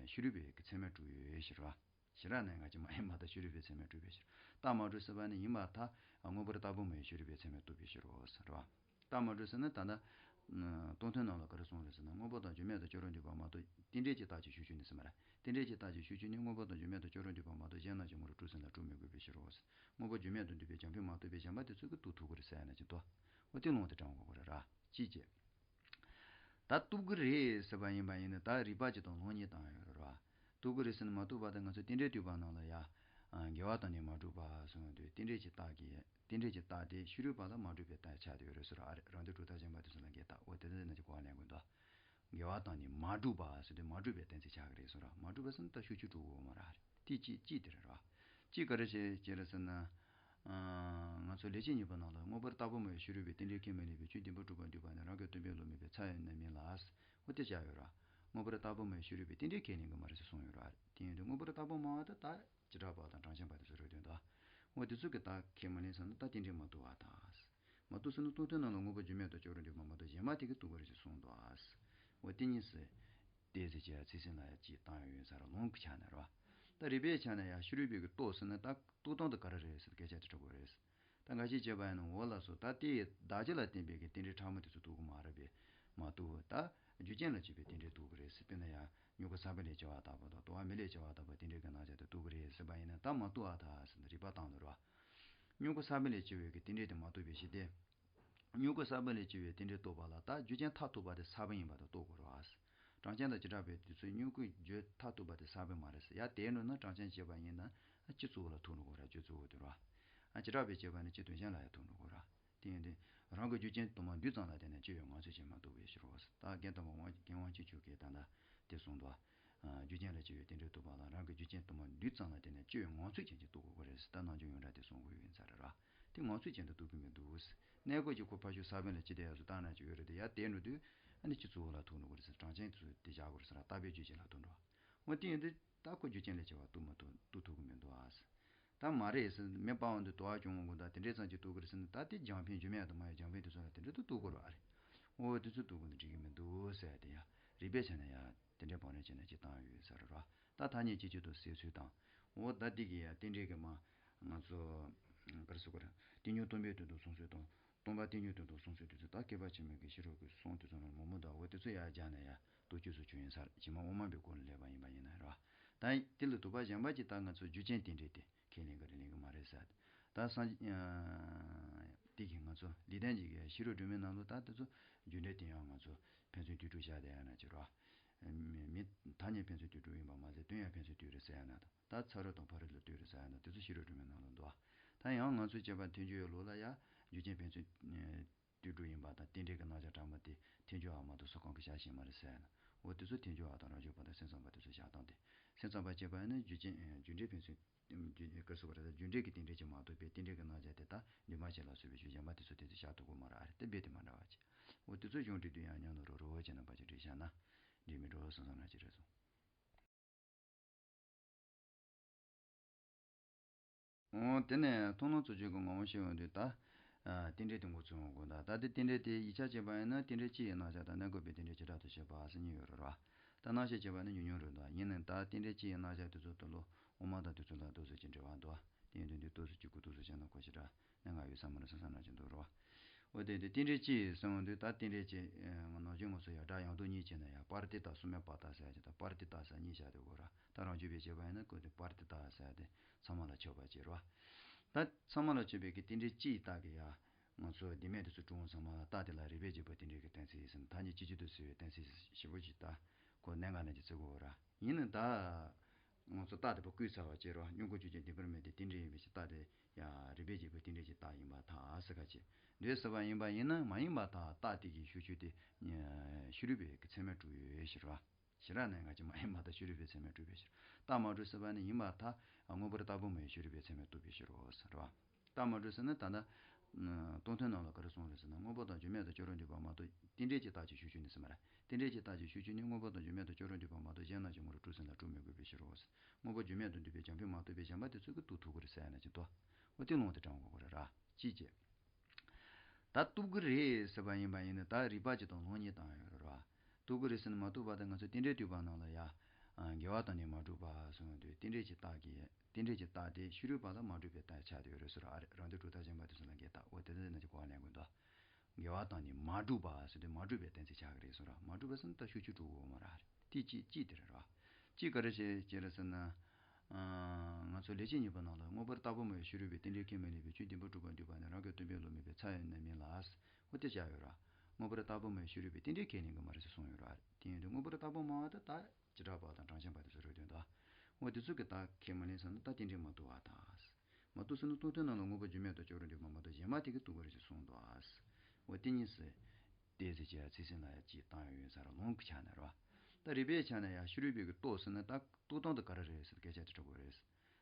ཕྱི་རོལ་པའི་གི་ཚད་མས་གྲུབ་ཡོད་ཕྱིར་རོ། ཞེ་དྲག་གནད་འགག་ཅིག་མ་ཡིན་པར་ཐལ། ཕྱི་རོལ་པའི་ཚད་མས་གྲུབ་པའི་ཕྱིར། རྟགས་མ་གྲུབ་ཟེར་བ་ནི་ཡིན་པར་ཐལ། དངོས་པོར་རྟག་པ་མ་ཡིན་ཕྱི་རོལ་པའི་ཚད་མས་རྟོགས་པའི་ཕྱིར་རོ་ཟེར་བ། རྟགས་མ་གྲུབ་ཟེར་ན་ད་ལྟ་སྟོང་ཐུན་ནང་ལ་ག་རེ་གསུངས་རེད་ཟེར་ན། དངོས་པོ་དང་རྒྱུ་མེད་དང་ཅོག་རར་འདུས་པ་མ་གཏོགས། རྟེན་འབྲེལ་གྱི་རྟགས་ཀྱི་ཤུགས་ཆོས་ནི་ཟེར་མ་རེད། རྟེན་འབྲེལ་གྱི་རྟགས་ཀྱི་ཤུགས་ཆོས་ནི་དངོས་པོ་དང་རྒྱུ་མེད་དང་ཅོག་རར་འདུས་པ་མ་གཏོགས་གཞན་རྣམས་ཀྱི་ངོར་གྲུབ་ཟིན་ལ་གྲུབ་མི་དགོས་པའི་ཕྱིར་རོ་ཟེར། དངོས་པོ་རྒྱུ་མེད་དུ་འདུས་པའི་རྒྱ་མཚོས་མ་གཏོགས་པའི་གཞན་པ་དེ་ཚོ་གིས་རྟོགས་ཐུབ་ཀྱི་རེད་ཟེར་ཡ་ན་ཅིག་འདུག། འོ་དེ་ལུང་དེ་དྲངས་དགོས་ཀྱི་རེད་ར། ཅིའི་ཕྱིར། ད་རྟོགས་ཀྱི་རེད་ཟེར་བ་ཡིན་པ་ཡིན་ན་ད་རིགས་པ་གཅིག་དང་ལུང་གཉིས་བཏང་ཡོད་རེད་བ། རྟོགས་ཀྱི་རེད་ཟེར་ན་མ་རྟོགས་པ་དང་ང་ཚོ་རྟེན་འབྲེལ་བསྟོད་པ་ནང་ལ་ཡ། འགལ་བ་དང་ནི་མ་གྲུབ་པ་གསུངས་དུས་རྟེན་འབྲེལ་གྱི་རྟགས་ཀྱི་རྟེན་འབྲེལ་གྱི་རྟགས་དེ་ཕྱི་རོལ་པ་ལ་མ་གྲུབ་པའི་རྟགས་ཆགས་བསྡད་ཡོད་རེད་ཟེར་བ་རེད། རང་དོན་གྲུབ་མཐའ་གཞན་པ་དེ་ཚོ་ལ་འགལ་རྟགས། འོ་དེ་ཚོ་ནི་ཅིག་གོ་བ་ལེན་དགོས་འདུག། འགལ་བ་དང་ནི་མ་གྲུབ་པ་ཟེར་དུས་མ་གྲུབ་པའི་གཏན་ཚིགས་ཆགས་ཀྱི་རེད་ཟེར་བ། མ་གྲུབ་པ་ཟེར་ན་ད་ཤུགས་ཆོས་གྲུབ་དགོས་མ་རེད། དེ་གཅིག་གཅིག་དེ་རེད་ར། གཅིག་ག་རེ་བྱས་བྱས་རེད་ཟེར་ན། ང་ཚོ་ལེགས་བཤད་སྙིང་པོ་ནང་ལ་དངོས་པོར་རྟག་པ་སྨྲ་བའི་ཕྱི་རོལ་པའི་རྟེན་འབྲེལ་ཁས་མི་ལེན་པའི་ཆོས་བདེན་པར་གྲུབ་པར་འདོད་པ་ནི་རང་གི་སྟོང་པའི་བློ་མེད་པའི་ཚ་ཡང་ན་མིན་ལ། འོ་དེ་བཞག་ཡོད་ར། དངོས་པོར་རྟག་པ་སྨྲ་བའི་ཕྱི་རོལ་པའི་རྟེན་འབྲེལ་ཁས་ལེན་གྱི་མ་རེད་ཟེར་གསུངས་ཡོད་ར། དེ་ཡིན་དུས་དངོས་པོར་རྟག་པ་སྨྲ་བ་དེ་ད་བྱེ་བྲག་པ་དང་གྲངས་ཅན་པ་དེ་ཚོ་རེད་དོན་དག། འོ་དེ་ཚོ་གིས་ད་ཁས་མི་ལེན་ཟེར་ན་ད་རྟེན་འབྲེལ་མ་རྟོགས་པར་ཐལ། མ་རྟོགས་ཟེར་ན་སྟོང་ཐུན་ནང་ལ་དངོས་པོ་རྒྱུ་མེད་དང་ཅོག་རར་འདུས་པ་མ་གཏོགས་གཞན་པ་དེ་གིས་རྟོགས་པ་རེད་ཅེས་གསུངས་འདུག། འོ་དེ་གཉིས་སུ། དེ་ཟེར་གྱི་ཡ་ཚིག་ཟིན་ལ་ཡ་གཅིག་བཏང་ཡོད་ཡོད་ས་ར། ལུང་གི་ཆ་ནས་ར། ད་རིགས་པའི་ཆ་ནས་ཡ་ཕྱི་རོལ་པའི་གི་རྟོགས་ཟེར་ན་ད་རྟོགས་སྟངས་དེ་ག་རེ་རེད་ཟེར་སྐད་ཆ་དེ་དྲི་དགོས་རེད། ད་འགའ་ཞིག་བྱས་པ་ཡིན་ན་འོ་ལགས་སོ། ད་དེ་བདག་རྐྱེན་ལ་བརྟེན་པའི་གི་རྟེན་འབྲེལ་ཕྲ་མོ་དེ་ཚོ་རྟོགས་གི་མ་རེད་པས། མ་རྟོགས། ད་རྒྱུ་རྐྱེན་ལ་སྤྱོད་པའི་རྟེན་འབྲེལ་རྟོགས་གི་རེད་ཟེར། དཔེར་ན་ཡ་མྱུ་གུ་ས་བོན་ལས་སྐྱེ་བ་ལྟ་བུ་དང་རྟོག་པ་མེ་ལས་སྐྱེ་བ་ལྟ་བུ་རྟེན་འབྲེལ་གྱི་རྣམ་གཞག་དེ་རྟོགས་གི་རེད་ཟེར་བ་ཡིན་ན་ད་མ་རྟོགས་པར་ཐལ་ཟེར་ནས་རིགས་པ་བཏང་འདུག་ར། མྱུ་གུ་ས་བོན་ལས་སྐྱེ་བའི་གི་རྟེན་འབྲེལ་དེ་མ་རྟོགས་པའི་ཕྱིར་ཏེ། མྱུ་གུ་ས་བོན་ལས་སྐྱེ་བའི་རྟེན་འབྲེལ་རྟོགས་པ་ལ་ད་རྒྱུ་རྐྱེན་མཐར་ཐུག་པ་དེ་ས་བོན་ཡིན་པ་དེ་རྟོགས་དགོས་རེད་བ། གྲངས་ཅན་དང་བྱེ་བྲག་པའི་དུས་ཚོད་མྱུ་གུ་རྒྱུ་མཐར་ཐུག་པ་དེ་ས་བོན་མ་རེད་ཟེར་ཡ་དེ་འགྲོ་ན་གྲངས་ཅན་བྱས་པ་ཡིན་ན་སྤྱི་གཙོ་བོ་ལ་ཐུག་འགྲོ་དགོས་རེད། རྒྱུ་གཙོ་བོ་དེ་རེད་བ། བྱེ་བྲག་པས་བྱས་པ་ནི་སྤྱི་དོན་གཞན་ལ་ཡང་ཐུག་འགྲོ་དགོས་རེད། དེ་ཡིན་དུས་རང་གི་རྒྱུ་རྐྱེན་དུ་མ་འདུས་ཙམ་ལ་བརྟེན་ནས་སྐྱེ་བའི་ངང་ཚུལ་ཅན་མ་རྟོགས་པའི་ཕྱིར་རོ། ད་རྒན་དམ་པ་དབང་རྒན་དབང་ཕྱུག་མཆོག་གིས་ད་ལྟ་དེ་གསུངས་འདུག། རྒྱུ་རྐྱེན་ལ་སྐྱེ་བའི་རྟེན་འབྲེལ་རྟོགས་པ་ལ་རང་གི་རྒྱུ་རྐྱེན་དུ་མ་འདུས་ཙམ་ལ་བརྟེན་ནས་སྐྱེ་བའི་ངང་ཚུལ་ཅན་གྱིས་རྟོགས་དགོས་ཀྱི་རེད་ཟེར། ད་རྣལ་འབྱོར་ཡོངས་གྲགས་དེ་གསུང་དགོས་ཡིན་ས་རེད་ར། དེ་ངང་ཚུལ་ཅན་དུ་རྟོགས་ཀྱི་མི་འདུག། གནས་སྐབས་ཀྱི་ཁོ་ཕར་ཕྱོགས་ས་བོན་ལ་སྐྱེ་བསྡད་ཡག་སུ་བཏང་ན་ཅིག་ཡོད་རེད་དེ་ཡ་དེ་འགྲོ་དུས། ཨ་ནི་སྤྱི་གཙུག་ལ་ཐུག་འགྲོ་གི་རེད་ཟེར། གྲངས་ཅན་དེ་ཚོ་དེ་བཞག་དགོས་རེད་ཟེར། རྟག་པའི་རྒྱུ་རྐྱེན་ལ་ཐུག་འགྲོ། འོ་དེ་ཡིན་དུས་ད་ཁོ་རྒྱུ་རྐྱེན་ལས་སྐྱེ་བ་གཏུག་མ་ཐུབ། གཏུག་ཐུབ་ཀྱི་མི་འདུག་ཨ། ད་མ་རེད་ཟེར། མི་སྤང་བ་འདི་དུ་བ་གྱོང་གོ་ད་དེ་འདྲའི་ཙམ་གྱིས་གཏུག་གི་རེད་ཟེར་ན། ད་དེ་རྒྱང་འཕེན་རྒྱུ་མེད་དང་མ་ཡོད་རྒྱང་འཕེན་དེ་ཚོ་ལ་དེ་འདྲ་དུ་གཏུག་དགོས་རེད་ཨ་རེད། འོ་དེ་ཚོ་གཏུག་དགོས་ན་འགྲིག་གི་མི་འདུག་ཟེར་ཡ། དེ་ཡ་རིགས་པའི་ཆ་ནས་ཡ་དེ་འདྲའི་བང་རིམ་བྱས་ན་ཅིག་བཏང་ཡོད་ཟེར་རོ། ད་ཐ་སྙད་གཅིག་གཅིག་ཏུ་གསལ་ཚུལ་དང་། འོ་ད་དེ་གི་ཡ་རྟེན་འབྲེལ་གི་མ། ང་ཚོ་ག་རེ་ཟེར་དགོས་རེད། རྟེན་འབྱུང་སྟོང་པའི་དོན་དུ་གསུངས་ཚུལ་དང་། སྟོང་པ་རྟེན་འབྱུང་དོན་དུ་གསུངས་ཚུལ་དེ་ཚོ། ད་བསྐལ་པ་ཕྱི་མའི་གི་ཤེས་རབ་ཀྱི་གསུང་དེ་ཚོ་ནང་མང་པོ་འདུག་འོ་དེ་ཚོ་ཡར་སྦྱར་ན་ཡ་གཏུག་རྒྱུ་སུ་ཆུ་ཡིན་ས་རེད། ཇི་མ་དབུ་མ་པའི་སྐོར་ལ་སླེབས་པ་ཡིན་པ་ཡིན་ན་རེད་བ། ད་དེ་ལ་དུ་བ་གཞན་པ་ཅིག་ད་ང་ཚོ་རྒྱུ་རྐྱེན་རྟེན་འབྲེལ་དེ་ཁས་ལེན་གི་རེད་ལེན་གི་མ་རེད་ཟེར། ད་སངས་རྒྱས་དེ་གི་ང་ཚོ་ལེགས་ལྡན་འབྱེད་ཀྱི་ཤེས་རབ་སྒྲོན་མེའི་ནང་ལ་ད་དེ་ཚོ་རྒྱུ་འབྲས་དེ་ཡང་ང་ཚོ་ཕན་ཚུན་དུས་དྲུག་བཞག་བསྡད་ཡ་ན་ཅིག་རེད་བ། མི་མི་ཐ་སྙད་ཕན་ཚུན་དུས་དྲུག་ཡིན་པ་མ་ཟད་དོན་ཡང་ཕན་ཚུན་དུས་རེད་ཟེར་ཡ་ན་དང་། ད་ཚ་རོ་དང་ཕ་རོལ་ལ་ལྟོས་རེད་ཟེར་ཡ་ན་དེ་ཚོ་ཤེས་རབ་སྒྲོན་མེའི་ནང་ལ་འདུག་ད་ཡང་ང་ཚོས་བྱས་པ་ཐལ་འགྱུར་ཡོད་ལུགས་ལ་ཡ་རྒྱུ་རྐྱེན་ཕན་ཚུན་དུས་དྲུག་ཡིན་པ་དང་རྟེན་འབྲེལ་གྱི་རྣམ་གཞག་དྲངས་པ་དེ་ཐལ་འགྱུར་བ་མ་གཏོགས་སུ་གང་གི་བཞག་ཤེས་མ་རེད་ཟེར་ཡ་ན། འོ་དེ་ཚོ་ཐལ་འགྱུར་བ་དང་རང་རྒྱུད་པ་དང་སེམས་ཙམ་པ་དེ་ཚོ་བཞག་སྟངས་དེ། སེམས་ཙམ་པ་བྱས་པ་ཡིན་ན་རྒྱུ་རྐྱེན་རྒྱུ་འབྲས་ཕན་ཚུན་རྒྱུ་རྐྱེན་ག་རེ་ཟེར་དགོས་རེད། རྒྱུ་འབྲས་ཀྱི་རྟེན་འབྲེལ་གྱི་མ་གཏོགས་པའི་རྟེན་འབྲེལ་གྱི་རྣམ་གཞག་དེ་ད་འདུས་མ་བྱས་ལ་སོགས་པའི་ཆོས་གཞན་པ་དེ་ཚོ་དེ་ཚོ་བཞག་ཐུབ་ཀྱི་མ་རེད་ཨ་རེད། དེ་རྦད་དེ་མ་འདྲ་བ་ཅིག་འོ་དེ་ཚོ་གཞུང་འབྲེལ་དུ་ཡང་ཉམས་ནོར་རོ་རོ་བྱས་ན་པ་ཅིག་འགྲིག་བཞག་ན་འགྲིག་མི་འགྲོ་བསམ་བསམ་ན་ཅི་རེད་སོང་། འོ་དེ་ནས་མཐོང་སྣང་ཚུལ་འཆོས་ཀྱི་ངོ་བོ་ཤེས་ཡོང་དུས་ད། རྟེན་འབྲེལ་དེ་འགོ་ཚུགས་ཡོང་དགོས། ད་ད་ལྟའི་རྟེན་འབྲེལ་དེ་ཡིག་ཆ་བྱས་པ་ཡིན་ན་རྟེན་འབྲེལ་སྤྱི་ཡི་རྣམ་གཞག་དང་གནས་སྐབས་པའི་རྟེན་འབྲེལ་བྱེ་བྲག་ཏུ་བཤད་པ་ཟེར་གཉིས་ཡོད་རེད་བ། ད་རྣམ་བཤད་བྱས་པ་ནི་ཉུང་ཉུང་རེད་འདུག་ཡིན་ནའི་ད་རྟེན་འབྲེལ་སྤྱི་ཡི་རྣམ་གཞག་དེ་ཚོ་དུ་ལོ་དབུ་མ་དང་དེ་ཚོ་ལ་ཏོག་ཙམ་ཅིག་འབྲེལ་བ་འདུག་དེ་ཡིན་དུས་འདི་ཏོག་ཙམ་ཅིག་གུ་ཏོག་ཙམ་བྱས་ན་གོ་ཞེ་དྲག་གནད་འགག་ཡོད་ས་མ་རེད་བསམ་བསམ་ན་ཅིག་འདུག་རེད་བ། འོ་དེ་དེ་རྟེན་འབྲེལ་སྤྱི་ཡི་ཟེར་འོང་དུས་ད་རྟེན་འབྲེལ་སྤྱི་ནང་བཞིན་ང་ཚོ་ཡང་སྒྲ་ཡང་དག་གཉིས་བྱས་ན་ཡང་པར་ཏི་ཏ་སུ་མེ་པ་ཏ་ཟེར་ཡ་ཅིག་ད་པར་ཏི་ཏ་ཟེར་གཉིས་བྱས་དེ་གོ་ར། ད་རང་རྒྱུད་པའི་བྱེད་པ་ཡིན་ན་ཀོ་དེ་པར་ཏི་ཏ་ཟེར་ཡ་དེ་ཚང་མ་ལ་ཆོད་པ་བྱེད་རོ། ད་ཚང་མ་ལ་ཆོད་པའི་གི་རྟེན་འབྲེལ་སྤྱི་ཡི་རྟགས་ཀྱི་ཡ། ང་ཚོ་བདེན་མེད་དེ་ཚོ་གྲུབ་འོང་ཚང་མ་ལ་རྟགས་དེ་ལ་རིགས་པས་འབྱེད་པའི་རྟེན་འབྲེལ་གྱི་གཏན་ཚིགས་ཡིན་ཟེར་ན་ཐ་སྙད་སྤྱི་གཅིག་ཏུ་གསལ་བའི་གཏན་ཚིགས་ཞེ་པོ་ཅིག་ད་ཁོ་གནད་འགག་ནང་གི་ཚིག་གོ་ར། ཡིན་ན་ད། ང་ཚོ་རྟགས་དེ་པ་བཀོད་ཚར་བ་བྱེད་རོ། མྱུ་གུ་རྒྱུ་རྐྱེན་བདེན་པར་མེད་དེ་རྟེན་འབྲེལ་ཡིན་པའི་ཕྱིར་རྟགས་དེ་ཡང་རིགས་པས་འབྱེད་པའི་རྟེན་འབྲེལ་གྱི་རྟགས་ཡིན་པར་ཐལ་ཟེར་ཁ་ཅིག་འདོད་ཟེར་བ་ཡིན་པ་ཡིན་ན་མ་ཡིན་པར་ཐལ། རྟགས་དེ་གི་ཤུགས་ཆོས་དེ་ཤེས་རིག་པའི་གི་ཚད་མས་གྲུབ་ཡོད་ཕྱིར་རོ། ཞེ་དྲག་གནད་འགག་ཅིག་མ་ཡིན་པར་ཐལ། ཤེས་རིག་པའི་ཚད་མས་གྲུབ་པའི་ཕྱིར། རྟགས་མ་གྲུབ་ཟེར་བ་ནི་ཡིན་པར་ཐལ། དངོས་པོར་རྟག་པ་མ་ཡིན་ཤེས་རིག་པའི་ཚད་མས་རྟོགས་པའི་ཕྱིར་རོ་ཟེར་རོ། རྟགས་མ་གྲུབ་ཟེར་ན་ད་ལྟ། སྟོང་ཐུན་ནང་ལ་ག་རེ་གསུངས་རེད་ཟེར་ན་དངོས་པོ་དང་རྒྱུ་མེད་དང་ཅོག་རོ་འདུས་པ་མ་གཏོགས་རྟེན་འབྲེལ་གྱི་རྟགས་ཀྱི་ཤུགས་ཆོས་ནི་ཟེར་མ་རེད། རྟེན་འབྲེལ་གྱི་རྟགས་ཀྱི་ཤུགས་ཆོས་ནི་དངོས་པོ་དང་རྒྱུ་མེད་དང་ཅོག་རོ་འདུས་པ་མ་གཏོགས་གཞན་རྣམས་ཀྱི་ངོར་གྲུབ་ཟིན་ལ་གྲུབ་མི་དགོས་པའི་ཕྱིར་རོ། དངོས་པོ་རྒྱུ་མེད་དང་འདུས་པའི་རྒྱང་འཕེན་མ་གཏོགས་པའི་གཞན་པ་དེ་ཚོ་གིས་རྟོགས་ཐུབ་ཀྱི་རེད་ཟེར་ཡ་ན་ཅི་འདུག་འོ་དེ་ལུང་དེ་དྲངས་དགོས་ཀྱི་རེད་ར། ཅིའི་ཕྱིར། ད་རྟོགས་ཀྱི་རེད་ཟེར་བ་ཡིན་པ་ཡིན་ན་ད་རིགས་པ་གཅིག་དང་ལུང་གཉིས་བཏང་ཡོད་རེད་ར། རྟོགས་ཀྱི་རེད་ཟེར་ན་མ་རྟོགས་པ་དང་ང་ཚོ་རྟེན་འབྲེལ་བསྟོད་པ་ནང་ལ་ཡ། འགལ་བ་དང་ནི་མ་གྲུབ་པ་གསུངས་ཡོད་དུས་རྟེན་འབྲེལ་གྱི་རྟགས་ཀྱི་རྟེན་འབྲེལ་གྱི་རྟགས་དེ་ཤེས་རིག་པ་ལ་མ་གྲུབ་པའི་རྟགས་ཆགས་བསྡད་ཡོད་རེད་ཟེར་ར། ཨ་རེ་རང་དོན་གྲུབ་མཐའ་གཞན་པ་དེ་ཚོ་ལ་འགལ་རྟགས་འོ་དེ་འདྲ་ན་ཅིག་གོ་བ་ལེན་དགོས་འདུག་འགལ་བ་དང་ནི་མ་གྲུབ་པ་ཟེར་དུས་མ་གྲུབ་པའི་གཏན་ཚིགས་ཆགས་ཀྱི་རེད་ཟེར་ར། མ་གྲུབ་པ་ཟེར་ན་ད་ཤུགས་ཆོས་གྲུབ་ཀྱི་ཡོད་མ་རེད། ཨ་རེ་དེ་གཅིག་གཅིག་དེ་རེད་ར། གཅིག་ག་རེ་བྱས་བྱས་རེད་ཟེར་ན། ང་ཚོ་ལེགས་བཤད་གཉིས་པ་ནང་ལ་དངོས་པོར་རྟག་པ་མ་ཡིན་ཤེས་རིག་པའི་རྟེན་འབྲེལ་ཁས་མི་ལེན་པའི་ཆོས་བདེན་པར་གྲུབ་པར་འདོད་པ་ནི་རང་གི་སྟོང་པའི་བློ་མེད་པའི་མཚན་ཡང་རྣམ་སྨིན་ལ། འོ་དེ་བྱ་ཡོད་ར། དངོས་པོར་རྟག་པ་མ་ཡིན་ཤེས་རིག་པའི་རྟེན་འབྲེལ་ཁས་ལེན་གྱི་མ་རེད་ཟེར་གསུངས་ཡོད་ར། དེ་ཡིན་དུས་དངོས་པོར་རྟག་པ་མ་ཡིན་པ་ད་ད་བྱེ་བྲག་པ་དང་གྲངས་ཅན་པ་དེ་ཚོ་རེད་དོན་དུ། འོ་དེ་ཚོ་གི་ད་ཁས་མ་ལེན་ཟེར་ན་ད་རྟེན་འབྲེལ་མ་གཏོགས་པ་ད། མ་གཏོགས་ཟེར་ན་སྟོང་ཐུན་ནང་ལ་དངོས་པོ་རྒྱུ་མེད་དང་ཅོག་རོ་འདུས་པ་མ་གཏོགས་གཞན་མ་དེ་གིས་གཏུག་གི་རེད་ཅེས་གསུངས་འདུག་ཨ། འོ་དེ་གཉིས་སུ། དེ་ཟེར་བྱས་ཚིག་ཟིན་ལ་ཡ་གཅིག་བཏང་ཡོད་ས་ར་ལུང་གི་ཆ་ནས་ར། ད་རིགས་པའི་ཆ་ནས་ཡ་ཤེས་རིག་པའི་གི་རྟོགས་ཟེར་ན་ད་རྟོགས་སྟངས་དེ་ག་རེ་རེད་ཟེར་སྐད་ཆ་དེ་དྲི་དགོས་རེད།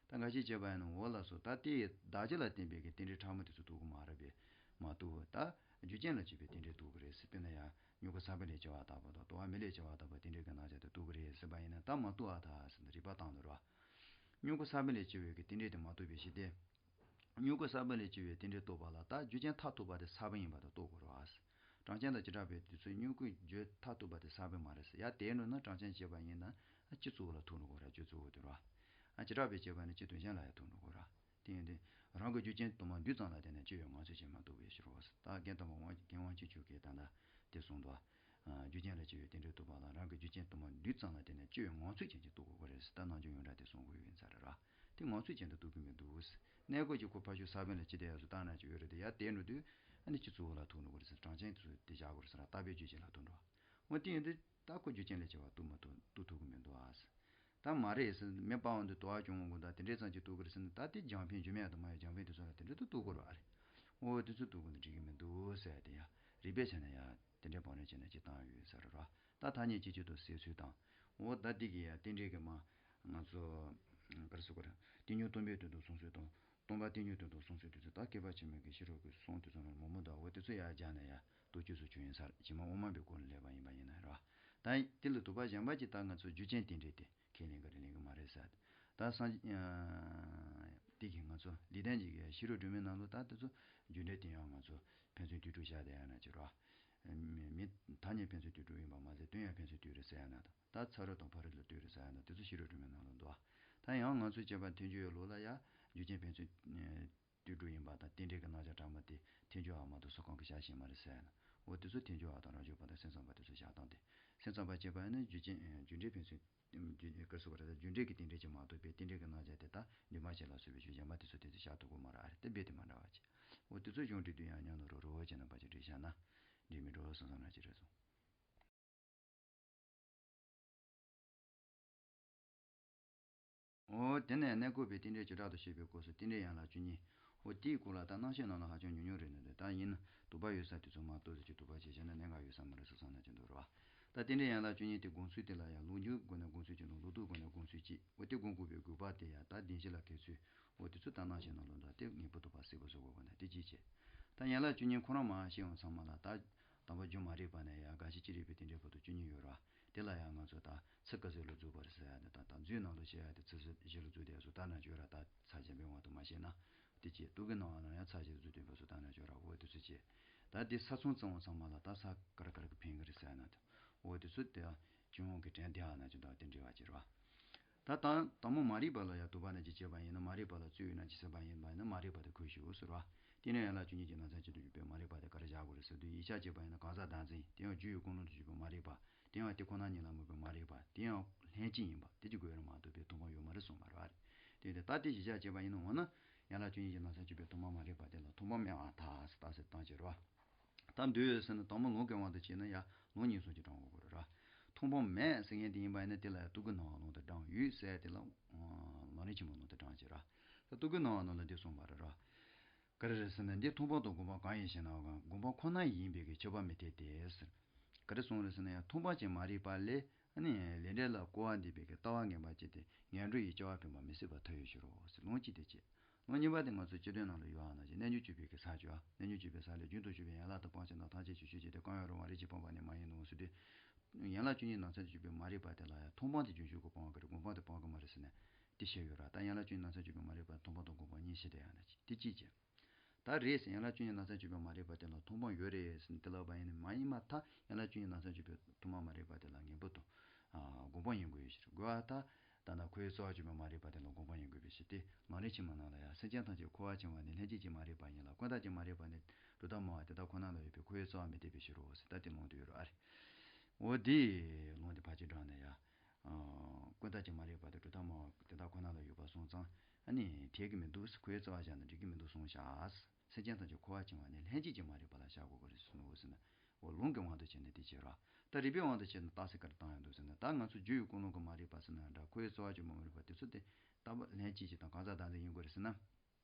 ད་འགའ་ཞིག་བྱས་པ་ཡིན་ན་འོ་ལགས་སོ་ད་དེ་ཡི་བདག་རྒྱུ་ལ་བརྟེན་པའི་གི་རྟེན་འབྲེལ་ཕྲ་མོ་དེ་ཚོ་གཏུག་གི་མ་རེད་པས། མ་གཏུག་ད་རྒྱུ་རྐྱེན་ལ་བརྟེན་པའི་རྟེན་འབྲེལ་གཏུག་གི་རེད་ཟེར་དེ་ན་ཡ་མྱུ་གུ་ས་བོན་ལས་སྐྱེ་བ་ལྟ་བུ་དང་ལྟོ་བ་མེ་ལས་སྐྱེ་བ་ལྟ་བུ་རྟེན་འབྲེལ་གི་རྣམ་གཞག་དེ་གཏུག་གི་རེད་ཟེར་བ་ཡིན་ན་ད་མ་གཏུག་ཨ་ད་ཟེར་ན་རིགས་པ་བཏང་འདུག་ར། མྱུ་གུ་ས་བོན་ལས་སྐྱེ་བའི་གི་རྟེན་འབྲེལ་དེ་མ་གཏུག་པའི་ཕྱིར་ཏེ། མྱུ་གུ་ས་བོན་ལས་སྐྱེ་བའི་རྟེན་འབྲེལ་རྟོགས་པ་ལ་ད་རྒྱུ་རྐྱེན་མཐར་ཐུག་པ་དེ་ས་བོན་ཡིན་པ་དེ་རྟོགས་དགོས་རེད་བ། གྲངས་ཅན་དང་བྱེ་བྲག་པའི་དུས་ཚོད་མྱུ་གུའི་རྒྱུ་མཐར་ཐུག་པ་དེ་ས་བོན་མ་རེད་ཟེར་ཡ་དེའི་ནང་ན་གྲངས་ཅན་བྱས་པ་ཡིན་ན་ཨ་སྤྱི་གཙོ་བོ་ལ་ཐུག་འགྲོ་དགོས་རེད་སྤྱི་གཙོ་བོ་དེ་རེད་བ། ཨ་བྱེ་བྲག་པའི་བྱས་པ་ནི་སྤྱི་དོན་གཞན་ལ་ཡང་ཐུག་འགྲོ་དགོས་རེད། དེ་ཡིན་དུས་རང་གི་རྒྱུ་རྐྱེན་དུ་མ་འདུས་ཙམ་ལ་བརྟེན་ནས་སྐྱེ་བའི་ངང་ཚུལ་ཅན་མ་རྟོགས་པའི་ཕྱིར་རོ། ད་རྒན་དམ་པ་དབང་རྒན་དབང་ཆེན་ཆོས་ཀྱིས་ད་ལྟ་དེ་གསུངས་འདུག་རྒྱུ་རྐྱེན་ལ་སྐྱེ་བའི་རྟེན་འབྲེལ་རྟོགས་པ་ལ་རང་གི་རྒྱུ་རྐྱེན་དུ་མ་འདུས་ཙམ་ལ་བརྟེན་ནས་སྐྱེ་བའི་ངང་ཚུལ་ཅན་གྱིས་རྟོགས་དགོས་པ་རེད་ཟེར་ད་ནང་ཆོས་ཡོངས་གྲགས་དེ་གསུང་དགོས་ཡོད་ཚར་ར། དེ་ངང་ཚུལ་ཅན་དུ་རྟོགས་ཀྱི་མི་འདུག་གནས་སྐབས་ཀྱི་ཁོ་ཕ་ཤུལ་ས་བོན་ལ་ཅི་བསྡད་ཡག་སུ་བཏང་ན་ཅི་ཡོད་རེད་དེ་ཡ་དེ་འགྲོ་དུས་ཨ་ནི་སྤྱི་གཙོ་བོ་ལ་ཐུག་འགྲོ་དགོས་རེད་ཟེར་གྲངས་ཅན་དུ་དེ་བཞག་དགོས་རེད་ཟེར་ར་རྟག་པའི་རྒྱུ་རྐྱེན་ལ་ཐུག་འགྲོ། འོ་དེ་ཡིན་དུས། ད་ཁོ་རྒྱུ་རྐྱེན་ལས་སྐྱེ་བ་གཏུག་མ་ཐུབ་གཏུག་ཐུབ་ཀྱི་མི་འདུག་ཨ། ད་མ་རེད་ཟེར་མི་སྤང་བ་འདི་དུ་བ་གྱོང་གོ་ད་དེ་འདྲའི་ཙམ་གྱིས་གཏུག་གི་རེད་ཟེར་ན་ད་དེ་རྒྱང་འཕེན་རྒྱུ་མེད་དང་མ་ཡོད་རྒྱང་འཕེན་དེ་ཚོ་ལ་དེ་འདྲ་དུ་གཏུག་དགོས་རེད་ཨ་རེད། འོ་དེ་ཚོ་གཏུག་དགོས་ན་འགྲིག་གི་མི་འདུག་ཟེར་དེ་ཡ་རིགས་པའི་ཆ་ནས་ཡ་དེ་འདྲའི་བང་རིམ་བྱས་ན་ཅི་བཏང་ཡོད་ཟེར་རོ། ད་ཐ་སྙད་གཅིག་གཅིག་ཏུ་གསལ་ཚུལ་དང་། འོ་ད་དེ་གི་ཡ་རྟེན་འབྲེལ་གི་མ་ང་ཚོ་ག་རེ་ཟེར་དགོས་རེད་རྟེན་འབྱུང་སྟོང་པའི་དོན་དུ་གསུངས་ཚུལ་དང་། སྟོང་པ་རྟེན་འབྱུང་དོན་དུ་གསུངས་ཚུལ་དེ་ཚོ་ད་བསྐལ་པ་ཕྱི་མའི་གི་ཤེས་རབ་ཀྱི་གསུང་དེ་ཚོ་ནང་མང་པོ་འདུག་འོ་དེ་ཚོ་ཡར་སྦྱར་ན་ཡ་གཏུག་རྒྱུ་སུ་ཆུ་ཡིན་ས་རེད་ཇི་མ་དབུ་མ་པའི་སྐོར་ལ་སླེབས་པ་ཡིན་པ་ཡིན་ན། ད་དེ་ལ་དུ་བ་གཞན་པ་ཅིག་ད་ང་ཚོ་རྒྱུ་རྐྱེན་རྟེན་འབྲེལ་དེ་ཁས་ལེན་གི་རེད་ལེན་གི་མ་རེད་ཟེར། ད་སངས་རྒྱས་དེ་གིས་ང་ཚོ་ལེགས་ལྡན་འབྱེད་ཀྱི་ཤེས་རབ་སྒྲོན་མེའི་ནང་ལ་ད་དེ་ཚོ་རྒྱུ་འབྲས་དེ་ཡང་ང་ཚོ་ཕན་ཚུན་ལྟོས་གྲུབ་བཞག་བསྡད་ཡ་ན་ཅི་རོ། མི་མི་ཐ་སྙད་ཕན་ཚུན་ལྟོས་གྲུབ་ཡིན་པ་མ་ཟད་དོན་ཡང་ཕན་ཚུན་ལྟོས་རེད་ཟེར་ཡ་ན་ད་ད་ཚ་རོ་དང་ཕ་རོལ་ལ་ལྟོས་རེད་ཟེར་ཡ་ན་དེ་ཚོ་ཤེས་རབ་སྒྲོན་མེའི་ནང་ལ་འདུག་ད་ཡང་ང་ཚོས་བྱས་པ་ཐལ་འགྱུར་ཡོད་ལུགས་ལ་ཡ་རྒྱུ་རྐྱེན་ཕན་ཚུན་ལྟོས་གྲུབ་ཡིན་པ་དང་རྟེན་འབྲེལ་གྱི་རྣམ་གཞག་དྲངས་པ་དེ་ཐལ་འགྱུར་བ་མ་གཏོགས་སུ་གང་གིས་བཞག་ཤེས་མ་རེད་ཟེར་ཡ་ན། འོ་དེ་ཚོ་ཐལ་འགྱུར་བ་དང་རབ་འབྱམས་པ་དང་སེམས་ཙམ་པ་དེ་ཚོ་བཞག་སྟངས་དེ། སེམས་ཙམ་པ་བྱས་པ་ཡིན་ན་རྒྱུ་རྐྱེན་རྒྱུ་འབྲས་ཕན་ཚུན་རྒྱུ་སྐབས་སུ་བར་དང་རྒྱུ་འབྲས་ཀྱི་རྟེན་འབྲེལ་གྱིས་མ་གཏོགས་པའི་རྟེན་འབྲེལ་གྱི་རྣམ་གཞག་དེ་དག་འདུས་མ་བྱས་ལ་སོགས་པའི་ཆོས་གཞན་པ་དེ་ཚོ་དེ་ཚོ་བཞག་ཐུབ་ཀྱི་མ་རེད་ཨ་རེ། དེ་རྦད་དེ་མ་འདྲ་བ་ཅིག་འོ་དེ་ཚོ་གཞུང་འབྲེལ་དུ་ཡང་མཉམ་དུ་རོ་རོ་བོ་བྱས་རྣམ་པ་ཅིག་བྲིས་བཞག་ན་འགྲིག་མི་འགྲོ་བསམ་བསམ་ན་ཅི་རེད་སོང་། འོ་དེ་ནས་གནས་སྐབས་པའི་རྟེན་འབྲེལ་བྱེ་བྲག་ཏུ་བཤད་པའི་སྐབས་སུ་རྟེན་འབྲེལ་ཡན་ལག་བཅུ་གཉིས། འོ་དེའི་སྐོར་ལ་ད་རྣམ་བཤད་ནང་ལ་ཧ་ཅང་ཉུང་ཉུང་རེད་ནི་རེད། ད་ཡིན་ན་དུ་བ་ཡོད་ས་དེ་ཚོ་མ་གཏོགས་ཟེར་གྱི་དུ་བ་བྱས་བྱས་ན་གནད་འགག་ཡོད་ས་མ་རེད་བསམ་བསམ་ན་ཅི་འདུག་རེད་བ། ད་རྟེན་འབྲེལ་ཡན་ལག་བཅུ་གཉིས་དེ་སྒོམ་ཚུལ་དེ་ལ་ཡང་ལུགས་འབྱུང་སྒོ་ནས་སྒོམ་ཚུལ་གཅིག་དང་ལུགས་ལྡོག་སྒོ་ནས་སྒོམ་ཚུལ་གཅིག་འོ་དེ་སྒོམ་དགོས་པའི་དགོས་པ་དེ་ཡང་ད་བདེན་བཞི་ལ་འཁེལ་ཚུལ་འོ་དེ་ཚོ་ད་རྣམ་བཤད་ནང་ལ་འདུག་དེ་ངེས་པར་དུ་ཕར་གསལ་པོ་བཟོ་དགོས་པ་ན་དེ་གཅིག་བྱས། ད་ཡན་ལག་བཅུ་གཉིས་ཁོ་རང་མར་བཤད་འོང་ཚང་མ་ལ་ད། དང་པོ་རྒྱུ་མ་རིག་པ་ནས་ཡང་རྒ་ཤི་ཅི་རིགས་པའི་རྟེན་འབྲེལ་བར་དུ་བཅུ་གཉིས་ཡོད་རེད་བ། དེ་ལ་ཡང་ང་ཚོ་ད་ཚིག་ག་ཟེར་ལ་འཛུགས་པ་རེད་ཟེར་ཡ་དེ་དང་ད་མཛོད་ནང་དུ་བཤད་ཡ་དེ་ཚིག་གཟེར་བཞི་ལ་འཛུགས་དེ་སུ་ད་ན་བརྗོད་ར་ད་ཚ་གཞན་པའི་དབང་དུ་མ་བཤད་ན། དེ་ཅི་དུག་གི་ནང་བ་ན་ཡང་ཚ་གཞན་འཛུགས་དེ་བ་སུ་ད་ན་བརྗོད་ར་འོ་དེ་ཚོ་ཅི། ད་དེ་ས་མཚམས་བཙང་བ་ཚང་མ་ལ་ད་ས་ག་ར་ག་ར་གི་ཕན་གི་རེད་ཟེར་ཡ་ན་དེ། འོ་དེ་ཚོ་དེ་ཡང་སྤྱི་ཡོངས་ཀྱི་དྲན་དེ་ཡང་ན་ཅི་ད་དེ་འབྲེལ་བ་ཅི་རེད་བ། ད་དང་དང་པོ་མ་རིག་པ་ལ་ཡང་དུ་བ་ན་ཅི་བྱེད་པ་ཡིན་ན་མ་རིག་པ་ལ་རྩོད་ཡོད་ན་ཅི་ཟེར་བ་ཡིན་པ་ཡིན་ན་མ་རིག་པ་དེ་ཁོལ་ཞིག་འོ་ཟེར་བ། དེ་ནས་ཡན་ལག་བཅུ་གཉིས་ཀྱི་ནང་ཚན་གཅིག་ཏུ་གྱུར་པའི་མ་རིག་པ་དེ་ག་རེ་བཞག་དགོས་རེད་ཟེར་དུས་ཡིག་ཆ་བྱས་པ་ཡིན་ན་གང་ཟག་བདག་འཛིན་དེ་ཡང་རྒྱུ་ཡི་ཀུན་སློང་དུ་གྱུར་པའི་མ་རིག་པ་དེ་ཡང་དེ་ཁོ་ན་ཉིད་ལ་དམིགས་པའི་མ་རིག་པ་དེ་ཡང་ལྷན་ཅིག་ཡིན་པ་དེ་གཅིག་དགོས་རེད་མ་གཏོགས་པའི་མཐོང་སྤང་ཡོད་མ་རེད་གསུངས་པ་རེད་བ། དེ་དེ་ལྟ་སྟེ་གཞི་བཞག་བྱས་པ་ཡིན་ན་འོ་ན་ཡན་ལག་བཅུ་གཉིས་ཀྱི་ནང་ཚན་གཅིག་པའི་མཐོང་སྤང་མ་རིག་པ་དེ་ལ་མཐོང་སྤང་མེད་པར་ཐལ་ཟེར་ད་ཟེར་བཏང་ཕྱིར་བ། ད་འདོད་ཟེར་ན་དང་པོ་ལུང་གི་དབང་དུ་བྱས་ན་ཡང་ལུང་ཉིད་སོགས་ཀྱི་དྲང་བ་དགོས་རེད་ར། མཐོང་སྤང་མེད་ཟེར་མཁན་དེ་ཡིན་པ་ཡིན་ན་དེ་ལ་ཡང་དུག་གི་སྣང་བ་ལུང་དུ་དྲངས་ཡོད་ཟེར་དེ་ལ་ལམ་རིམ་ཆེན་མོའི་ལུང་དུ་དྲངས་ཀྱི་ར། ད་དུག་གི་སྣང་བ་ནང་ལ་འདི་གསུངས་པ་རེད་ར། ག་རེ་རེད་ཟེར་ན་འདི་མཐོང་སྤང་དང་སྒོམ་སྤང་གང་ཡིན་ཞེ་ན་སྒོམ་སྤང་ཁོ་ན་ཡིན་པའི་གི་ཁྱབ་པ་མི་འཐད་དེ་ཟེར། ག་རེ་གསུངས་རེད་ཟེར་ན་ཡང་མཐོང་སྤང་ཅན་མ་རིག་པ་ལས་ནི་ལས་འབྲས་ལ་སྐུར་བ་འདེབས་པའི་གི་ལྟ་བ་ངན་པ་ཅན་དེ་ངན་འགྲོ་ཡི་སྐྱེ་བ་འཕེན་པ་མི་སྲིད་པར་ཐལ་བའི་ཕྱིར་རོ་ཟེར་ལུང་གཅིག་དེ་བྱས། ལུང་གཉིས་པ་དེ་ང་ཚོ་སྤྱི་དོན་ནང་ལ་ཡོད་ཨ་ན་ཅིག་རྣལ་འབྱོར་སྤྱོད་པའི་གི་ས་བཅུ་ཨ། རྣལ་འབྱོར་སྤྱོད་པའི་ས་ལས་རྒྱུན་དུ་ཞུགས་པའི་ཡན་ལག་དང་སྤང་བྱ་རྣམས་ཐམས་ཅད་ཀྱི་ཆོས་ཅན་ཏེ་གང་ཡང་རུང་བ་རིགས་ཀྱིས་སྤངས་པ་ནི་མ་ཡིན་ནོ་ཟེར་དུས། ཡན་ལག་བཅུ་གཉིས་ནང་ཚན་དུ་གྱུར་པའི་མ་རིག་པ་དེ་ལ་ཡང་མཐོང་སྤང་དེ་རྒྱུན་ཞུགས་ཀྱིས་སྤང་བ་གི་རེད་སྒོམ་སྤང་དེ་སྤང་གི་མ་རེད་ཟེར་ནས་དེ་བཤད་ཡོད་ར། ད་ཡན་ལག་བཅུ་གཉིས་ནང་ཚན་དུ་གྱུར་པའི་མ་རིག་པ་མཐོང་སྤང་དང་སྒོམ་སྤང་གཉིས་བཤད་བསྡད་ཡ་ན་ཅིག་དེ་གཅིག་བྱས། ད་རེད་ཟེར་ཡན་ལག་བཅུ་གཉིས་ནང་ཚན་གྱུར་པའི་མ་རིག་པ་དེ་ལ་མཐོང་སྤང་ཡོད་རེད་ཟེར་ནས་དེ་ལབ་པ་ཡིན་ན་མ་ཡིན་མ་ཐག་ཡན་ལག་བཅུ་གཉིས་ནང་ཚན་གྱུར་པའི་མཐོང་སྤང་མ་རིག་པ་དེ་ལ་ངེས་པར་དུ་སྒོམ་སྤང་ཡིན་དགོས་ཡོད་ཕྱིར་དགོས་པ་ད། ད་ལྟ་ཁོའི་རྩ་བ་གཅིག་པའི་མ་རིག་པ་དེ་ལ་སྒོམ་སྤང་ཡིན་དགོས་པའི་ཕྱིར་ཏེ། ལམ་རིམ་ཆེན་མོ་ནང་ལ་ཡང་སེམས་ཅན་ཐམས་ཅད་འཁོར་བར་འཁྱམས་པ་ནི་ལྷན་སྐྱེས་ཀྱི་མ་རིག་པ་ཡིན་ལ་ཀུན་བརྟགས་ཀྱི་མ་རིག་པ་ནི་སྒྲུབ་ཐབས་སྨྲ་བ་དེ་དག་ཁོ་ན་ལ་ཡོད་པས་ཁོའི་རྩ་བ་མི་འཐད་པའི་ཕྱིར་རོ་ཟེར་ད་དེ་ལུང་དུ་ཡོད་རོ་ཨ་རེ། འོ་དེ་ལུང་དེ་ཕར་ཅིག་དྲངས་ནས་ཡང་། ཀུན་བརྟགས་ཀྱི་མ་རིག་པ་དེ་སྒྲུབ་ཐབས་སྨྲ་བ་དེ་དག་ཁོ་ན་ལ་ཡོད་པ་སོང་ཙང་ཨ་ནི་འཐད་ཀྱི་མི་འདུག་ཁོའི་རྩ་བ་བཞག་ན་འགྲིག་གི་མི་འདུག་གསུངས་བཞག་སེམས་ཅན་ཐམས་ཅད་འཁོར་བར་འཁྱམས་པ་ནི་ལྷན་སྐྱེས་ཀྱི་མ་རིག་པ་ལ་བཞག་དགོས་ཀྱི་རེད་གསུངས་འོ་ཟེར་ན། འོ་ལུང་གི་དབང་དུ་བྱས་ནས་དེ་བྱེད་རོགས། ད་རིགས་པའི་དབང་དུ་བྱས་ན་རྟགས་གསལ་ག་རེ་བཏང་ཡོང་འདུག་ཟེར་ན་ད་ང་ཚོ་རྒྱུ་ཡི་ཀུན་སློང་གི་མ་རིག་པ་ཟེར་ན་འདྲ་ཁོའི་རྩ་བ་གཅིག་པའི་མ་རིག་པ་དེ་ཚོ་དེ་རྟག་པ་ལྷན་སྐྱེས་ཀྱི་དང་གང་ཟག་བདག་འཛིན་ཡིན་དགོས་རེད་ཟེར་ན།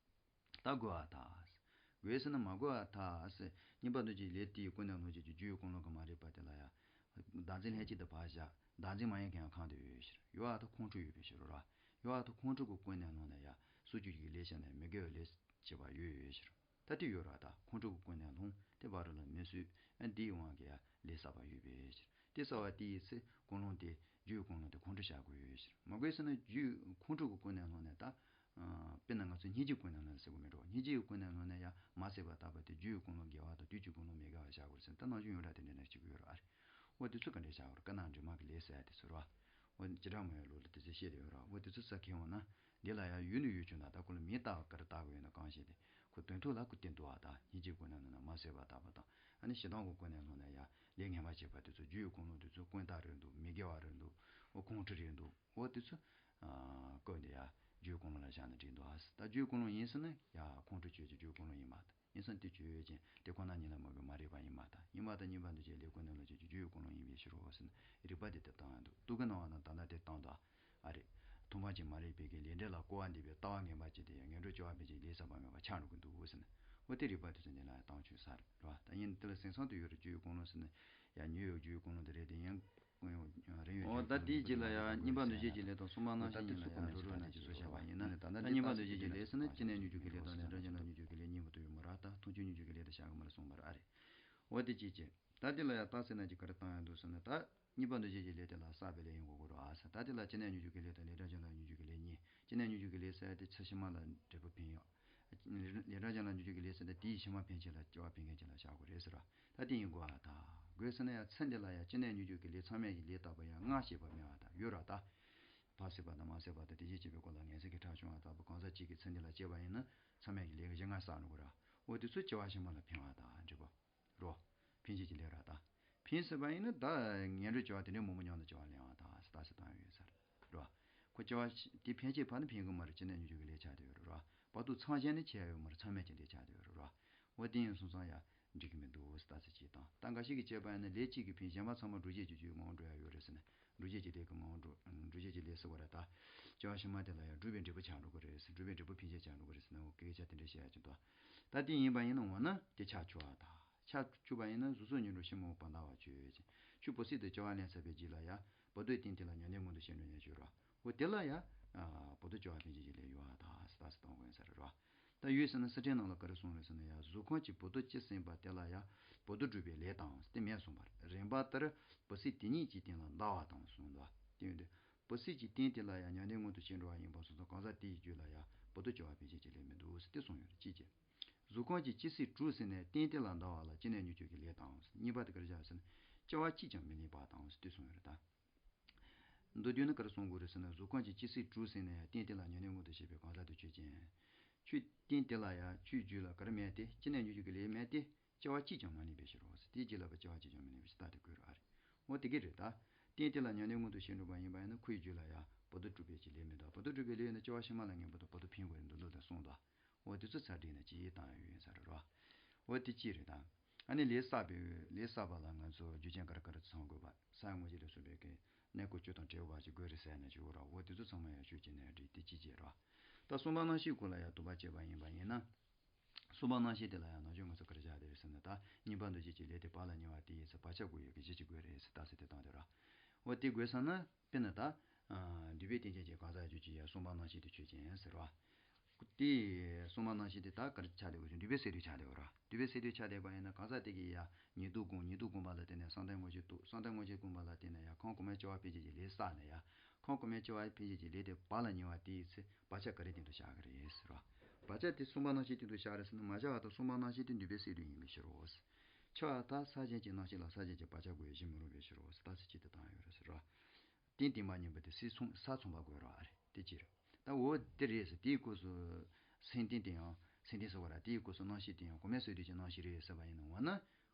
ད་དགོས་པ་ཐལ། དགོས་ཟེར་ན་མ་དགོས་པ་ཐལ་ཟེར་གཉིས་པ་འདུ་བྱེད་ལས་དེའི་ཀུན་ནས་སློང་བྱེད་ཀྱི་རྒྱུ་ཡི་ཀུན་སློང་གི་མ་རིག་པ་དེ་ལ་ཡང་། བདག་འཛིན་ལྷན་སྐྱེས་དེ་ཕར་བཞག་བདག་འཛིན་མ་ཡིན་མཁན་ཡང་གང་དུ་ཡོད་ཕྱིར་ཡོད་པ་ད་ཁོང་ཁྲོ་ཡོད་པའི་ཕྱིར་རོ། ཡོད་པ་ད་ཁོང་ཁྲོ་གི་ཀུན་ནས་སློང་ནས་ཡང་སོ་སྐྱེ་ཀྱི་ལས་བྱས་ནས་མི་དགེ་བའི་ལས་བྱེད་པ་ཡོད་ཡོད་ཕྱིར། ད་དེ་ཡོད་ར་ད་ཁོང་ཁྲོ་གི་ཀུན་ནས་སློང་དེ་བར་རོ་ལ་མི་གསོད་ཨ་འདིའི་དབང་གིས་ཡང་ལས་བསགས་པ་ཡོད་པའི་ཕྱིར། དེ་བསགས་པ་དེ་ཡི་ཚེ་ཀུན་སློང་དེ་རྒྱུའི་ཀུན་སློང་དེ་ཁོང་ཁྲོ་བྱ་དགོས་ཡོད་ཕྱིར། མ་དགོས་ཟེར་ན་རྒྱུའི་ཁོང་ཁྲོ་གི་ཀུན་ནས་སློང་ནས་ད། དཔེར་ན་ང་ཚོ་སྙིང་རྗེའི་ཀུན་ནས་སློང་ནས་ཟེར་དགོས་མེད་འགྲོ། སྙིང་རྗེའི་ཀུན་ནས་སློང་ནས་ཡང་མ་བསད་པ་བཏབ་པ་དེ་རྒྱུའི་ཀུན་སློང་དགེ་བ་དང་དུས་ཀྱི་ཀུན་སློང་མི་དགེ་བ་བྱ་དགོས་ཟེར་ན་ད་ནང་བཞིན་ཡོད་ར་དེ་འདྲ་ནས་གཅིག་ཡོད་ར་ཨ་རེ། འོ་དེ་ཚོ་ག་འདྲས་བྱ་བར་དཀར་ནག་འདྲེས་མ་གི་ལས་ཟེར་ཡ་དེ་ཚོ་ར། འོ་བྱེ་བྲག་སྨྲ་བའི་ལུགས་ལ་དེ་ཚོ་བཤད་དེ་ཡོད་ར། འོ་དེ་ཚོ་ས་ཁེ་འོང་ན་འདི་ལ་ཡང་ཡུལ་ནས་ཡུལ་བྱུང་ན་ད་ཁོ་ལ་མིང་བཏགས་པ་ག་རེ་བཏགས་དགོས་ཡོད་ན་གང་ཤེས་ཏེ་ཁོ་དོན་ཐོག་ལ་ཁོ་བསྟན་འདུག་བ་དང་སྙིང་རྗེའི་ཀུན་ནས་སློང་ན་མ་བསད་པ་བཏབ་པ་དང་ཨ་ནི་ཞེ་སྡང་གི་ཀུན་ནས་སློང་ན་ཡང་ལས་ངན་པ་བྱེད་པ་དེ་ཚོ་རྒྱུའི་ཀུན་སློང་དེ་ཚོ་ཀུན་བཏགས་རེད་འདུག་མི་དགེ་བ་རེད་འདུག་འོ་ཁོང་ཁྲོ་རེད་འདུག་འོ་དེ་ཚོ་སྐབས་འདི་ཡང་རྒྱུའི་ཀུན་སློང་ལ་བཞག་ན་འགྲིག་འདུག་ཨ། ད་རྒྱུའི་ཀུན་སློང་ཡིན་ཟེར་ན་ཡང་ཁོང་ཁྲོ་སྐྱེ་རྒྱུ་རྒྱུའི་ཀུན་སློང་ཡིན་མ་ད། ཡིན་ཟེར་ན་དེ་ཆོས་ཅན་དེ་ཁོ་ན་ཉིད་ལ་དམིགས་པའི་མ་རིག་པ་ཡིན་མ་ད། ཡིན་མ་ད་གཉིས་པ་འདུ་བྱེད་ལས་ཀུན་ནས་སློང་བྱེད་ཀྱི་རྒྱུ་ཡི་ཀུན་སློང་ཡིན་པའི་ཕྱིར་རོ་ཟེར་ན་རིགས་པ་དེ་དེ་བཏང་ཡང་འདུག་དུག་གི་སྣང་བ་ན་ད་ལྟ་དེ་བཏང་འདུག་ཨ་རེད། མཐོང་སྤང་ཅན་མ་རིག་པའི་གི་ལས་འབྲས་ལ་སྐུར་བ་འདེབས་པའི་ལྟ་བ་ངན་པ་ཅིག་དེ་ཡང་ངན་འགྲོ་སྐྱེ་བ་འཕེན་བྱེད་ལས་བསགས་པ་མེད་པ་ཆགས་འགྲོ་གི་འདུག་ཟེར་ན། འོ་དེ་རིགས་པ་དེ་ཚོ་འདི་ལ་ཡང་བཏང་ཆོག་ས་རེད་རོ། ད་ཡིན་དེ་ལ་སེམས་ཚང་དུ་ཡོད་རེད་རྒྱུ་ཡི་ཀུན་སློང་ཟེར་ན་ཡང་ཉོས་ཡོད་རྒྱུ་ཡི་ཀུན་སློང་དེ་རེད་དེ་ཡང་། འོ་ད་དེའི་རྗེས་ལ་ཡང་གཉིས་པ་འདུ་བྱེད་ཀྱི་ལས་དང་གསུམ་པ་རྣམ་ཤེས་གཉིས་ལ་ཡང་ཞེ་སྡང་གི་ལྟ་ཚུལ་ཁོ་ནས་རོ་རྣམ་ཤེས་སོགས་བྱ་བ་ཡིན་ན། ད་གཉིས་པ་འདུ་བྱེད་ཀྱི་ལས་ཟེར་ན་ཅི་ནས་མྱོང་འགྱུར་གྱི་ལས་དང་ལན་གྲངས་ཅན་ལ་མྱོང་འགྱུར་གྱི་ལས་གཉིས་པོ་དུ་ཡོད་མ་རེད། ད་མཐོང་ཆོས་མྱོང་འགྱུར་གྱི་ལས་དང་བཞག་གི་མ་རེད་གསུངས་པ་རེད་ཨ་རེད། འོ་དེ་གཅིག་བྱས། ད་དེ་ལ་ཡང་རྟགས་གསལ་ན་ཅིག་ག་རེ་བཏང་ཡང་འདུག་ཟེར་ན། ད་གཉིས་པ་འདུ་བྱེད་ཀྱི་ལས་དེ་ལ་བསགས་པའི་ལས་ཡིན་དགོས་ཀྱི་རེད་ཨ་ཟེར། ད་དེ་ལ་ཅི་ནས་མྱུར་འགྱུར་གྱི་ལས་དང་ལས་གྲངས་ཅན་ལ་མྱུར་འགྱུར་གྱི་ལས་གཉིས། ཅི་ནས་མྱུར་འགྱུར་གྱི་ལས་ཟེར་ཡ་དེ་ཚེག་ཕྱི་མ་ལ་འབྲས་བུ་འཕེན་ཡག་ལས་གྲངས་ཅན་ལ་མྱུར་འགྱུར་གྱི་ལས་ཟེར་ན་དེའི་ཕྱི་མ་འཕེན་བྱེད་ལ་སྐྱེ་བ་འཕེན་མཁན་ཅིག་ལ་བཞག་དགོས་རེད་ཟེར་བ། ད་དེ་ཡིན་དགོས་ཨ། ད་དགོས་ཟེར་ན་ཡང་ཚེ་འདི་ལ་ཡང་ཅི་ནས་མྱུར་འགྱུར་གྱི་ལས་ཚང་མས་ཀྱི་ལས་བཏགས་པ་ཡང་སྔ་ཞེས་པ་མེད་པ་དང་ཡོད་ར། ད་བར་སྲིད་པ་དང་མ་སྲིད་པ་དང་དེ་བཞིན་གཤེགས་པའི་སྐུ་ལ་ངེས་ཟིན་གྱི་ཁྲག་ཕྱུང་བ་ལྟ་བུ་གང་ཟག་གཅིག་གི་ཚེ་འདི་ལ་སྐྱེས་པ་ཡིན་ན་ཚང་མས་ཀྱི་ལས་ཀྱི་གཞི་ལྔ་བསགས་འགྲོ་གི་ར། འོ་དེ་ཚོ་སྐྱེ་བ་ཕྱི་མ་ལ་འཕེན་བ་དང་འབྲས་བུ། རོ། འཕེན་བྱེད་ཀྱི་ལས་ར་ད། འཕེན་ཟེར་བ་ཡིན་ན་ད་ངན་འགྲོའི་སྐྱེ་བ་དེ་འདྲའི་མང་པོ་མྱོང་ན་སྐྱེ་བ་ལེན་བ་དང་ཟེར་ད་ཟེར་བཏང་ཡོད་ས་རེད་རོ། ཁོ་སྐྱེ་བ་དེ་འཕེན་བྱེད་ཕར་ནི་འཕེན་གི་མ་རེད། ཅི་ནས་མྱུར་འགྱུར་གྱི་ལས་ཆགས་བསྡད་ཡོད་རེད་རོ། བར་དུ་ཚང་གཞན་ནི་བྱས་ཡོད་མ་རེད། ཚང་མས་ཀྱི་ལས་ཆགས་བསྡད་ཡོད་རེད་རོ། འོ་དེ་ཡིན་སོང་ཙང་ཡ་འགྲིག་གི་མི་འདུག་ཟེར་ད་ཟེར་གྱིས་དང་། ད་འགའ་ཞིག་གིས་བྱས་པ་ཡིན་ན་ལས་གཅིག་གིས་འཕེན་གཞན་པ་ཚང་མ་འགྲོ་བྱེད་ཀྱི་རྒྱུའི་ངོ་བོ་འགྲོ་ཡ་ཡོད་རེད་ཟེར་ནས་འགྲོ་བྱེད་ཀྱི་ལས་ཀྱི་ངོ་བོ་འགྲོ་འགྲོ་བྱེད་ཀྱི་ལས་ཟེར་བ་རེད་ད། སྐྱེ་བ་ཕྱི་མ་དེ་ལ་ཡ་སྒྲུབ་པའི་འབྲས་བུ་ཆགས་འགྲོ་གི་རེད་ཟེར། སྒྲུབ་པའི་འབྲས་བུ་འཕེན་བྱེད་ཆགས་འགྲོ་གི་རེད་ཟེར་ནས་འོ་སྐད་ཆ་དེ་འདྲ་བཤད་ཡ་ཅིག་འདུག་ད་དེ་ཡིན་པ་ཡིན་ན་འོ་ན་དེ་ཆགས་ཆོག་ཨ། ད་ཆགས་བཅུག་པ་ཡིན་ན་གཟུགས་སོགས་ཉིད་འགྲོ་ཕྱི་མ་འོ་བར་ན་བ་ཆོས་ཅན། ཆོས་བུ་སྲིད་དུ་སྐྱེ་བ་ལེན་ཚར་བའི་རྗེས་ལ་ཡ་བུ་དོད་སྟེང་དེ་ལ་ཉོན་ལྡན་མངོན་དུ་བྱེད་འགྲོ་ཉན་ཆོས་ར། འོ་དེ་ལ་ཡ་བུ་དོད་སྐྱེ་བ་འཕེན་བྱེད་ཀྱི་ལས་ཡོད་ཨ། ད་ཟེར་ད་ཟེར་གཏོང་དགོས་ཡིན་ས་རེད་ར། ད་ཡོད་ཟེར་ན་སི་ཁྲོན་ནང་ལ་ག་རེ་གསུངས་རེད་ཟེར་ན་ཡ་གཟུགས་ཁམས་ཀྱི་བུ་དོད་སྤྱི་ཟིན་པ་དེ་ལ་ཡ་བུ་དོད་སྒྲུབ་པའི་ལས་དང་དེ་མེད་གསུངས་པ་རེད། རིམ་པ་ལྟར་བུ་སྲིད་དེ་ཉིད་ཀྱི་སྟེང་ལ་འདའ་བ་དང་གསུངས་འདུག་དེ་ཡོད་དུས་བུ་སྲིད་ཀྱི་སྟེང་དེ་ལ་ཡ་ཉོན་ལྡན་མངོན་དུ་བྱེད་འགྲོ་བ་ཡིན་པ་སོང་ཙང་གང་ཟག་དེ་ཡི་རྒྱུད་ལ་ཡ་བུ་དོད་སྐྱེ་བ་འཕེན་བྱེད་ཀྱི་ལས་མི་འདུག་ཟེར་དེ་གསུངས་ཡོད་རེད། ཅི་བྱེད། གཟུགས་ཁམས་ཀྱི་སྤྱི་སྲིད་དྲུག་ཟིན་ནས་སྟེང་དེ་ལ་འདའ་བ་ལ་ཅི་ནས་མྱུར་འགྱུར་གྱི་ལས་དང་། གཉིས་པ་དེ་ག་རེ་བྱ་ཟེར་ན་སྐྱེ་བ་གཅིག་ཀྱང་མི་ལེན་པ་དང་ཟེར་དེ་གསུངས་ཡོད་རེད་ད། མདོ་རྒྱུད་ནི་ག་རེ་གསུང་དགོས་རེད་ཟེར་ན་གཟུགས་ཁམས་ཀྱི་སྤྱི་སྲིད་དྲུག་ཟིན་ནས་སྟེང་དེ་ལ་ཉོན་ལྡན་མངོན་དུ་བྱེད་པའི་གང་ཟག་དེ་ཆོས་ཅན། ཆོས་སྟེང་དེ་ལ་ཡ་ཆོས་རྒྱུད་ལ་ག་རེ་མེད་དེ་ཅི་ནས་མྱུར་འགྱུར་གྱི་ལས་མེད་དེ། སྐྱེ་བ་གཅིག་ཀྱང་མ་ལེན་པའི་ཕྱིར་རོ་ཟེར། དེའི་རྗེས་ལ་བ་སྐྱེ་བ་གཅིག་ཀྱང་མི་ལེན་པའི་ཕྱིར་ད་དེ་དགོས་རོ་ཨ་རེ། འོ་དེ་གི་རེད་ད། སྟེང་དེ་ལ་ཉོན་ལྡན་མངོན་དུ་བྱེད་འགྲོ་བ་ཡིན་པ་ཡིན་ན་ཁོའི་རྒྱུད་ལ་ཡ་བུ་དོད་སྒྲུབ་པའི་ཀྱི་ལས་མི་འདུག་བུ་དོད་སྒྲུབ་པའི་ལས་ཡིན་ན་སྐྱེ་བ་ཕྱི་མ་ལ་ངན་པ་དང་བུ་དོད་འཕེན་དགོས་རེད་འདུག་ལུགས་དང་གསུངས་འདུག་འོ་དེ་ཚོ་ཚར་བསྒྲིགས་ནས་ཅི་ཡིས་བཏང་ཡོད་ཡིན་ས་རེད་རོ། འོ་དེ་ཅི་རེད་ད། ཨ་ནི་ལས་བསགས་པའི་ལས་བསགས་པ་ལ་ང་ཚོ་རྒྱུ་རྐྱེན་ག་རེ་ག་རེ་ཚང་དགོས་པ་ས་ཡ་དངོས་གཞི་ལས་གསུངས་པའི་གི་གནས་སྐབས་བཅུ་དང་བྲལ་བ་ཞིག་དགོས་རེད་ཟེར་ནས་བརྗོད་རོ། འོ་དེ་ཚོ་ཚང་མ་ཡང་ཆོས་ཅན་ནས་བསྒྲིགས་དེ་ཅི་བྱེད་རོ། ད་གསུམ་པ་སྣང་ཤས་ཀུན་ལ་ཡང་དུ་བ་བྱས་པ་ཡིན་པ་ཡིན་ན། གསུམ་པ་སྣང་ཤས་དེ་ལ་ཡང་ནང་ཆོས་ང་ཚོ་ག་རེ་བྱ་དེ་རེད་ཟེར་ན་ད་གཉིས་པ་འདུ་བྱེད་ཀྱི་ལས་དེ་བག་ལ་ཉལ་བ་དེ་ཡིན་ཟེར་བག་ཆགས་དགུ་ཡོད་ཀྱི་གཞི་གཅིག་དགོས་རེད་ཟེར་ད་ཟེར་དེ་བཏང་དེ་ར། འོ་དེ་དགོས་ས་ན་དཔེར་ན་ད། འདུས་པའི་རྟེན་ཅན་གྱི་གང་ཟག་རྒྱུད་ཀྱི་ཡ་གསུམ་པ་སྣང་ཤས་དེ་ཆོས་ཅན་ཟེར་བ། དེ་གསུམ་པ་སྣང་ཤས་དེ་ད་ག་རེ་ཆགས་དེ་དགོས་ཀྱི་འདུས་པའི་སས་བསྡུས་ཆགས་དེ་དགོས་ར། འདུས་པའི་སས་བསྡུས་ཆགས་དེ་བ་ཡིན་ན་གང་ཟག་དེ་གི་ཡ་ཉེ་དུ་བསྒོམ། ཉེ་དུ་བསྒོམ་པ་ལ་བརྟེན་ནས་བསམ་གཏན་དངོས་གཞི་རྟོགས། བསམ་གཏན་དངོས་གཞི་བསྒོམ་པ་ལ་བརྟེན་ནས་ཡ་ཁམས་གོང་མའི་སྐྱེ་བ་འཕེན་བྱེད་ཀྱི་ལས་བསགས་ནས་ཡ་ཁམས་གོང་མའི་སྐྱེ་བ་འཕེན་བྱེད་ཀྱི་ལས་དེ་བག་ལ་ཉལ་བ་དེ་ཡི་ཚེ་བག་ཆགས་ག་རེ་སྟེང་དུ་བཞག་གི་རེད་ཟེར་བ། བག་ཆགས་དེ་གསུམ་པ་སྣང་ཤས་སྟེང་དུ་བཞག་རེད་ཟེར་ན་མ་བཞག་པ་དང་གསུམ་པ་སྣང་ཤས་དེ་འདུས་པའི་སས་བསྡུས་ཡིན་པའི་ཕྱིར་རོ། ཆགས་པ་དག་ས་གཞན་གྱི་སྣང་ཤས་ལ་ས་གཞན་གྱི་བག་ཆགས་དགུ་ཡི་གཞི་མི་རུང་བའི་ཕྱིར་རོ་ཟེར་ད་ཟེར་ཅིག་དེ་བཏང་ཡོད་རེད་ཟེར་བ། རྟེན་དེ་མ་ཡིན་པ་དེ་སས་མཚུངས་ས་མཚུངས་པ་དགོས་རོགས་ཨ་རེད་དེ་ཅི་རེད། ད་འོ་དེ་རེད་ཟེར་དེའི་སྐབས་སུ་སེམས་རྟེན་དེ་ཡང་སེམས་རྟེན་ཟེར་བ་ར་དེའི་སྐབས་སུ་སྣང་ཤས་དེ་ཡང་གོང་མའི་སས་བསྡུས་ཀྱི་སྣང་ཤས་རེད་ཟེར་བ་ཡིན་ན་འོ་ན་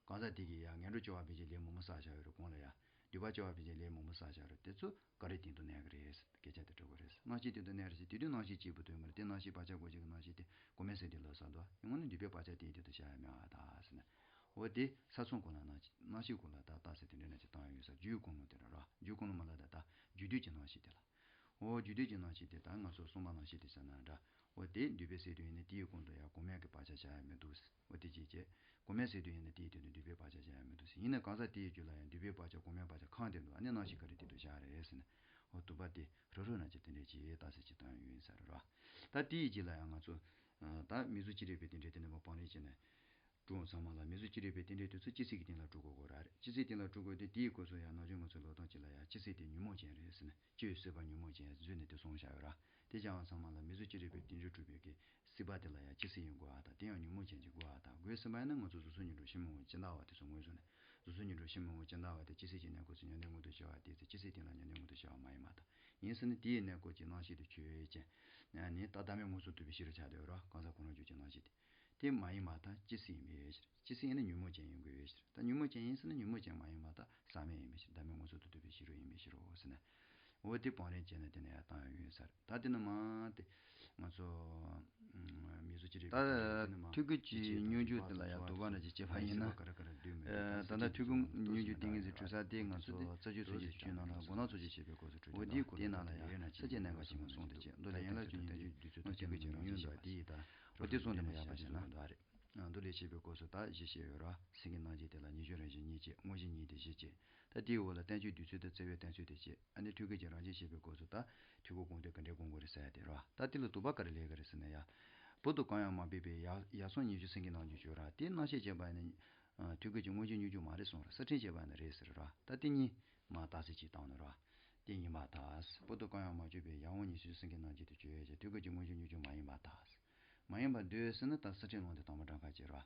གང་ཟག་དེ་གིས་ཡང་ངན་འགྲོ་སྐྱེ་བ་འཕེན་བྱེད་ལས་མང་པོ་བསགས་བཞག་ཡོད་རེད་གོང་ལ་ཡ། འདུས་པ་སྐྱེ་བ་འཕེན་བྱེད་ལས་མང་པོ་བསགས་བཞག་རེད་དེ་ཚོ་ག་རེ་སྟེང་དུ་གནས་ཀྱི་རེད་ཟེར་སྐད་ཆ་དེ་དྲི་དགོས་རེད། སྣང་ཤས་སྟེང་དུ་གནས་རེད་ཟེར་དེ་དུས་སྣང་ཤས་གཅིག་པུ་དོན་མ་རེད་དེ་སྣང་ཤས་བག་ཆགས་དགུ་ཡི་གཞི་གི་སྣང་ཤས་དེ་གོང་མའི་སས་བསྡུས་ལ་བསགས་འདུག་ཡིན་ངོ་ནི་འདུས་པའི་བག་ཆགས་དེའི་སྟེང་དུ་བཞག་ཡ་མེད་པ་དག་ཟེར་ན། འོ་དེ་ས་མཚུངས་གོང་ལ་སྣང་སྣང་ཤས་གོང་ལ་ད་ལྟ་ཟེར་དེ་འདྲ་ན་ཅིག་བཏང་ཡོད་ས་རྒྱུའི་གོང་ལུགས་དེ་འདྲ་ར་རྒྱུའི་གོང་ལུགས་མ་ལ་ད་ལྟ་རྒྱུ་དུས་ཀྱི་སྣང་ཤས་དེ་ལ། འོ་རྒྱུ་དུས་ཀྱི་སྣང་ཤས་དེ་ད་ང་ཚོ་གསུམ་པ་སྣང་ཤས་དེ་ཟེར་ན་འདྲ། འོ་དེ་འདུས་པའི་སས་བསྡུས་ཡིན་ན་དེའི་གོང་དུ་ཡང་གོང་མའི་གི་བག་ཆགས་བཞག་ཡ་མི་འདུག་འོ་དེ་ཅིག་བྱས། གོང་མའི་སས་བསྡུས་ཡིན་ན་དེའི་སྟེང་དུ་འདུས་པའི་བག་ཆགས་བཞག་ཡ་མི་འདུག་ཟེར་ཡིན་ན་གང་ཟག་དེའི་རྒྱུད་ལ་ཡང་འདུས་པའི་བག་ཆགས་གོང་མའི་བག་ཆགས་གང་དེ་འདུག་ཨ་ནི་སྣང་ཤས་ག་རེ་དེ་འདུག་བཞག་རེད་ཟེར་ན། འོ་དུ་བ་དེ་རོ་རོ་ན་ཅིག་དེ་འདྲས་ཅིག་ད་ཟེར་ཅིག་བཏང་ཡོད་ཡིན་ས་རེད་ར། ད་དེའི་རྗེས་ལ་ཡང་ང་ཚོ་ད་མིང་གཟུགས་ཅི་རིགས་པའི་དེ་འདྲས་དེ་འདྲ་མ་སྤང་རེས་བྱས་ནས། གྲུབ་ཚང་མ་ལ་མིང་གཟུགས་ཅི་རིགས་པའི་རྟེན་འབྲེལ་དེ་ཚོ་སྤྱི་སྲིད་ཀྱི་སྟེང་ལ་གྲུབ་དགོས་དགོས་ར་རེད། སྤྱི་སྲིད་སྟེང་ལ་གྲུབ་དགོས་དེ་དེའི་སྐོར་སོགས་ཡང་ནམ་རྒྱུན་ང་ཚོའི་ལོ་ཐམས་ཅད་ལ་ཡང་སྤྱི་སྲིད་དེ་ཉོན་མོངས་ཅན་རེད་ཟེར་ནས་སྤྱི་ཡི་སྲིད་པ་ཉོན་མོངས་ཅན་བཟོས་ནས་དེ་གསུངས་བཞག་ཡོད་ར། དེ་ཀྱང་ཚང་མ་ལ་མིང་གཟུགས་ཅི་རིགས་པའི་རྟེན་འབྲེལ་གྲུབ་པའི་གི་སྲིད་པ་དེ་ལ་ཡང་སྤྱི་སྲིད་ཡིན་དགོས་ཨ་དང་དེ་ཡང་ཉོན་མོངས་ཅན་གྱི་དགོས་ཨ་དང་དགོས་ཟིན་པ་ཡིན་ན་ང་ཚོ་གཟུགས་སོགས་ཉིད་དུ་ཕྱི་མ་འོང་ཅི་འདྲ་བ་དེ་ཚོ་ངོས་བཟུང་ནས་གཟུགས་སོགས་ཉིད་དུ་ཕྱི་མ་འོང་ཅི་འདྲ་བ་དེ་སྤྱི་སྲིད་ཀྱི་གནས་སྐབས་སུ་ཉོན་ལྡན་མངོན་དུ་བྱ་བ་དེ་ཚེ་སྤྱི་སྲིད་སྟེང་ལ་ཉོན་ལྡན་མངོན་དུ་བྱ་བ་མ་ཡིན་པ་དང་ཡིན་ཟིན་ནས་དེའི་གནས་སྐབས་ཀྱི་སྣང་ཤས་དེ་ཆོས་ཅན། ནི་ད་བདག་མེད་མངོན་སུམ་རྟོགས་པའི་གཞི་རུ་ཆགས་བསྡད་ཡོད་ར་གང་ཟག་ཁོ་རང་རྒྱུད་ཀྱི་སྣང་ཤས་དེ། དེ་མ་ཡིན་པ་དང་སྤྱི་སྲིད་ཡིན་པའི་ཕྱིར། སྤྱི་སྲིད་ཡིན་ན་ཉོན་མོངས་ཅན་ཡིན་དགོས་པའི་ཕྱིར། ད་ཉོན་མོངས་ཅན་ཡིན་ཟེར་ན་ཉོན་མོངས་ཅན་མ་ཡིན་པ་དང་ཟག་མེད་ཡིན་པའི་ཕྱིར། བདག་མེད་མངོན་སུམ་དུ་རྟོགས་པའི་གཞི་རུ་ཡིན་པའི་ཕྱིར་རོ་ཟེར་ན། འོ་དེ་བང་རིམ་བྱས་ན་དེ་ནས་ཡར་བཏང་ཡོང་ཡོད་ས་རེད། ད་དེ་ནི་མ་དེ་ང་ཚོ་མིང་གཟུགས་ཅི་རིགས་ད་ཐོད་རྒལ་གྱི་སྙོམས་འཇུག་དེ་ལ་ཡང་དུ་བ་འདྲ་ཅིག་བྱེད་པ་ཡིན་ན། ད་ལྟ་ཐོད་རྒལ་སྙོམས་འཇུག་ཏིང་ངེ་འཛིན་འཕྲུལ་གསར་དེ་ང་ཚོ་རྩ་རྒྱུད་སོ་བཞི་བཅུ་ནང་ལ་མགོ་ནག་ཚོགས་ཀྱི་བྱེད་པའི་སྐོར་སུ་འོ་དེའི་སྐོར་དེའི་ནང་ལ་ཡང་ས་བཅད་གནད་འགག་ཆེན་མོ་གསུངས་ཏེ་བྱས་མདོ་ལས་ཡན་ལག་བཅུ་གཉིས་ཐོད་རྒལ་གྱི་སྙོམས་འཇུག་དེ་ཡིས་ད། འོ་དེ་གསུངས་དེ་ནས་ཡར་བ་ཞེས་ལ་འདུག་རེད། མདོ་ལས་བཤད་པའི་སྐབས་སུ་ད་བཞི་བཤད་ཡོད་ར། སེང་གེ་སྣང་བྱེད་དེ་ལ་ཉེ་གཞི་རང་བཞིན་གཉིས་བྱས། དངོས་གཞི་གཉིས་དེ་བཞི་བྱས། ད་དེའི་འོག་ལ་བསྟན་བཅོས་བསྡུས་ཚུལ་དང་བརྩེ་བའི་བསྟན་ཚུལ་དེ་བྱས། ཨ་ནི་ཐོད་རྒལ་གྱི་རང་བཞིན་བཤད་པའི་སྐབས་སུ་ད་ཐོད་རྒལ་སྒོམ་དེ་ག་འདྲའི་སྒོམ་དགོས་རེད་ཟེར་ཡ་དེ་ར། ད་དེ་ལ་དུ་བ་ག་རེ་ལས་ག་རེ་ཟེར་ན་ཡ། བུ་དང་གང་ཡང་མ་འབད་པའི་ཡ་ཡ་སོང་ཉེ་གཞི་སེང་གེ་སྣང་བྱེད་བྱོས་ར། དེ་སྣང་བྱེད་བྱས་པ་ནི། ཐོད་རྒལ་གྱི་དངོས་གཞི་དངོས་རྒྱུ་མ་རེད་གསུངས་ར། གསེར་ཕྲེང་བྱས་པ་ནི་རེད་ཟེར་ར། ད་དེ་གཉིས་མ་རྟགས་གསལ་བྱེད་བཏང་ནི་ར། དེ་ཡིན་པར་ཐལ། པོ་ཏོ་གང་ཡང་མ་བརྗོད་པའི་ཡང་འོག་ཉི་ཤུ་རྩ་གསུམ་གྱི་ནང་བཞིན་དུ་བརྗོད་ཡོད་ཀྱང་ཐོད་རྒལ་གྱི་དངོས་གཞི་དངོས་རྒྱུ་མ་ཡིན་པར་ཐལ། མ་ཡིན་པར་འདོད་ཟེར་ན་ད་གསེར་ཕྲེང་ནང་དུ་དང་པོ་དྲངས་ཁ་ཅིག་ར།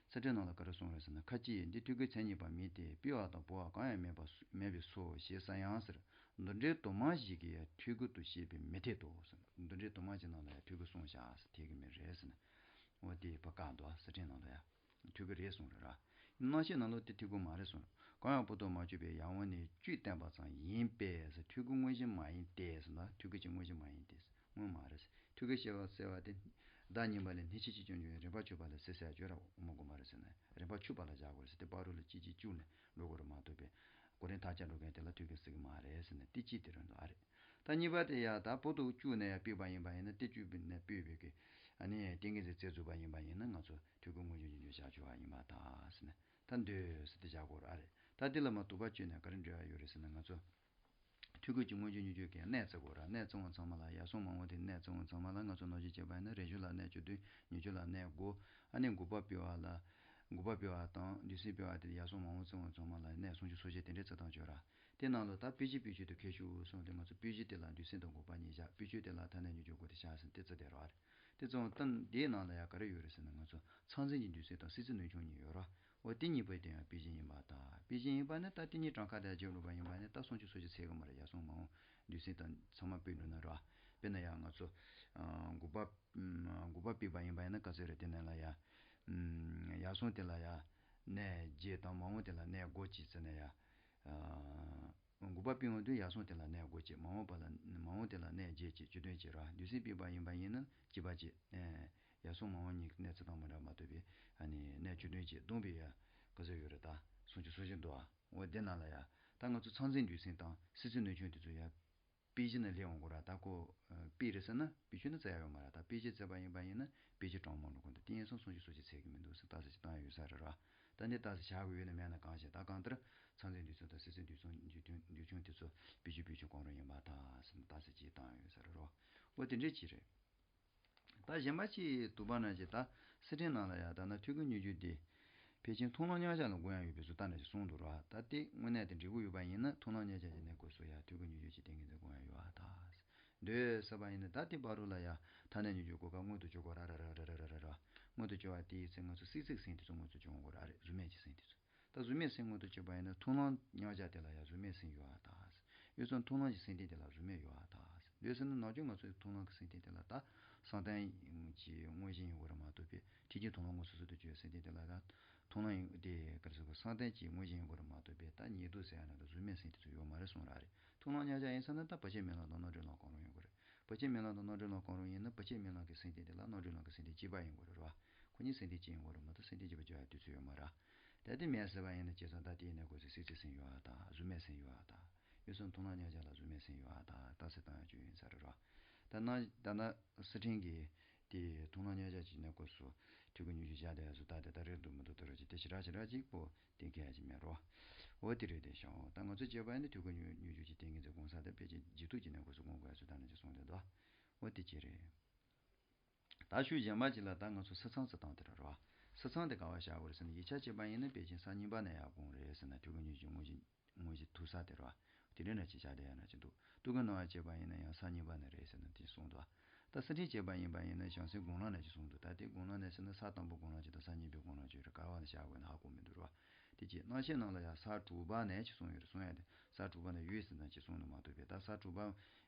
གསེར་ཕྲེང་ནང་ལ་ག་རེ་གསུངས་རེད་ཟེར་ན། ཁ་ཅིག་འདི་ཐོད་རྒལ་མཚན་ཉིད་པ་མིན་ཏེ། སྤེལ་བ་དང་བོར་བ་གང་ཡང་མེད་པ་མེད་པས་སོ་ཞེས་ས་ཡང་ཟེར། མདོ་འགྲེལ་དུ་མ་ཞིག་གིས་ཡང་ཐོད་རྒལ་དུ་བཤད་པས་མི་འཐད་དོ་ཟེར། མདོ་འགྲེལ་དུ་མ་ཞིག་ནང་ལ་ཡང་ཐོད་རྒལ་གསུངས་བཞག་ཟེར། འཐད་ཀྱི་མེད་རེད་ཟེར་ན། འོ་དེ་བ་བཀག་འདུག་གསེར་ཕྲེང་ནང་ལ་ཡང་། ཐོད་རྒལ་རེད་གསུངས་རེད་ར། རྣམ་བཤད་ནང་ལ་དེ་ཐོད་རྒལ་མ་རེད་གསུངས། གང་ཡང་པོ་ཏོ་མ་བརྗོད་པའི་ཡང་འོག་ནས་བཅུད་བསྟན་པ་ཙམ་ཡིན་པས་ཟེར། ཐོད་རྒལ་དངོས་གཞི་མ་ཡིན་ཏེ་ཟེར་ན། ཐོད་རྒལ་གྱི་དངོས་གཞི་མ་ཡིན་ཏེ་ཟེར། དངོས་མ་རེད་ཟེར། ཐོད་རྒལ་ཞེས་པ་ཟེར་བ་དེ། བདག་ཉིད་པ་ལས་སྣེ་ཤེས་ཀྱི་སྐྱོན་བྱུང་བའི་རིམ་པ་ཆུད་པ་ལ་ཟེར་ཟེར་བརྗོད་ར། འོ་མ་གོ་མ་རེད་ཟེར་ན། རིམ་པ་ཆུད་པ་ལ་བཞག་དགོས་རེད་ཟེར། དེ་བར་དུ་ལ་གཅིག་གཅིག་བཅུག་ནས་འགྲོ་དགོས་རེད་མ་གཏོགས་པས། གོ་རིམ་ཐག་བཅད་འགྲོ་མཁན་དེ་ལ་ཐོད་རྒལ་ཟེར་གྱི་མ་རེད་ཟེར་ན། དེ་གཅིག་དེ་རང་འདུག་ཨ་རེད། ད་གཉིས་པ་དེ་ཡང་ད་པོ་ཏོ་བཅུག་ནས་ཡང་སྤེལ་བ་ཡིན་པ་ཡིན་ན། དེ་བཅུག་པ་ནས་སྤེལ་བའི་གི། ཨ་ནི་ཏིང་ངེ་འཛིན་རྩལ་རྫོགས་པ་ཡིན་པ་ཡིན་ན། ང་ཚོ་ཐོད་རྒལ་དངོས་གཞི་དངོས་རྒྱུ་བཞག་ཆོག་པ་ཡིན་པར་ཐལ་ཟེར་ན། ད་འདོད་ཟེར་དེ་བཞག་དགོས་ར་རེད། ད་དེ་ལ་མ་དུ་བ་བཅུག་ནས་ག་རེ་འབྲེལ་བ་ཡོད་རེད་ཟེར་ན། ང་ཚོ་ཐོད་རྒལ་གྱི་དངོས་གཞི་དངོས་རྒྱུ་གི་གནས་བརྩི་དགོས་ར། གནས་བརྩི་བ་ཚང་མ་ལ། ཡར་སོང་མར་འོང་དེ་གནས་བརྩི་བ་ཚང་མ་ལ། ང་ཚོ་ནང་བཞིན་བྱས་པ་ཡིན་ན། རེ་ཞིག་ལ་གནས་བཅུ་བདུན། ཉེར་བཅུ་ལ་གནས་དགུ། ཨ་ནི་དགུ་པ་སྤེལ་བ་ལ། དགུ་པ་སྤེལ་བ་དང་འདོད་སེམས་སྤེལ་བ་དེ། ཡར་སོང་མར་འོང་བརྩི་བ་ཚང་མ་ལ་གནས་སུམ་ཅུ་སོ་བཞི་དེ་འདྲའི་བརྩི་སྟངས་བྱོས་ར། དེ་ནང་ལ་ད་སྤེལ་གཞི་སྤེལ་ཆོས་དེ་ཁྱད་ཞུགས་གསུངས་ཏེ། ང་ཚོ་སྤེལ་གཞི་དེ་ལ་འདོད་སེམས་དང་འགོག་པ་གཉིས་བཞག་སྤེལ་ཆོས་དེ་ལ་ཐ་སྙད་དངོས་རྒྱུ་དགུ་དེ་བཞག་ཟེར་ནས་དེ་བརྩི་བསྡད་ར། དེ་ཙང་ད་དེའི་ནང་ལ་ཡང་ག་རེ་ཡོད་རེད་ཟེར་ན། ང་ཚོ་མཚན་འཛིན་གྱི་འདོད་སེམས་དང་སེམས་ཙམ་ནུས་ཆུང་གཉིས་ཡོད་ར། འོ་དེ་གཉིས་པོ་དེ་ཡང་སྤེལ་གཞི་ཡིན་པར་ཐལ། སྤེལ་གཞི་ཡིན་པ་ནི་ད་དེ་གཉིས་གྲངས་ཀ་དེ་བརྗེ་འགྲོ་བ་ཡིན་པ་ནི། ད་སུམ་ཅུ་སོ་བཞི་ཚད་ཀྱི་མ་རེད། ཡར་སོང་མར་འོང་འདོད་སེམས་དང་ཚང་མ་སྤེལ་འགྲོ་ན་ར། དཔེར་ན་ཡང་ང་ཚོ་ཨ་དགུ་པ། ཨ་དགུ་པ་སྤེལ་བ་ཡིན་པ་ཡིན་ན་ག་ཚོད་རེད། དེ་ནང་ལ་ཡང་ཨ་ཡར་སོང་དེ་ལ་ཡང་གནས་བརྒྱད་དང་། མར་འོང་དེ་ལ་གནས་དགུ་ཅིག་བརྩིས་ན་ཡང་། ཨ་དགུ་པ་སྤེལ་འོང་དུས་ཡར་སོང་དེ་ལ་གནས་དགུ་ཅིག། མར་འོང་པ་ལ། མར་འོང་དེ་ལ་གནས་བརྒྱད་ཅིག། བཅུ་བདུན་ཅིག་ར། འདོད་སེམས་སྤེལ་བ་ཡིན་པ་ཡིན་ན་བཅུ་པ་ཅིག། ཨ་ཡར་སོང་མར་འོང་གཉིས་ཀྱི་གནས་བརྩི་སྟངས་མི་འདྲ་མ་གཏོགས་པས། ཨ་ནི་གནས་བཅུ་བདུན་ཅིག། བསྡོམས་པས་ཡང་ག་ཚོད་ཡོད་རེད། ད་སུམ་ཅུ་སོ་བཞི་འདུག་ཨ། འོ་དེ་ནང་ལ་ཡང་ད་ང་ཚོ་མཚན་འཛིན་འདོད་སེམས་དང་སེམས་ཙམ་ནུས་ཆུང་དེ་ཚོ་ཡང་སྤེལ་གཞི་ནང་སླེབས་འོང་གི་ར། ད་ཁོ་ཨ་སྤེལ་རེད་ཟེར་ན་སྤེལ་ཆོས་ནི་བརྩི་ཡ་ཡོད་མ་རེད། ད་སྤེལ་གཞི་བརྩི་བ་ཡིན་པ་ཡིན་ན་སྤེལ་གཞི་གྲངས་མང་འགྲོ་གི་འདུག་དེ་ཡིན་སོང་སུམ་ཅུ་སོ་བཞི་ཚད་ཀྱི་མི་འདུག་ཟེར་རྟགས་གསལ་ཅིག་བཏང་ཡ་ཡོད་ས་རེད་ར། ད་འདི་རྟགས་གསལ་བཞག་གི་ཡོད་ན་མེད་ན་གང་ཤེས། ད་གང་ལྟར་མཚན་འཛིན་འདོད་སེམས་དང་སེམས་ཙམ་འདོད་སེམས་འདོད་ཆུང་འདོད་ཆུང་དེ་ཚོ་སྤེལ་གཞི་སྤེལ་ཆོས་གང་རུང་ཡིན་པར་ཐལ་ཟེར་ནས་རྟགས་གསལ་ཅིག་བཏང་ཡ་ཡོད་ས་རེད་ར། འོ་དེ་འདྲས་ཅིག་རེད། ད་གཞན་པ་ཅིག་དུ་བ་ནང་བཞིན་ད་གསེར་ཕྲེང་ནང་ལ་ཡང་ད་ན་ཐོད་རྒལ་དངོས་རྒྱུ་དེ་ཕལ་ཆེར་མཐོང་ལམ་མཉམ་གཞག་ལ་དགོངས་ཡ་ཡོད་པའི་བཟོ་ལྟ་ནང་བཞིན་གསུངས་འདུག་ར། ད་དེ་དངོས་གནས་དེ་འབྲས་བུ་ཡོད་པ་ཡིན་ན་མཐོང་ལམ་མཉམ་གཞག་གི་གནས་སྐབས་སུ་ཡང་ཐོད་རྒལ་དངོས་རྒྱུ་གི་ཏིང་ངེ་འཛིན་དགོངས་ཡ་ཡོད་པར་ཐལ། འདོད་ཟེར་བ་ཡིན་ན་ད་དེ་བར་དུ་ལ་ཡང་ཐ་སྙད་དངོས་རྒྱུ་གོ་སྐབས་མངོན་དུ་གྱུར་དགོས་ར་ར་ར། མངོན་དུ་གྱུར་བ་དེའི་ཚེ་ང་ཚོ་སྲིད་རྩེའི་སེམས་དེ་ཚོ་མངོན་དུ་གྱུར་དགོས་ར་རེད། གཟུགས་མེད་ཀྱི་སེམས་དེ་ཚོ། ད་གཟུགས་མེད་སེམས་མངོན་དུ་གྱུར་པ་ཡིན་ན་མཐོང་ལམ་མཉམ་གཞག་དེ་ལ་ཡང་གཟུགས་མེད་སེམས་ཡོད་པར་ཐལ། ཡོད་ཙང་མཐོང་ལམ་གྱི་སེམས་རྟེན་དེ་ལ་གཟུགས་མེད་ཡོད་པར་ཐལ། འདོད་ཟེར་ན་ནམ་རྒྱུན་ང་ཚོའི་མཐོང་ལམ་གྱི་སེམས་རྟེན་དེ་ལ་ད་བསམ་གཏན་གྱི་དངོས་གཞི་ཡིན་དགོས་རེད་མ་གཏོགས་པའི་ཕྲད་ཀྱི་མཐོང་ལམ་དངོས་སུ་གཟུགས་སུ་གྱུར་པའི་སེམས་རྟེན་དེ་ལ་ད་མཐོང་ལམ་ཡིན་དེ་ག་རེ་ཟེར་དགོས། བསམ་གཏན་གྱི་དངོས་གཞི་ཡིན་དགོས་རེད་མ་གཏོགས་པའི་ད་ཉེ་དུ་ཟེར་ཡ་ན་ད་གཟུགས་མེད་སེམས་རྟེན་དེ་ཚོ་ཡོད་མ་རེད་གསུངས་ར་རེད། མཐོང་ལམ་མཉམ་གཞག་ཡིན་ས་ན་ད་བར་ཆད་མེད་ལམ་དང་རྣམ་གྲོལ་ལམ་གང་རུང་ཡོད་དགོས་རེད། བར་ཆད་མེད་ལམ་དང་རྣམ་གྲོལ་ལམ་གང་རུང་ཡིན་ན་བར་ཆད་མེད་ལམ་གྱི་སེམས་རྟེན་དེ་ལ་རྣམ་གྲོལ་ལམ་གྱི་སེམས་རྟེན་གཅིག་པ་ཡིན་དགོས་རེད་ར། ཁོ་གཉིས་སེམས་རྟེན་གཅིག་ཡིན་དགོས་རེད་མ་གཏོགས་སེམས་རྟེན་གཅིག་པ་གཅིག་པ་དུས་ཚོད་ཡོད་མ་རེད། ད་དེ་མེད་ཟེར་བ་ཡིན་ན་བྱས་ཙང་ད་དེ་ཡིན་ན་ཁོ་ཚོ་སྲིད་རྩེའི་སེམས་ཡོད་པར་ཐལ། གཟུགས་མེད་སེམས་ཡོད་པར་ཐལ། ཡོད་ཙང་མཐོང་ལམ་མཉམ་གཞག་ལ་གཟུགས་མེད་སེམས་ཡོད་པར་ཐལ། རྟགས་གསལ་བཏང་ཡ་ཅིག་ཡིན་ས་རེད་ར། ད་ན་ད་ན་གསེར་ཕྲེང་གི་དེ་མཐོང་ལམ་མཉམ་གཞག་གི་གནས་སྐབས་སུ་ཐོད་རྒལ་དངོས་གཞི་བཞག་བསྡད་ཡ་བཟོ་ལྟ་དེ་ད་རེད་འདུག་མི་འདུག་ད་ར་ཅིག་དེ་ཞེ་དྲག་ཞེ་དྲག་ཅིག་པོ་གཏན་འཁེལ་ཡ་ཅིག་མེད་རོ། འོ་དེ་རེད་དེ་ཤོག་ད་ང་ཚོ་བྱས་པ་ཡིན་ན་ཐོད་རྒལ་དངོས་དངོས་རྒྱུ་གི་ཏིང་ངེ་འཛིན་སྒོམ་ས་དེ་ཕལ་ཆེར་རྗེས་ཐོབ་ཀྱི་གནས་སྐབས་སུ་སྒོམ་དགོས་ཡ་ཚོད་ལྟ་ནང་བཞིན་གསུངས་བསྡད་འདུག་འོ་དེ་ཅི་རེད། ད་ཤུགས་གཞན་པ་ཅིག་ལ་ད་ང་ཚོ་སིལ་ཚང་ཙམ་བཏང་དེ་ར་རོ། སིལ་ཚང་དེ་ག་བ་བཞག་དགོས་རེད་ཟེར་ན་ཡིག་ཆ་བྱས་པ་ཡིན་ན་ཕལ་ཆེར་ས་གཉིས་པ་ནས་ཡར་སྒོམ་རེད་ཟེར་ན་ཐོད་རྒལ་དངོས་གཞི་དངོས་གཞི་དངོས་གཞི་ཐུག་ས་དེ་རོ། དེ་འདྲ་ནང་བཞིན་བཞག་བསྡད་ཡ་ནང་བཞིན་འདུག་ཐོད་རྒལ་སྣང་བ་བྱས་པ་ཡིན་ན་ཡང་ས་གཉིས་པ་ནས་རེད་ཟེར་ན་དེ་གསུངས་འདུག་ད་གསེར་ཕྲེང་བྱས་པ་ཡིན་པ་ཡིན་ན་བྱང་སེམས་སྒོམ་ལམ་ནང་བཞིན་གསུངས་འདུག་ད་དེ་སྒོམ་ལམ་ནས་ཟེར་ན་ས་དང་པོ་སྒོམ་ལམ་གཅིག་དང་ས་གཉིས་པའི་སྒོམ་ལམ་གཅིག་རེད། ག་བ་ནས་བཞག་དགོས་ན་ཧ་གོ་མི་འདུག་རོ། དེ་གཅིག་རྣམ་བཤད་ནང་ལ་ཡང་ས་དྲུག་པ་ནས་ཅིག་གསུངས་ཡོད་རེད་གསུང་ཡ་དེ། ས་དྲུག་པ་ནས་ཡོད་ཟེར་ན་ཅིག་གསུངས་འདུག་མ་གཏོགས་པས་ད་ས་དྲུག་པ་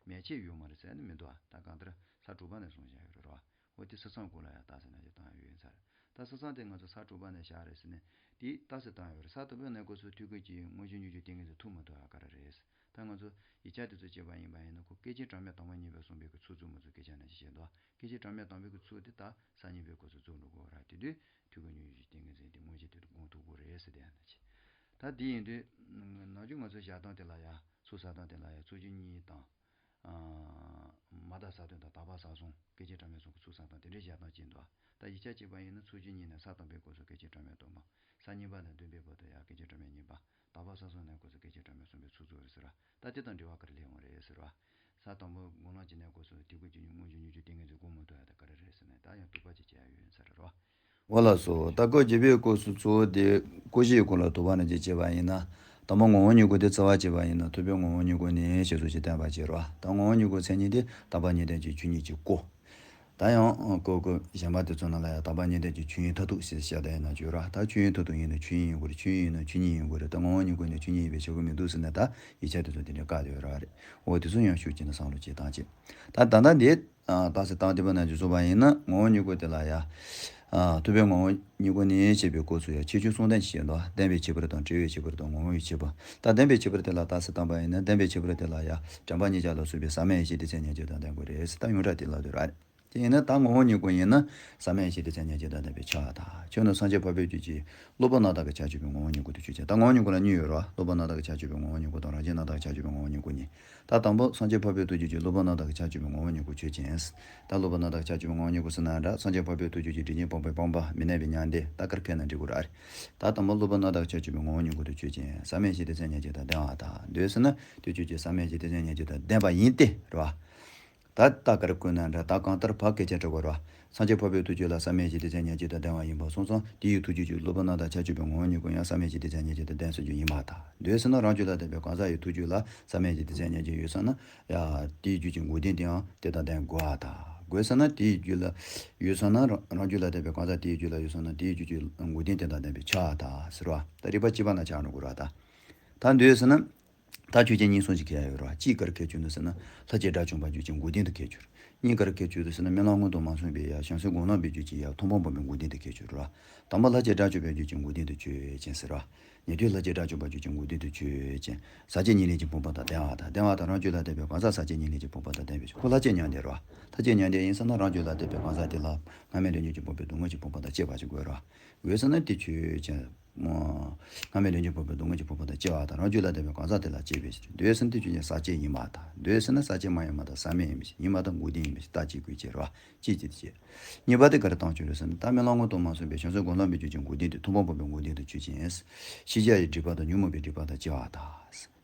མན་ཆད་ཡོད་མ་རེད་ཟེར་ནི་མི་འདུག་ད་གང་ལྟར་ས་དྲུག་པ་ནས་གསུངས་བཞག་ཡོད་རེད་རོ། འོ་དེ་སིལ་ཚང་སྐོར་ལ་ཡང་རྟགས་གསལ་ནང་བཞིན་བཏང་ཡོད་ཡིན་ས་རེད། ད་སིལ་ཚང་དེ་ང་ཚོ་ས་དྲུག་པ་ནས་བཞག་རེད་ཟེར་ནས་དེ་རྟགས་གསལ་བཏང་ཡོད་རེད། ས་དང་པོའི་གནས་སྐབས་སུ་ཐོད་རྒལ་གྱི་དངོས་གཞི་དངོས་རྒྱུ་ཏིང་ངེ་འཛིན་ཐུག་མ་ཐུབ་ཡ་ག་རེ་རེད། ད་ང་ཚོ་ཡིག་ཆ་དེ་ཚོ་བྱས་པ་ཡིན་པ་ཡིན་ན་ཁོ་སྐད་ཅིག་གྲངས་མེད་དང་པོ་གཉིས་པའི་གསུངས་པའི་གི་ཚུལ་བཙུགས་མ་བཙུགས་སྐད་ཆ་ནང་བཞིན་བཤད་འདུག་སྐད་ཅིག་གྲངས་མེད་དང་པོའི་གི་ཚུལ་དེ་ད་ས་གཉིས་པའི་སྐབས་སུ་བཙུགས་འགྲོ་དགོས་ར། དེ་དུས་ཐོད་རྒལ་དངོས་གཞི་དེ་དངོས་གཞི་དེ་སྒོམ་ཐུབ་དགོས་རེད་ཟེར་དེ་ཡང་ན་ཆེ། ད་དེ་ཡིན་དུས་ནམ་རྒྱུན་ང་ཚོ་བཞག་སྟངས་དེ་ལ་ཡ་ཚུལ་བཞག་སྟངས་དེ་ལ་ཡ་ཚུལ་རྒྱུ་གཉིས་དང་། མ་དག་ས་དོན་དང་དག་པ་ས་གསུམ་སྐད་ཅིག་གྲངས་མེད་གསུམ་གྱི་ཚུལ་བཞག་སྟངས་དེ་འདྲའི་བཞག་སྟངས་ཅིག་འདུག་ད་ཡིག་ཆ་གཅིག་པ་ཡིན་ན་ཚུལ་རྒྱུ་གཉིས་ནས་ས་དང་པོའི་སྐབས་སུ་སྐད་ཅིག་གྲངས་མེད་དང་པོ། ས་གཉིས་པ་ནས་བདུན་པའི་བར་དུ་ཡང་སྐད་ཅིག་གྲངས་མེད་གཉིས་པ། དག་པ་ས་གསུམ་ནས་སྐབས་སུ་སྐད་ཅིག་གྲངས་མེད་གསུམ་པའི་ཚུལ་བཙུགས་རེད་ཟེར་ར། ད་དེ་དང་འབྲེལ་བ་ག་རེ་སླེབས་འོང་རེད་ཟེར་བ། ས་དང་པོ་སྒོམ་ལམ་གྱི་གནས་སྐབས་སུ་ཐོད་རྒལ་གྱི་དངོས་གཞི་དངོས་རྒྱུ་ཏིང་ངེ་འཛིན་སྒོམ་མ་ཐུབ་ཡ་ད་ག་རེ་རེད་ཟེར་ན་ད་ཡང་དོགས་པ་ཅིག་བྱས་ཡ་ཡོད་ཟེར་ར་རོ། འོ་ལགས་སོ། ད་སྐོར་བརྒྱད་པའི་སྐོར་སུ་གཙོ་བོ་དེ་སྐོར་བཞིའི་སྐོར་ལ་དོགས་པ་ནས་ཅིག་བྱས་པ་ཡིན་ན། དང་པོ་ངོ་བོ་ཉིད་སྐོར་དེ་རྩ་བ་བྱས་པ་ཡིན་ན་ཐུབ་པའི་ངོ་བོ་ཉིད་སྐོར་ནི་ཞེས་སོགས་ཀྱི་བསྟན་པ་བྱེད་རོགས། ད་ངོ་བོ་ཉིད་སྐོར་མཚན་ཉིད་དེ་དག་པ་གཉིས་ལྡན་གྱི་ཆོས་ཉིད་ཀྱི་སྐོར། ད་ཡང་སྐོར་སྐོར་གཞན་པ་དེ་ཚོ་ནང་ལ་ཡང་དག་པ་གཉིས་ལྡན་གྱི་ཆོས་ཉིད་མཐར་ཐུག་ཞེས་བཤད་བསྡད་ཡིན་ན་བརྗོད་རོགས། ད་ཆོས་ཉིད་མཐར་ཐུག་ཡིན་ན་ཆོས་ཉིད་ཡིན་དགོས་རེད། ཆོས་ཉིད་ཡིན་ན་ཆོས་ཉིད་ཡིན་དགོས་རེད། ད་ངོ་བོ་ཉིད་སྐོར་ནི་ཆོས་ཉིད་ཡིན་པའི་ཆགས་ཀྱི་མི་འདུག་ཟེར་ནས་ད་ཡིག་ཆ་དེ་ཚོ་དེ་འདྲའི་བཀག་བསྡད་ཡོད་ར་རེད། འོ་དེ་ཚོ་ཡང་ཤུགས་ཀྱིས་ནི་བསམ་བློ་བྱེད་སྟངས་བྱེད། ད་ད་ལྟ་འདི། ཨ། རྟགས་གསལ་དང་ལྡན་པ་རྣམས་ཀྱིས་གསུངས་པ་ཡིན་ན་ངོ་བོ་ཉིད་སྐོར་དེ་ལ་ཡ། ཨ། ཐུབ་པའི་ངོ་བོ་ཉིད་སྐོར་ནི་ཞེས་པའི་སྐོར་ཚུལ་ཡང་ཁྱད་ཆོས་གསུམ་ལྡན་ཞེས་མདོ། ལྡན་པའི་ཁྱད་པར་དང་བྲལ་བའི་ཁྱད་པར་དང་ངོ་བོའི་ཁྱད་པར། ད་ལྡན་པའི་ཁྱད་པར་དེ་ལ་རྟགས་གསལ་བཏང་པ་ཡིན་ན་ལྡན་པའི་ཁྱད་པར་དེ་ལ་ཡ་དྲན་པ་གཉིས་ཆར་ལ་སོགས་པའི་ཟག་མེད་ཡེ་ཤེས་སྡེ་ཚན་ཉེར་གཅིག་དང་ལྡན་དགོས་རེད་ཟེར། ད་ཡོངས་གྲགས་དེ་ལབ་འདོད་རེད། དེ་ཡིན་ན་ད་ངོ་བོ་ཉིད་སྐོར་ཡིན་ན་ཟག་མེད་ཡེ་ཤེས་སྡེ་ཚན་ཉེར་གཅིག་དང་ལྡན་པའི་ཆ་དང་ཁྱོད་ནི་སངས་རྒྱས་འཕགས་པའི་རྒྱུད་ཀྱི་སློབ་དཔོན་རྣམ་དག་གི་ཁྱད་ཆོས་པའི་ངོ་བོ་ཉིད་སྐོར་དུ་ཆོས་ཅན། ད་ངོ་བོ་ཉིད་སྐོར་ལ་གཉིས་ཡོད་རེད་བ། སློབ་དཔོན་རྣམ་དག་གི་ཁྱད་ཆོས་པའི་ངོ་བོ་ཉིད་སྐོར་དང་རང་རྒྱལ་རྣམ་དག་གི་ཁྱད་ཆོས་པའི་ངོ་བོ་ཉིད་སྐོར་གཉིས། ད་དང་པོ་སངས་རྒྱས་འཕགས་པའི་ཐུགས་རྒྱུད་ཀྱི་སློབ་དཔོན་རྣམ་དག་གི་ཁྱད་ཆོས་པའི་ངོ་བོ་ཉིད་སྐོར་ཆོས་ཅན། ད་སློབ་དཔོན་རྣམ་དག་གི་ཁྱད་ཆོས་པའི་ངོ་བོ་ཉིད་སྐོར་ཟེར་ན་འདྲ། སངས་རྒྱས་འཕགས་པའི་ཐུགས་རྒྱུད་ཀྱི་སྒྲིབ་གཉིས་སྤངས་པའི་སྤངས་པ་མི་གནས་པའི་མྱང་འདས། ད་གར་ཁས་ན་འགྲིག་གོ་ར་རེད། ད་དང་པོ་སློབ་དཔོན་རྣམ་དག་གི་ཁྱད་ཆོས་པའི་ངོ་བོ་ཉིད་སྐོར་དུ་ཆོས་ཅན། ཟག་མེད་ཡེ་ཤེས་སྡེ་ཚན་ཉེར་གཅིག་དང་ལྡན་པ་དང་། འདོད་ཟེར་ན་དེ་ཆོས་ཅན། ཟག་མེད་ཡེ་ཤེས་སྡེ་ཚན་ཉེར་གཅིག་དང་ལྡན་པ་ཡིན་ཏེ་རེད་བ། ད་རྟགས་ག་རེ་བཀོད་ན་འདྲ། ད་གང་ལྟར་བག་སྐད་ཆ་འདྲ་གོ་ར། སངས་རྒྱས་འཕགས་པའི་ཐུགས་རྒྱུད་ལ་ཟག་མེད་ཡེ་ཤེས་སྡེ་ཚན་ཉེར་གཅིག་དང་ལྡན་པ་ཡིན་པ་སོང་ཙང་དེ་ཡི་ཐུགས་རྒྱུད་ཀྱི་སློབ་དཔོན་རྣམ་དག་ཁྱད་ཆོས་པའི་ངོ་བོ་ཉིད་སྐོར་ཡང་ཟག་མེད་ཡེ་ཤེས་སྡེ་ཚན་ཉེར་གཅིག་དང་ལྡན་ཟེར་རྒྱུ་ཡིན་པར་ཐལ། འདོད་ཟེར་ན་རང་རྒྱུད་ལ་ལྡན་པའི་གང་ཟག་ཡི་ཐུགས་རྒྱུད་ལ་ཟག་མེད་ཡེ་ཤེས་སྡེ་ཚན་ཉེར་གཅིག་ཡོད་ཙང་ན་ཡ། དེའི་རྒྱུད་ཀྱི་འགོག་བདེན་དེའང་དེ་དང་ལྡན་དགོས་པར་ཐལ། དགོས་ཟེར་ན་དེའི་རྒྱུད་ལ་ཡོད་ཙང་ན་རང་རང་རྒྱུད་ལ་ལྡན་པའི་གང་ཟག་དེའི་རྒྱུད་ལ་ཡོད་ཙང་ན་དེའི་རྒྱུད་ཀྱི་འགོག་བདེན་དེ་དང་ལྡན་པའི་ཆ་དང་ཟེར་བ། ད་རིགས་པ་གཅིག་པ་ན་ཆགས་འགྲོ་དགོས་ར། ད་ད་འདོད་ཟེར་ན། ད་ཆོས་ཅན་གཉིས་གསུམ་ཞིག་ཁྱེར་ཡོད་ར། གཅིག་ག་རེ་ཁྱད་ཆོས་འདུག་ཟེར་ན། ལྷར་བཅས་དགྲ་བཅོམ་པ་རྒྱུད་ཀྱི་འགོག་བདེན་དུ་ཁྱད་ཆོས། གཉིས་ག་རེ་ཁྱད་ཆོས་འདུག་ཟེར་ན། རྨི་ལམ་སྔོན་དུ་མ་སོང་བའི་ཡ་བྱང་སེམས་སྒོམ་ལམ་པའི་རྒྱུད་ཀྱི་ཡ་མཐོང་སྤང་སྤངས་པའི་འགོག་བདེན་དུ་ཁྱད་ཆོས་ར། དང་པོ་ལྷར་བཅས་དགྲ་བཅོམ་པའི་རྒྱུད་ཀྱི་འགོག་བདེན་དུ་ཆོས་ཅན་ཟེར་ར། ཉན་ཐོས་ལྷར་བཅས་དགྲ་བཅོམ་པ་རྒྱུད་ཀྱི་འགོག་བདེན་དུ་ཆོས་ཅན། ཟག་བཅས་གཉིས་ལེན་གྱི་བུམ་པ་དང་ལྡན་པ་དང་། ལྡན་པ་དང་རང་རྒྱུད་ལ་ལྡན་པའི་གང་ཟག་ཟག་བཅས་གཉིས་ལེན་གྱི་བུམ་པ་དང་ལྡན་པའི་ཕྱིར། ཁོ་ལྷར་བཅས་མྱང་འདས་ར། ལྷར་བཅས་མྱང་འདས་ཡིན་ཙང་ན་རང་རྒྱུད་ལ་ལྡན་པའི་གང་ཟག་དེ་ལ་སྔ་མའི་སྡུག་བསྔལ་གྱི་བུམ་པ་དང་བཅས་པ་ཞིག་དགོས་ར། འོད་ཟེར་ན་དེ་ཆོས་ཅན། སྔ་མའི་སྡུག་བསྔལ་གྱི་བུམ་པས་སྡུག་བསྔལ་གྱི་བུམ་པ་དང་བཅས་པ་དང་། རང་རྒྱུད་ལ་ལྡན་པའི་གང་ཟག་དེ་ལ་བཅས་པའི་ཕྱིར། འདོད་ཟེར་ན་དེ་ཆོས་ཅན། ཟག་བཅས་ཡིན་པར་ཐལ། འདོད་ཟེར་ན་ཟག་བཅས་མ་ཡིན་པར་ཐལ། ཟག་མེད་ཡིན་པའི་ཕྱིར། ཡིན་པར་ཐལ། འགོག་བདེན་ཡིན་པའི་ཕྱིར། རྟགས་གཅིག་དགོས་ཀྱི་རེད་བ། གཅིག་དེ་བྱས། གཉིས་པ་དེ་ག་རེ་བཏང་ཆོག་རེད་ཟེར་ན། ད་རྨི་ལམ་སྔོན་དུ་མ་སོང་བའི་བྱང་སེམས་སྒོམ་ལམ་པའི་རྒྱུད་ཀྱི་འགོག་བདེན་དེ་མཐོང་སྤང་སྤངས་པའི་འགོག་བདེན་དུ་ཆོས་ཅན། ཤེས་བྱ་ཡི་སྒྲིབ་པ་དང་ཉོན་མོངས་པའི་སྒྲིབ་པ་དང་བཅས་པར་ཐལ།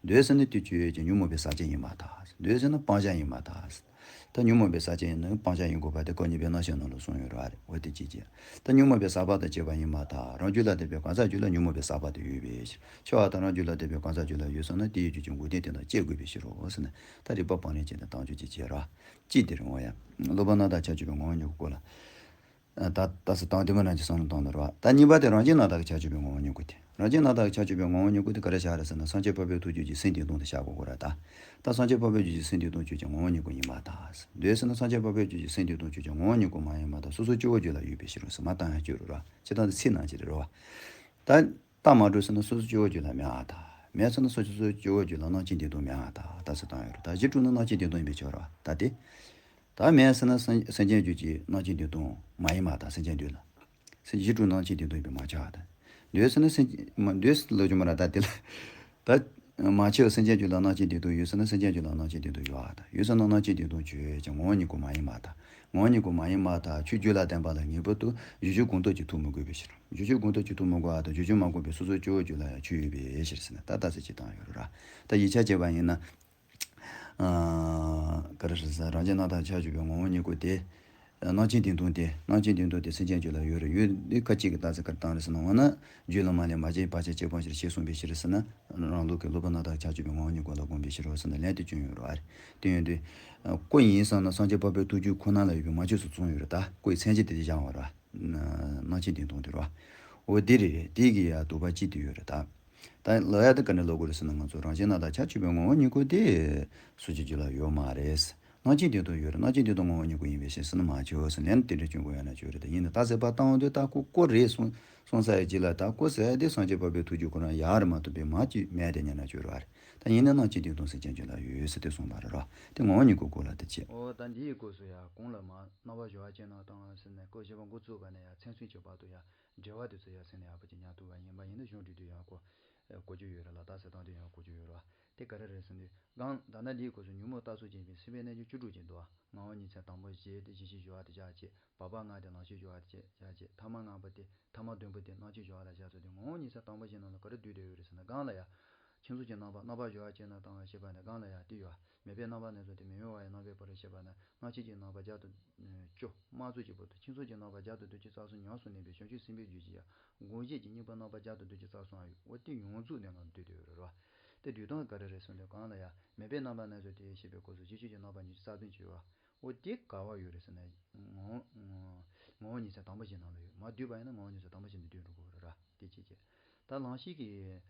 འདོད་ཟེར་ན་དེ་ཆོས་ཅན། ཉོན་མོངས་པའི་ཟག་བཅས་ཡིན་པར་ཐལ། འདོད་ཟེར་ན་སྤང་བྱ་ཡིན་པར་ཐལ། ད་ཉོན་མོངས་པའི་ཟག་བཅས་ཡིན་ན་སྤང་བྱ་ཡིན་དགོས་པ་དེ་སྐབས་གཉིས་པའི་རྣམ་བཤད་ནང་ལ་གསུངས་ཡོད་རེད་བ། འོ་དེ་གཅིག་བྱས། ད་ཉོན་མོངས་པའི་ཟག་པ་དང་བཅས་པ་ཡིན་པར་ཐལ། རང་རྒྱུད་ལ་ལྡན་པའི་གང་ཟག་རྒྱུད་ལ་ཉོན་མོངས་པའི་ཟག་པ་དེ་ཡོད་པའི་ཕྱིར། ཆོས་པ་དང་རང་རྒྱུད་ལ་ལྡན་པའི་གང་ཟག་རྒྱུད་ལ་ཡོད་ཙང་ན་དེའི་རྒྱུད་ཀྱི་འགོག་བདེན་དེ་དང་བཅས་དགོས་པའི་ཕྱིར་རོ་ཟེར་ནས། ད་རིགས་པ་སྤང་ལེན་བྱས་ནས་བཏང་ཆོག་ཅེས་བྱས་ར། གཅིག་དེ་རེད། འོ་ཡ། སློབ་དཔོན་རྣམ་དག་ཁྱད་ཆོས་པའི་ངོ་བོ་ཉིད་སྐོར་ལ། ད་རྟགས་གསལ་དང་ལྡན་པ་རྣམས་ཀྱིས་བསམ་བློ་བཏང་ནས་རེད་བ། ད་གཉིས་པ་དེ་རང་རྒྱལ་རྣམ་དག་གི་ཁྱད་ཆོས་པའི་ངོ་བོ་ཉིད་སྐོར་དེ། རང་རྒྱལ་རྣམ་དག་གི་ཁྱད་ཆོས་པའི་ངོ་བོ་ཉིད་སྐོར་དེ་ག་རེ་བཞག་རེད་ཟེར་ན། སངས་རྒྱས་འཕགས་པའི་ཐུགས་རྒྱུད་ཀྱི་སེམས་བདེན་སྟོང་དེ་བཞག་དགོས་ཀྱི་རེད་ད། ད་སངས་རྒྱས་འཕགས་པའི་རྒྱུད་ཀྱི་སེམས་བདེན་སྟོང་ཆོས་ཅན། ངོ་བོ་ཉིད་སྐོར་ཡིན་པར་ཐལ། འདོད་ཟེར་ན་སངས་རྒྱས་འཕགས་པའི་རྒྱུད་ཀྱི་སེམས་བདེན་སྟོང་ཆོས་ཅན། ངོ་བོ་ཉིད་སྐོར་མ་ཡིན་པར་ཐལ། སོ་སོ་སྐྱེ་བོའི་རྒྱུད་ལ་ཡོད་པའི་ཕྱིར་རོ་ཟེར། མ་བཏང་ཡང་སྐྱོན་རེད་བ། སྤྱིར་བཏང་དེ་ཚིག་ནང་བཞིན་རེད་བ། ད། རྟགས་མ་གྲུབ་ཟེར་ན་སོ་སོ་སྐྱེ་བོའི་རྒྱུད་ལ་མེད་པར་ཐལ། མེད་ཟེར་ན་སོ་སོ་སྐྱེ་བོའི་རྒྱུད་ལ་རྣམ་མཁྱེན་བདེན་སྟོང་མེད་པར་ཐལ། རྟགས་གསལ་བཏང་ཡོད་རེད་ད། གཞི་གྲུབ་ན་རྣམ་མཁྱེན་བདེན་སྟོང་ཡིན་པས་ཁྱབ་རེད་བ། ད་དེ། ད་མེད་ཟེར་ན་སེམས་སེམས་ཅན་རྒྱུད་ཀྱི་རྣམ་མཁྱེན་བདེན་སྟོང་མ་ཡིན་པར་ཐལ། སེམས་ཅན་རྒྱུད་ལ། སེམས་གཞི་གྲུབ་རྣམ་མཁྱེན་བདེན་སྟོང་ཡིན་པས་མ་ཁྱབ་པར་ཐལ། འདོད་ཟེར་ན་སེམས་མ་འདོད་ཟེར་ལབ་རྒྱུ་མ་རེད་ད་དེ་ལ། ད་མ་ཁྱབ་པར་སེམས་ཅན་རྒྱུད་ལ་རྣམ་མཁྱེན་བདེན་སྟོང་ཡོད་ཟེར་ན་སེམས་ཅན་རྒྱུད་ལ་རྣམ་མཁྱེན་བདེན་སྟོང་ཡོད་པར་ཐལ། ཡོད་ཟེར་ན་རྣམ་མཁྱེན་བདེན་སྟོང་ཆོས་ཅན། ངོ་བོ་ཉིད་སྐོར་མ་ཡིན་པར་ཐལ། ངོ་བོ་ཉིད་སྐོར་མ་ཡིན་པར་ཐལ། ཆོས་རྒྱུད་ལ་ལྡན་པ་ལ་ངེས་པར་དུ་གཞི་གཞི་གོང་ཐོག་གཅིག་ཐུག་མི་དགོས་པའི་ཕྱིར། གཞི་གཞི་གོང་ཐོག་གཅིག་ཐུག་མི་དགོས་པར་ཐལ། གཞི་གཞི་མ་གོམས་པའི་སོ་སོའི་སྐྱེ་བོའི་རྒྱུད་ལ་ཡང་ཆོས་ཡོད་པའི་ཕྱིར་ཟེར་ནས་ད་རྟགས་གསལ་བྱེད་སྟངས་ཡོད་རེད་ར། ད་ཡིག་ཆ་བྱས་པ་ཡིན་ན། ཨ། ག་རེ་རེད་ཟེར། རང་རྒྱལ་རྣམ་དག་ཁྱད་ཆོས་པའི་ངོ་བོ་ཉིད་སྐོར་དེ། རྣམ་མཁྱེན་བདེན་སྟོང་དེ། རྣམ་མཁྱེན་བདེན་སྟོང་དེ་སེམས་ཅན་རྒྱུད་ལ་ཡོད་རེད། ཡོད་དེ་ཁ་ཅིག་གིས་རྟགས་གསལ་ག་རེ་བཏང་རེད་ཟེར་ན། འོ་ན་རྒྱུད་ལ་མ་ལས་མ་སྐྱེས་བག་ཆགས་ཅན་སྤོང་ཕྱིར་ཞེས་གསུངས་པའི་ཕྱིར་ཟེར་ན། རང་ལུགས་ཀྱི་སློབ་དཔོན་རྣམ་དག་ཁྱད་ཆོས་པའི་ངོ་བོ་ཉིད་སྐོར་ལ་དགོངས་པའི་ཕྱིར་རོ་ཟེར་ནས་ལན་དེ་བསྐྱོན་ཡོད་རེད་བ། དེ་ཡོད་དུས། ཨ། སྐུ་ཡིན་བསམ་ན་སངས་རྒྱས་འཕགས་པའི་ཐུགས་རྒྱུད་ཁོ་ན་ལ་ཡོད་པའི་མ་ཆོས་སུ་བརྩམས་ཡོད་རེད་ད། སྐུ་ཡི་མཚན་གཞི་དེ་དེ་སྦྱང་བ་རེད་བ། རྣམ་མཁྱེན་བདེན་སྟོང་དེ་རེད་བ། འོ་དེ་རེད། དེ་གི་ཡ་དོགས་པ་གཅིག་དེ་ཡོད་རེད་ད། ད་ལབ་ཡ་དེ་ག་ནས་ལབ་དགོས་རེད་ཟེར་ན། ང་ཚོ་རང་རྒྱལ་རྣམ་དག་ཁྱད་ཆོས་པའི་ངོ་བོ་ཉིད་སྐོར་དེ་སོ་སོའི་རྒྱུད་ལ་ཡོད་མ་རེད། རྣམ་མཁྱེན་བདེན་སྟོང་ཡོད་རེད། རྣམ་མཁྱེན་བདེན་སྟོང་ངོ་བོ་ཉིད་སྐོར་ཡིན་པའི་ཕྱིར་ཟེར་ན་མ་ཆོག་ཟེར་ལན་དེ་འདྲ་བསྐྱོན་དགོས་ཡ་ན་ཆོག་རེད། ད་ཡིན་ན་རྟགས་གསལ་བཏང་འོང་དུས་ད་ཁོ་སྐུ་རེད་གསུངས་གསུངས་ཚར་ཡི་རྗེས་ལ། ད་སྐུ་ཟེར་ཡ་དེ་སངས་རྒྱས་འཕགས་པའི་ཐུགས་རྒྱུད་ཁོ་ན་ཡག་རེད་མ་གཏོགས་པའི་མ་ཅིག་མེད་དེ་ཉན་ན་ཆོག་རེད་བ། ད་ཡིན་ན་རྣམ་མཁྱེན་བདེན་སྟོང་སེམས་ཅན་རྒྱུད་ལ་ཡོད་ཟེར་དེ་གསུངས་པ་རེད་ར། དེ་ངོ་བོ་ཉིད་སྐོར་སྐོར་ལ་དེ་བྱེད། འོ་ད་འདིའི་སྐབས་སུ་ཡ་གོང་ལ་མར་རྣམ་པར་སྦྱོར་བ་ཅན་རྣམས་དང་ཟེར་ནས་སྐབས་བཞི་པ་འགོ་བཙུགས་པ་ནས་ཡ་མཚན་གསུམ་གྱི་བར་དུ་ཡ་འགྲེལ་བ་དེ་ཚོ་ཡ་ཟེར་ནས་ཡག་པོ་ཅིག་ཉན་ཐུབ་པ་ཡིན་པ་ཡིན་ན། གཞུང་འབྲི་དུས་ཡང་གོ་གོ་རྒྱུ་ཡོད་རེད་ལ། རྟགས་གསལ་བཏང་དུས་ཡང་གོ་རྒྱུ་ཡོད་རེད་བ། དེ་ག་རེ་རེད་ཟེར་དུས། གང་ད་ལྟ་འདིའི་སྐབས་སུ་ཉོན་མོངས་རྟགས་ཚུལ་ཅན་གྱི་སྲིད་པའི་རྣལ་འབྱོར་བཅུ་དྲུག་ཅིག་འདུག་བ། ངག་དབང་ཉི་ཚན་དང་པོ་བཞི་དེ་གཞི་ཤེས་སྦྱོར་བ་དེ་བཞག་བྱས། བར་པ་ལྔ་དེ་ལམ་ཤེས་སྦྱོར་བ་དེ་བཞག་བྱས། ཐ་མ་ལྔ་པོ་དེ་ཐ་མ་བདུན་པོ་དེ་རྣམ་མཁྱེན་སྦྱོར་བ་ལ་བཞག་ཚར་དུས། ངག་དབང་ཉི་ཚན་དང་པོ་བཞི་ནང་ལ་ག་རེ་བསྡུས་བསྡད་ཡོད་རེད་ཟེར་ན། གང་ལ་ཡ། ཁྱིམ་གསུམ་གྱི་རྣམ་པ། རྣམ་པ་སྦྱོར་བ་ཅན་ནི་དང་ཞེས་པ་ནི་གང་ལ་ཡང་དེ་ཡོད། མེད་པའི་རྣམ་པ་ནི་སོགས་ཏེ། མེད་མེད་པ་ཡི་རྣམ་པའི་བར་ཞེས་པ་ནི་སྣང་མཆེད་ཀྱི་རྣམ་པ་བརྒྱ་དང་བཅུ། དམར་ཚོགས་ཀྱི་བར་དུ། ཁྱིམ་གསུམ་གྱི་རྣམ་པ་བརྒྱ་དང་བདུན་ཅུ་རྩ་གསུམ་ཉམས་སུ་ལེན་པའི་བྱང་ཆུབ་སེམས་དཔའི་རྒྱུད་ཀྱི་ཡང་སྒོ་འབྱེད་ཀྱི་སྙིང་པོ་རྣམ་པ་བརྒྱ་དང་བདུན་ཅུ་རྩ་གསུམ་ཡོད། འོ་དེ་ཡོངས་རྫོགས་ནི་ང་འདུས་ཏེ་ཡོད་རེད་རོ། དེ་འདུས་སྟངས་ག་རེ་རེད་ཟེར་ན། གང་ལ་ཡང་མེད་པའི་རྣམ་པ་ནི་སོགས་ཏེ་ཞེས་པའི་སྐབས་སུ་རྗེས་ཤུལ་གྱི་རྣམ་པ་ཉི་ཤུ་རྩ་བདུན་ཅིག་ཡོད་རོ། འོ་དེ་ག་བ་ཡོད་རེད་ཟེར་ན། ངོ་བོ་ངོ་བོ་ཉིད་མཚན་དང་པོ་བཞི་ནང་ལ་ཡོད། མ་འདུས་པ་ཡིན་ན་ངོ་བོ་ཉིད་མཚན་དང་པོ་བཞི་ནི་འདུས་འགྲོ་གི་རེད་ར། དེ་གཅིག་བྱས། ད་ལང་གཤེགས་ཀྱི་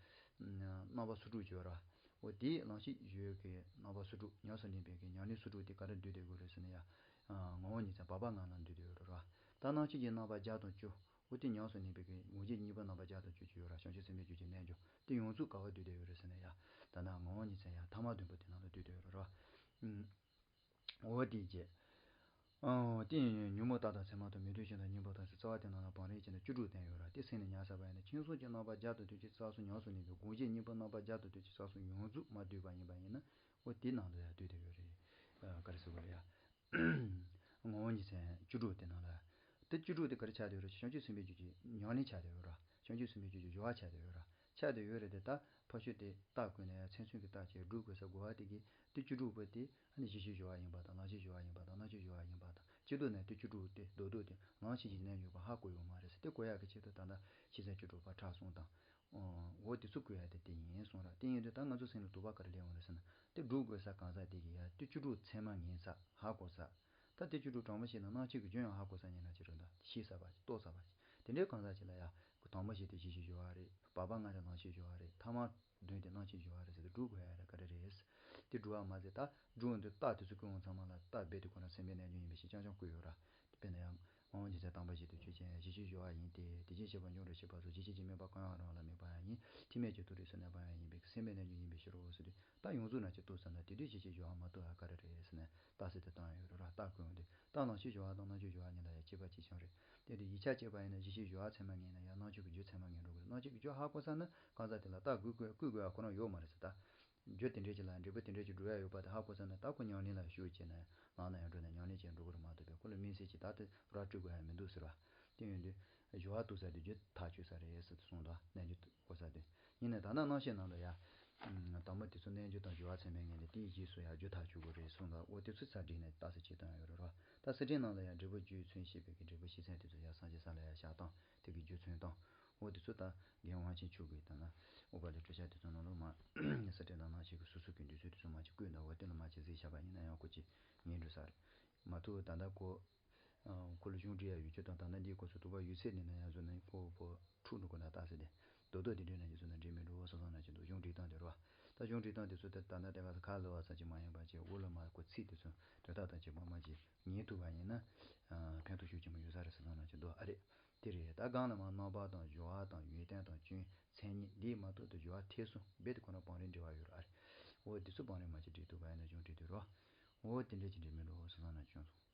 རྣམ་པ་སོ་དྲུག་བརྗོད་ར། འོ་དེ་ལང་གཤེགས་ཡོད་ཀྱི་རྣམ་པ་སོ་དྲུག་ཉམས་སུ་ལེན་པའི་གི་ཉམས་ལེན་སོ་དྲུག་དེ་ག་རེ་འདུས་ཏེ་ཡོད་རེད་ཟེར་ན་ཡ། ངོ་བོ་ཉིད་མཚན་བར་པ་ལྔ་ནང་འདུས་ཏེ་ཡོད་རེད་ར། ད་སྣང་མཆེད་ཀྱི་རྣམ་པ་བརྒྱ་དང་བཅུ། འོ་དེ་ཉམས་སུ་ལེན་པའི་གི་སྒོ་འབྱེད་སྙིང་པོ་རྣམ་པ་བརྒྱ་དང་བཅུ་གཅིག་ཡོད་ར། བྱང་ཆུབ་སེམས་དཔའི་རྒྱུད་ཀྱི་རྣལ་འབྱོར་དེ་ཡོངས་རྫོགས་ག་བ་འདུས་ཏེ་ཡོད་རེད་ཟེར་ན་ཡ། ད་ནི་ངོ་བོ་ཉིད་མཚན་ཡ་ཐ་མ་བདུན་པོ་དེ་ནང་ལ་འདུས་ཏེ་ཡོད་རེད་ར། འོ་དེ་བྱས། ཨོ། དེ་ཡང་ཉོན་མོངས་རྟགས་དང་མཚན་མ་དང་མི་མཐུན་ཕྱོགས་དང་སྙིང་པོ་དང་ཟེར་རྩ་བ་དེ་རྣམས་ལ་བང་རིམ་བྱས་ནས་བཅུ་དྲུག་བསྟན་ཡོད་ར། དེ་སེམས་ནས་ཉར་ཚར་བ་ཡིན་ན་ཁྱིམ་གསུམ་གྱི་རྣམ་པ་བརྒྱ་དང་བདུན་ཅུ་རྩ་གསུམ་ཉམས་སུ་ལེན་པའི་སྒོ་འབྱེད་སྙིང་པོ་རྣམ་པ་བརྒྱ་དང་བདུན་ཅུ་རྩ་གསུམ་ཡོངས་རྫོགས་མ་འདུས་པ་ཡིན་པ་ཡིན་ན། འོ་དེ་ནང་ལ་ཡང་འདུས་ཏེ་ཡོད་རེད། ཨ། ག་རེ་ཟེར་དགོས་རེད་ཡ། ངོ་བོ་ཉིད་མཚན་བཅུ་དྲུག་དེ་ནང་ལ། དེ་བཅུ་དྲུག་དེ་ག་རེ་ཆགས་བསྡད་ཡོད་རེད། བྱང་ཆུབ་སེམས་དཔའི་རྒྱུད་ཀྱི་ཉམས་ལེན་ཆགས་བསྡད་ཡོད་ར། བྱང་ཆུབ་སེམས་དཔའི་རྒྱུད་ཀྱི་སྦྱོར་བ་ཆགས་བསྡད་ཡོད་ར། ཆགས་བསྡད་ཡོད་རེད་དེ། ད་ཕར་ཕྱོགས་དེ་རྟགས་བཀོད་ནས་ཡང་མཚན་མཚོན་གྱི་རྟགས་བྱས་སྒྲུབ་དགོས་ས་གོ་བ་དེ་གིས། དེ་བཅུ་དྲུག་པོ་དེ་ཨ་ནི་གཞི་ཤེས་སྦྱོར་བ་ཡིན་པ་དང་། ལང་གཤེགས་སྦྱོར་བ་ཡིན་པ་དང་། སྣང་མཆེད་སྦྱོར་བ་ཡིན་པ་དང་། སྤྱི་ལྡོག་ནས་དེ་བཅུ་དྲུག་དེ་རྡོག་རྡོག་དེ་ལང་གཤེགས་ཀྱི་རྣལ་འབྱོར་པ་ཧ་གོ་ཡོད་མ་རེད་ཟེར། དེ་གོ་ཡག་གི་ཆེད་དུ་ད་ལྟ་ཤེས་ཚད་བཅུ་དྲུག་པ་ཕྲ་གསུམ་དང་། འོ་དེ་ཚོ་བཀོད་ཡ་དེ་དེ་ཡིན་གསུངས་ར། དེ་ཡིན་དུས་ད་ང་ཚོ་སེམས་ལ་དོགས་པ་ག་རེ་སླེབས་འོང་རེད་ཟེར་ན། དེ་སྒྲུབ་དགོས་ས་གང་ཟག་དེ་གིས་ཡ་དེ་བཅུ་དྲུག་ཚད་མ་ངེས་ས་ཧ་གོ་ས། ད་དེ་བཅུ་དྲུག་དྲང་པོ་བཤད་ན་སྣང་མཆེད་ཀྱི་རྒྱུ་ཡང་ཧ་གོ་ས་ཉིད་ལ་ཅི་རུང་ད་ཤེས་ས་བ་ཅིག་རྟོགས་ས་བ་ཅིག་དེ་འདྲའི་གང་ཟག་ཅིག་ལ་ཡ། དང་པོ་བཞི་དེ་གཞི་ཤེས་སྦྱོར་བ་རེད། བར་པ་ལྔ་དེ་ལང་གཤེགས་སྦྱོར་བ་རེད། ཐ་མ་བདུན་དེ་སྣང་མཆེད་སྦྱོར་བ་རེད་ཟེར་ཏེ་སྒྲུབ་དགོས་ཡ་རེད། ག་རེ་རེད། དེ་སྒྲུབ་པ་མ་ཟད་ད་སྒྲུབ་འོང་དུས་རྟགས་དེ་ཚོ་བཀོད་འོང་ཚང་མ་ལ་རྟགས་རྦད་དེ་ཁོ་རང་སེམས་དཔའི་རྣལ་འབྱོར་ཡིན་པའི་ཕྱིར་རྐྱང་རྐྱང་བཀོད་ཡོད་ར། དཔེར་ན་ཡང་། ངོ་བོ་ཉིད་མཚན་དང་པོ་བཞི་དེ་ཆོས་ཅན། གཞི་ཤེས་སྦྱོར་བ་ཡིན་ཏེ། དེ་བཞིན་གཤེགས་པ་འབྱུང་འགྲོ་གཤེགས་པ་སོགས། གཞི་ཤེས་ཀྱི་དམིགས་པ་གང་ཡང་རང་ལ་དམིགས་པ་ཡང་ཡིན། ཐེག་དམན་གྱི་མཐོ་རིས་སུ་གནས་པ་ཡང་ཡིན་པས་སེམས་དཔའི་རྣལ་འབྱོར་ཡིན་པའི་ཕྱིར་རོ་ཟེར་དུས། ད་ཡོངས་རྫོགས་རྣམས་ཀྱིས་རྟོགས་ཚར་ན་དེ་དུས་གཞི་ཤེས་སྦྱོར་བ་མ་གཏོགས་ཡ་ག་རེ་རེད་ཟེར་ནས་རྟགས་གསལ་དུ་བཏང་ཡོད་རེད་ར། རྟགས་བཀོད་འོང་དུས་རྟགས་ལང་གཤེགས་སྦྱོར་བ་དང་སྣང་མཆེད་སྦྱོར་བ་གཉིས་ལ་ཡང་དཔྱད་པ་གཅིག་རྐྱང་རེད། དེ་དུས་ཡིག་ཆ་དཔྱད་པ་ཡིན་ན་གཞི་ཤེས་སྦྱོར་བ་ཚད་མ་ངེས་ན་ཡང་སྣང་མཆེད་ཀྱི་རྒྱུ་ཚད་མ་ངེས་འགྲོ་གི་རེད། སྣང་མཆེད་ཀྱི་རྒྱུ་ཧ་གོ་ཚར་ན་གང་ཟག་དེ་ལ་རྟགས་བཀོད་དགོས་བཀོད་དགོས་ཡ་ཁོ་རང་ཡོད་མ་རེད་ཟེར་ད། རྒྱུ་དེ་འདྲས་ཅིག་ལ་འབྲས་བུ་དེ་འདྲས་ཅིག་འགྲུབ་ཡ་ཡོད་པ་དེ་ཧ་གོ་ཚར་ན། ད་ཁོ་ཉམས་ལེན་ལ་ཞུགས་བྱས་ནས་ནང་ན་ཡང་འགྲོ་ནས་ཉམས་ལེན་བྱས་འགྲོ་གི་རེད་མ་གཏོགས་པའི་ཁོ་ལ་དམིགས་བསལ་གྱི་ད་དེ་ར་སྤྲོད་དགོས་ཡ་མི་འདུག་ཟེར་བ། དེ་ཡིན་དུས་སྦྱོར་བ་རྟོགས་ཚར་དུས་རྒྱུ་ཐག་ཆོད་ས་རེད་ཟེར་དུ་གསུངས་འདུག་རྣལ་འབྱོར་གོ་ས་དེ། ཡིན་ནའི་ད་ནང་སྣང་ཤས་ནང་ལ་ཡ། དང་པོ་དེ་ཚོ་རྣལ་འབྱོར་དང་སྦྱོར་བ་ཚད་མས་ངེས་ནས་དེའི་རྗེས་སུ་ཡང་རྒྱུ་ཐག་ཆོད་དགོས་རེད་གསུངས་འདུག་འོ་དེ་ཚོ་ཚར་བསྒྲིགས་ནས་རྟགས་གསལ་བྱེད་སྟངས་ཡོད་རེད་རོ། ད་གསེར་ཕྲེང་ནང་ལ་ཡང་འབྲས་བུ་རྒྱུའི་ཚུལ་བཤད་པའི་གི་འབྲས་བུ་སྤྱིའི་མཚན་དེ་ཚོ་ཡང་སངས་རྒྱས་ས་ལ་ཡང་བཞག་སྟངས། དེ་གི་རྒྱུ་མཚོན་སྟངས། འོ་དེ་ཚོ་ད་རྒན་དབང་ཆེན་མཆོག་གིས་ད་ན་ཨུ་པ་ལི་སྤྲོས་བཅས་དེ་ཚོ་ནང་ལོགས་མ། གསེར་ཕྲེང་དང་སྣང་མཆེད་ཀྱི་སོ་སོ་གི་འདུས་ཚུལ་དེ་ཚོ་མ་ཅིག་བཀོད་འདུག་འོ་དེ་ལ་མ་ཅིག་གཟིགས་བཞག་པ་ཡིན་ན་ཡང་ཁོ་ཅིག་ཉན་འགྲོ་ས་རེད། མ་གཏོགས་ད་ལྟ་ཁོ། ཁོ་ལ་གཞུང་འབྲི་ཡ་ཡོད་རྒྱུ་དང་། ད་ལྟ་འདིའི་སྐོར་སུ་དོགས་པ་ཡོད་ཚད་ནས་ན་ཡང་བཟོ་ན་ཁོ་བོ་འཁྲུག་འགྲོ་དགོས་ན་རྟགས་གསལ་དེ། རྡོག་རྡོག་དེ་འདྲས་ན་ཅིག་བཟོ་ན་འགྲིག་མི་འགྲོ་བསམ་བསམ་ན་ཅིག་འདུག་གཞུང་འབྲི་སྟངས་དེ་རོ། ད་གཞུང་འབྲི་སྟངས་དེ་ཚོ་ད་ད་ལྟ་དེ་ག་ས་ཁ་ལོ་བ་ཙམ་ཅིག་མ་ཡིན་པ་ཅིག་འོག་ལ་མ་ཁོ་ཚིག་དེ་ཚོ་དོན་དག་དང་བཅས་པ་མ་ཅིག་ཉན་ཐུབ་པ་ཡིན་ན། ཕན་ཐོགས་ཤུགས་ཆེན་པོ་ཡོད་ས་རེད་བསམ་བསམ་ན་ཅིག་འདུག་ཨ་རེད། དེ་རེད། ད་གང་ལ་མ་རྣམ་པ་དང་སྦྱོར་བ་དང་ཡོན་ཏན་དང་སྐྱོན་མཚན་ཉིད་འདི་མ་གཏོགས་དུ་སྦྱོར་བ་ཐེག་གསུམ་རྦད་དེ་ཁོ་ན་བང་རིམ་འབྲི་བ་ཡོད་རེད་ཨ་རེད། འོ་དེ་ཚོ་བང་རིམ་མ་ཅིག་འབྲི་ཐུབ་པ་ཡིན་ན་གཞུང་འབྲི་དུས་རོ། འོ་དེ་འདྲས་ཅིག་འབྲི་མི་འགྲོ་བསམ་བསམ་ན་ཅིག་བྱུང་སོང་།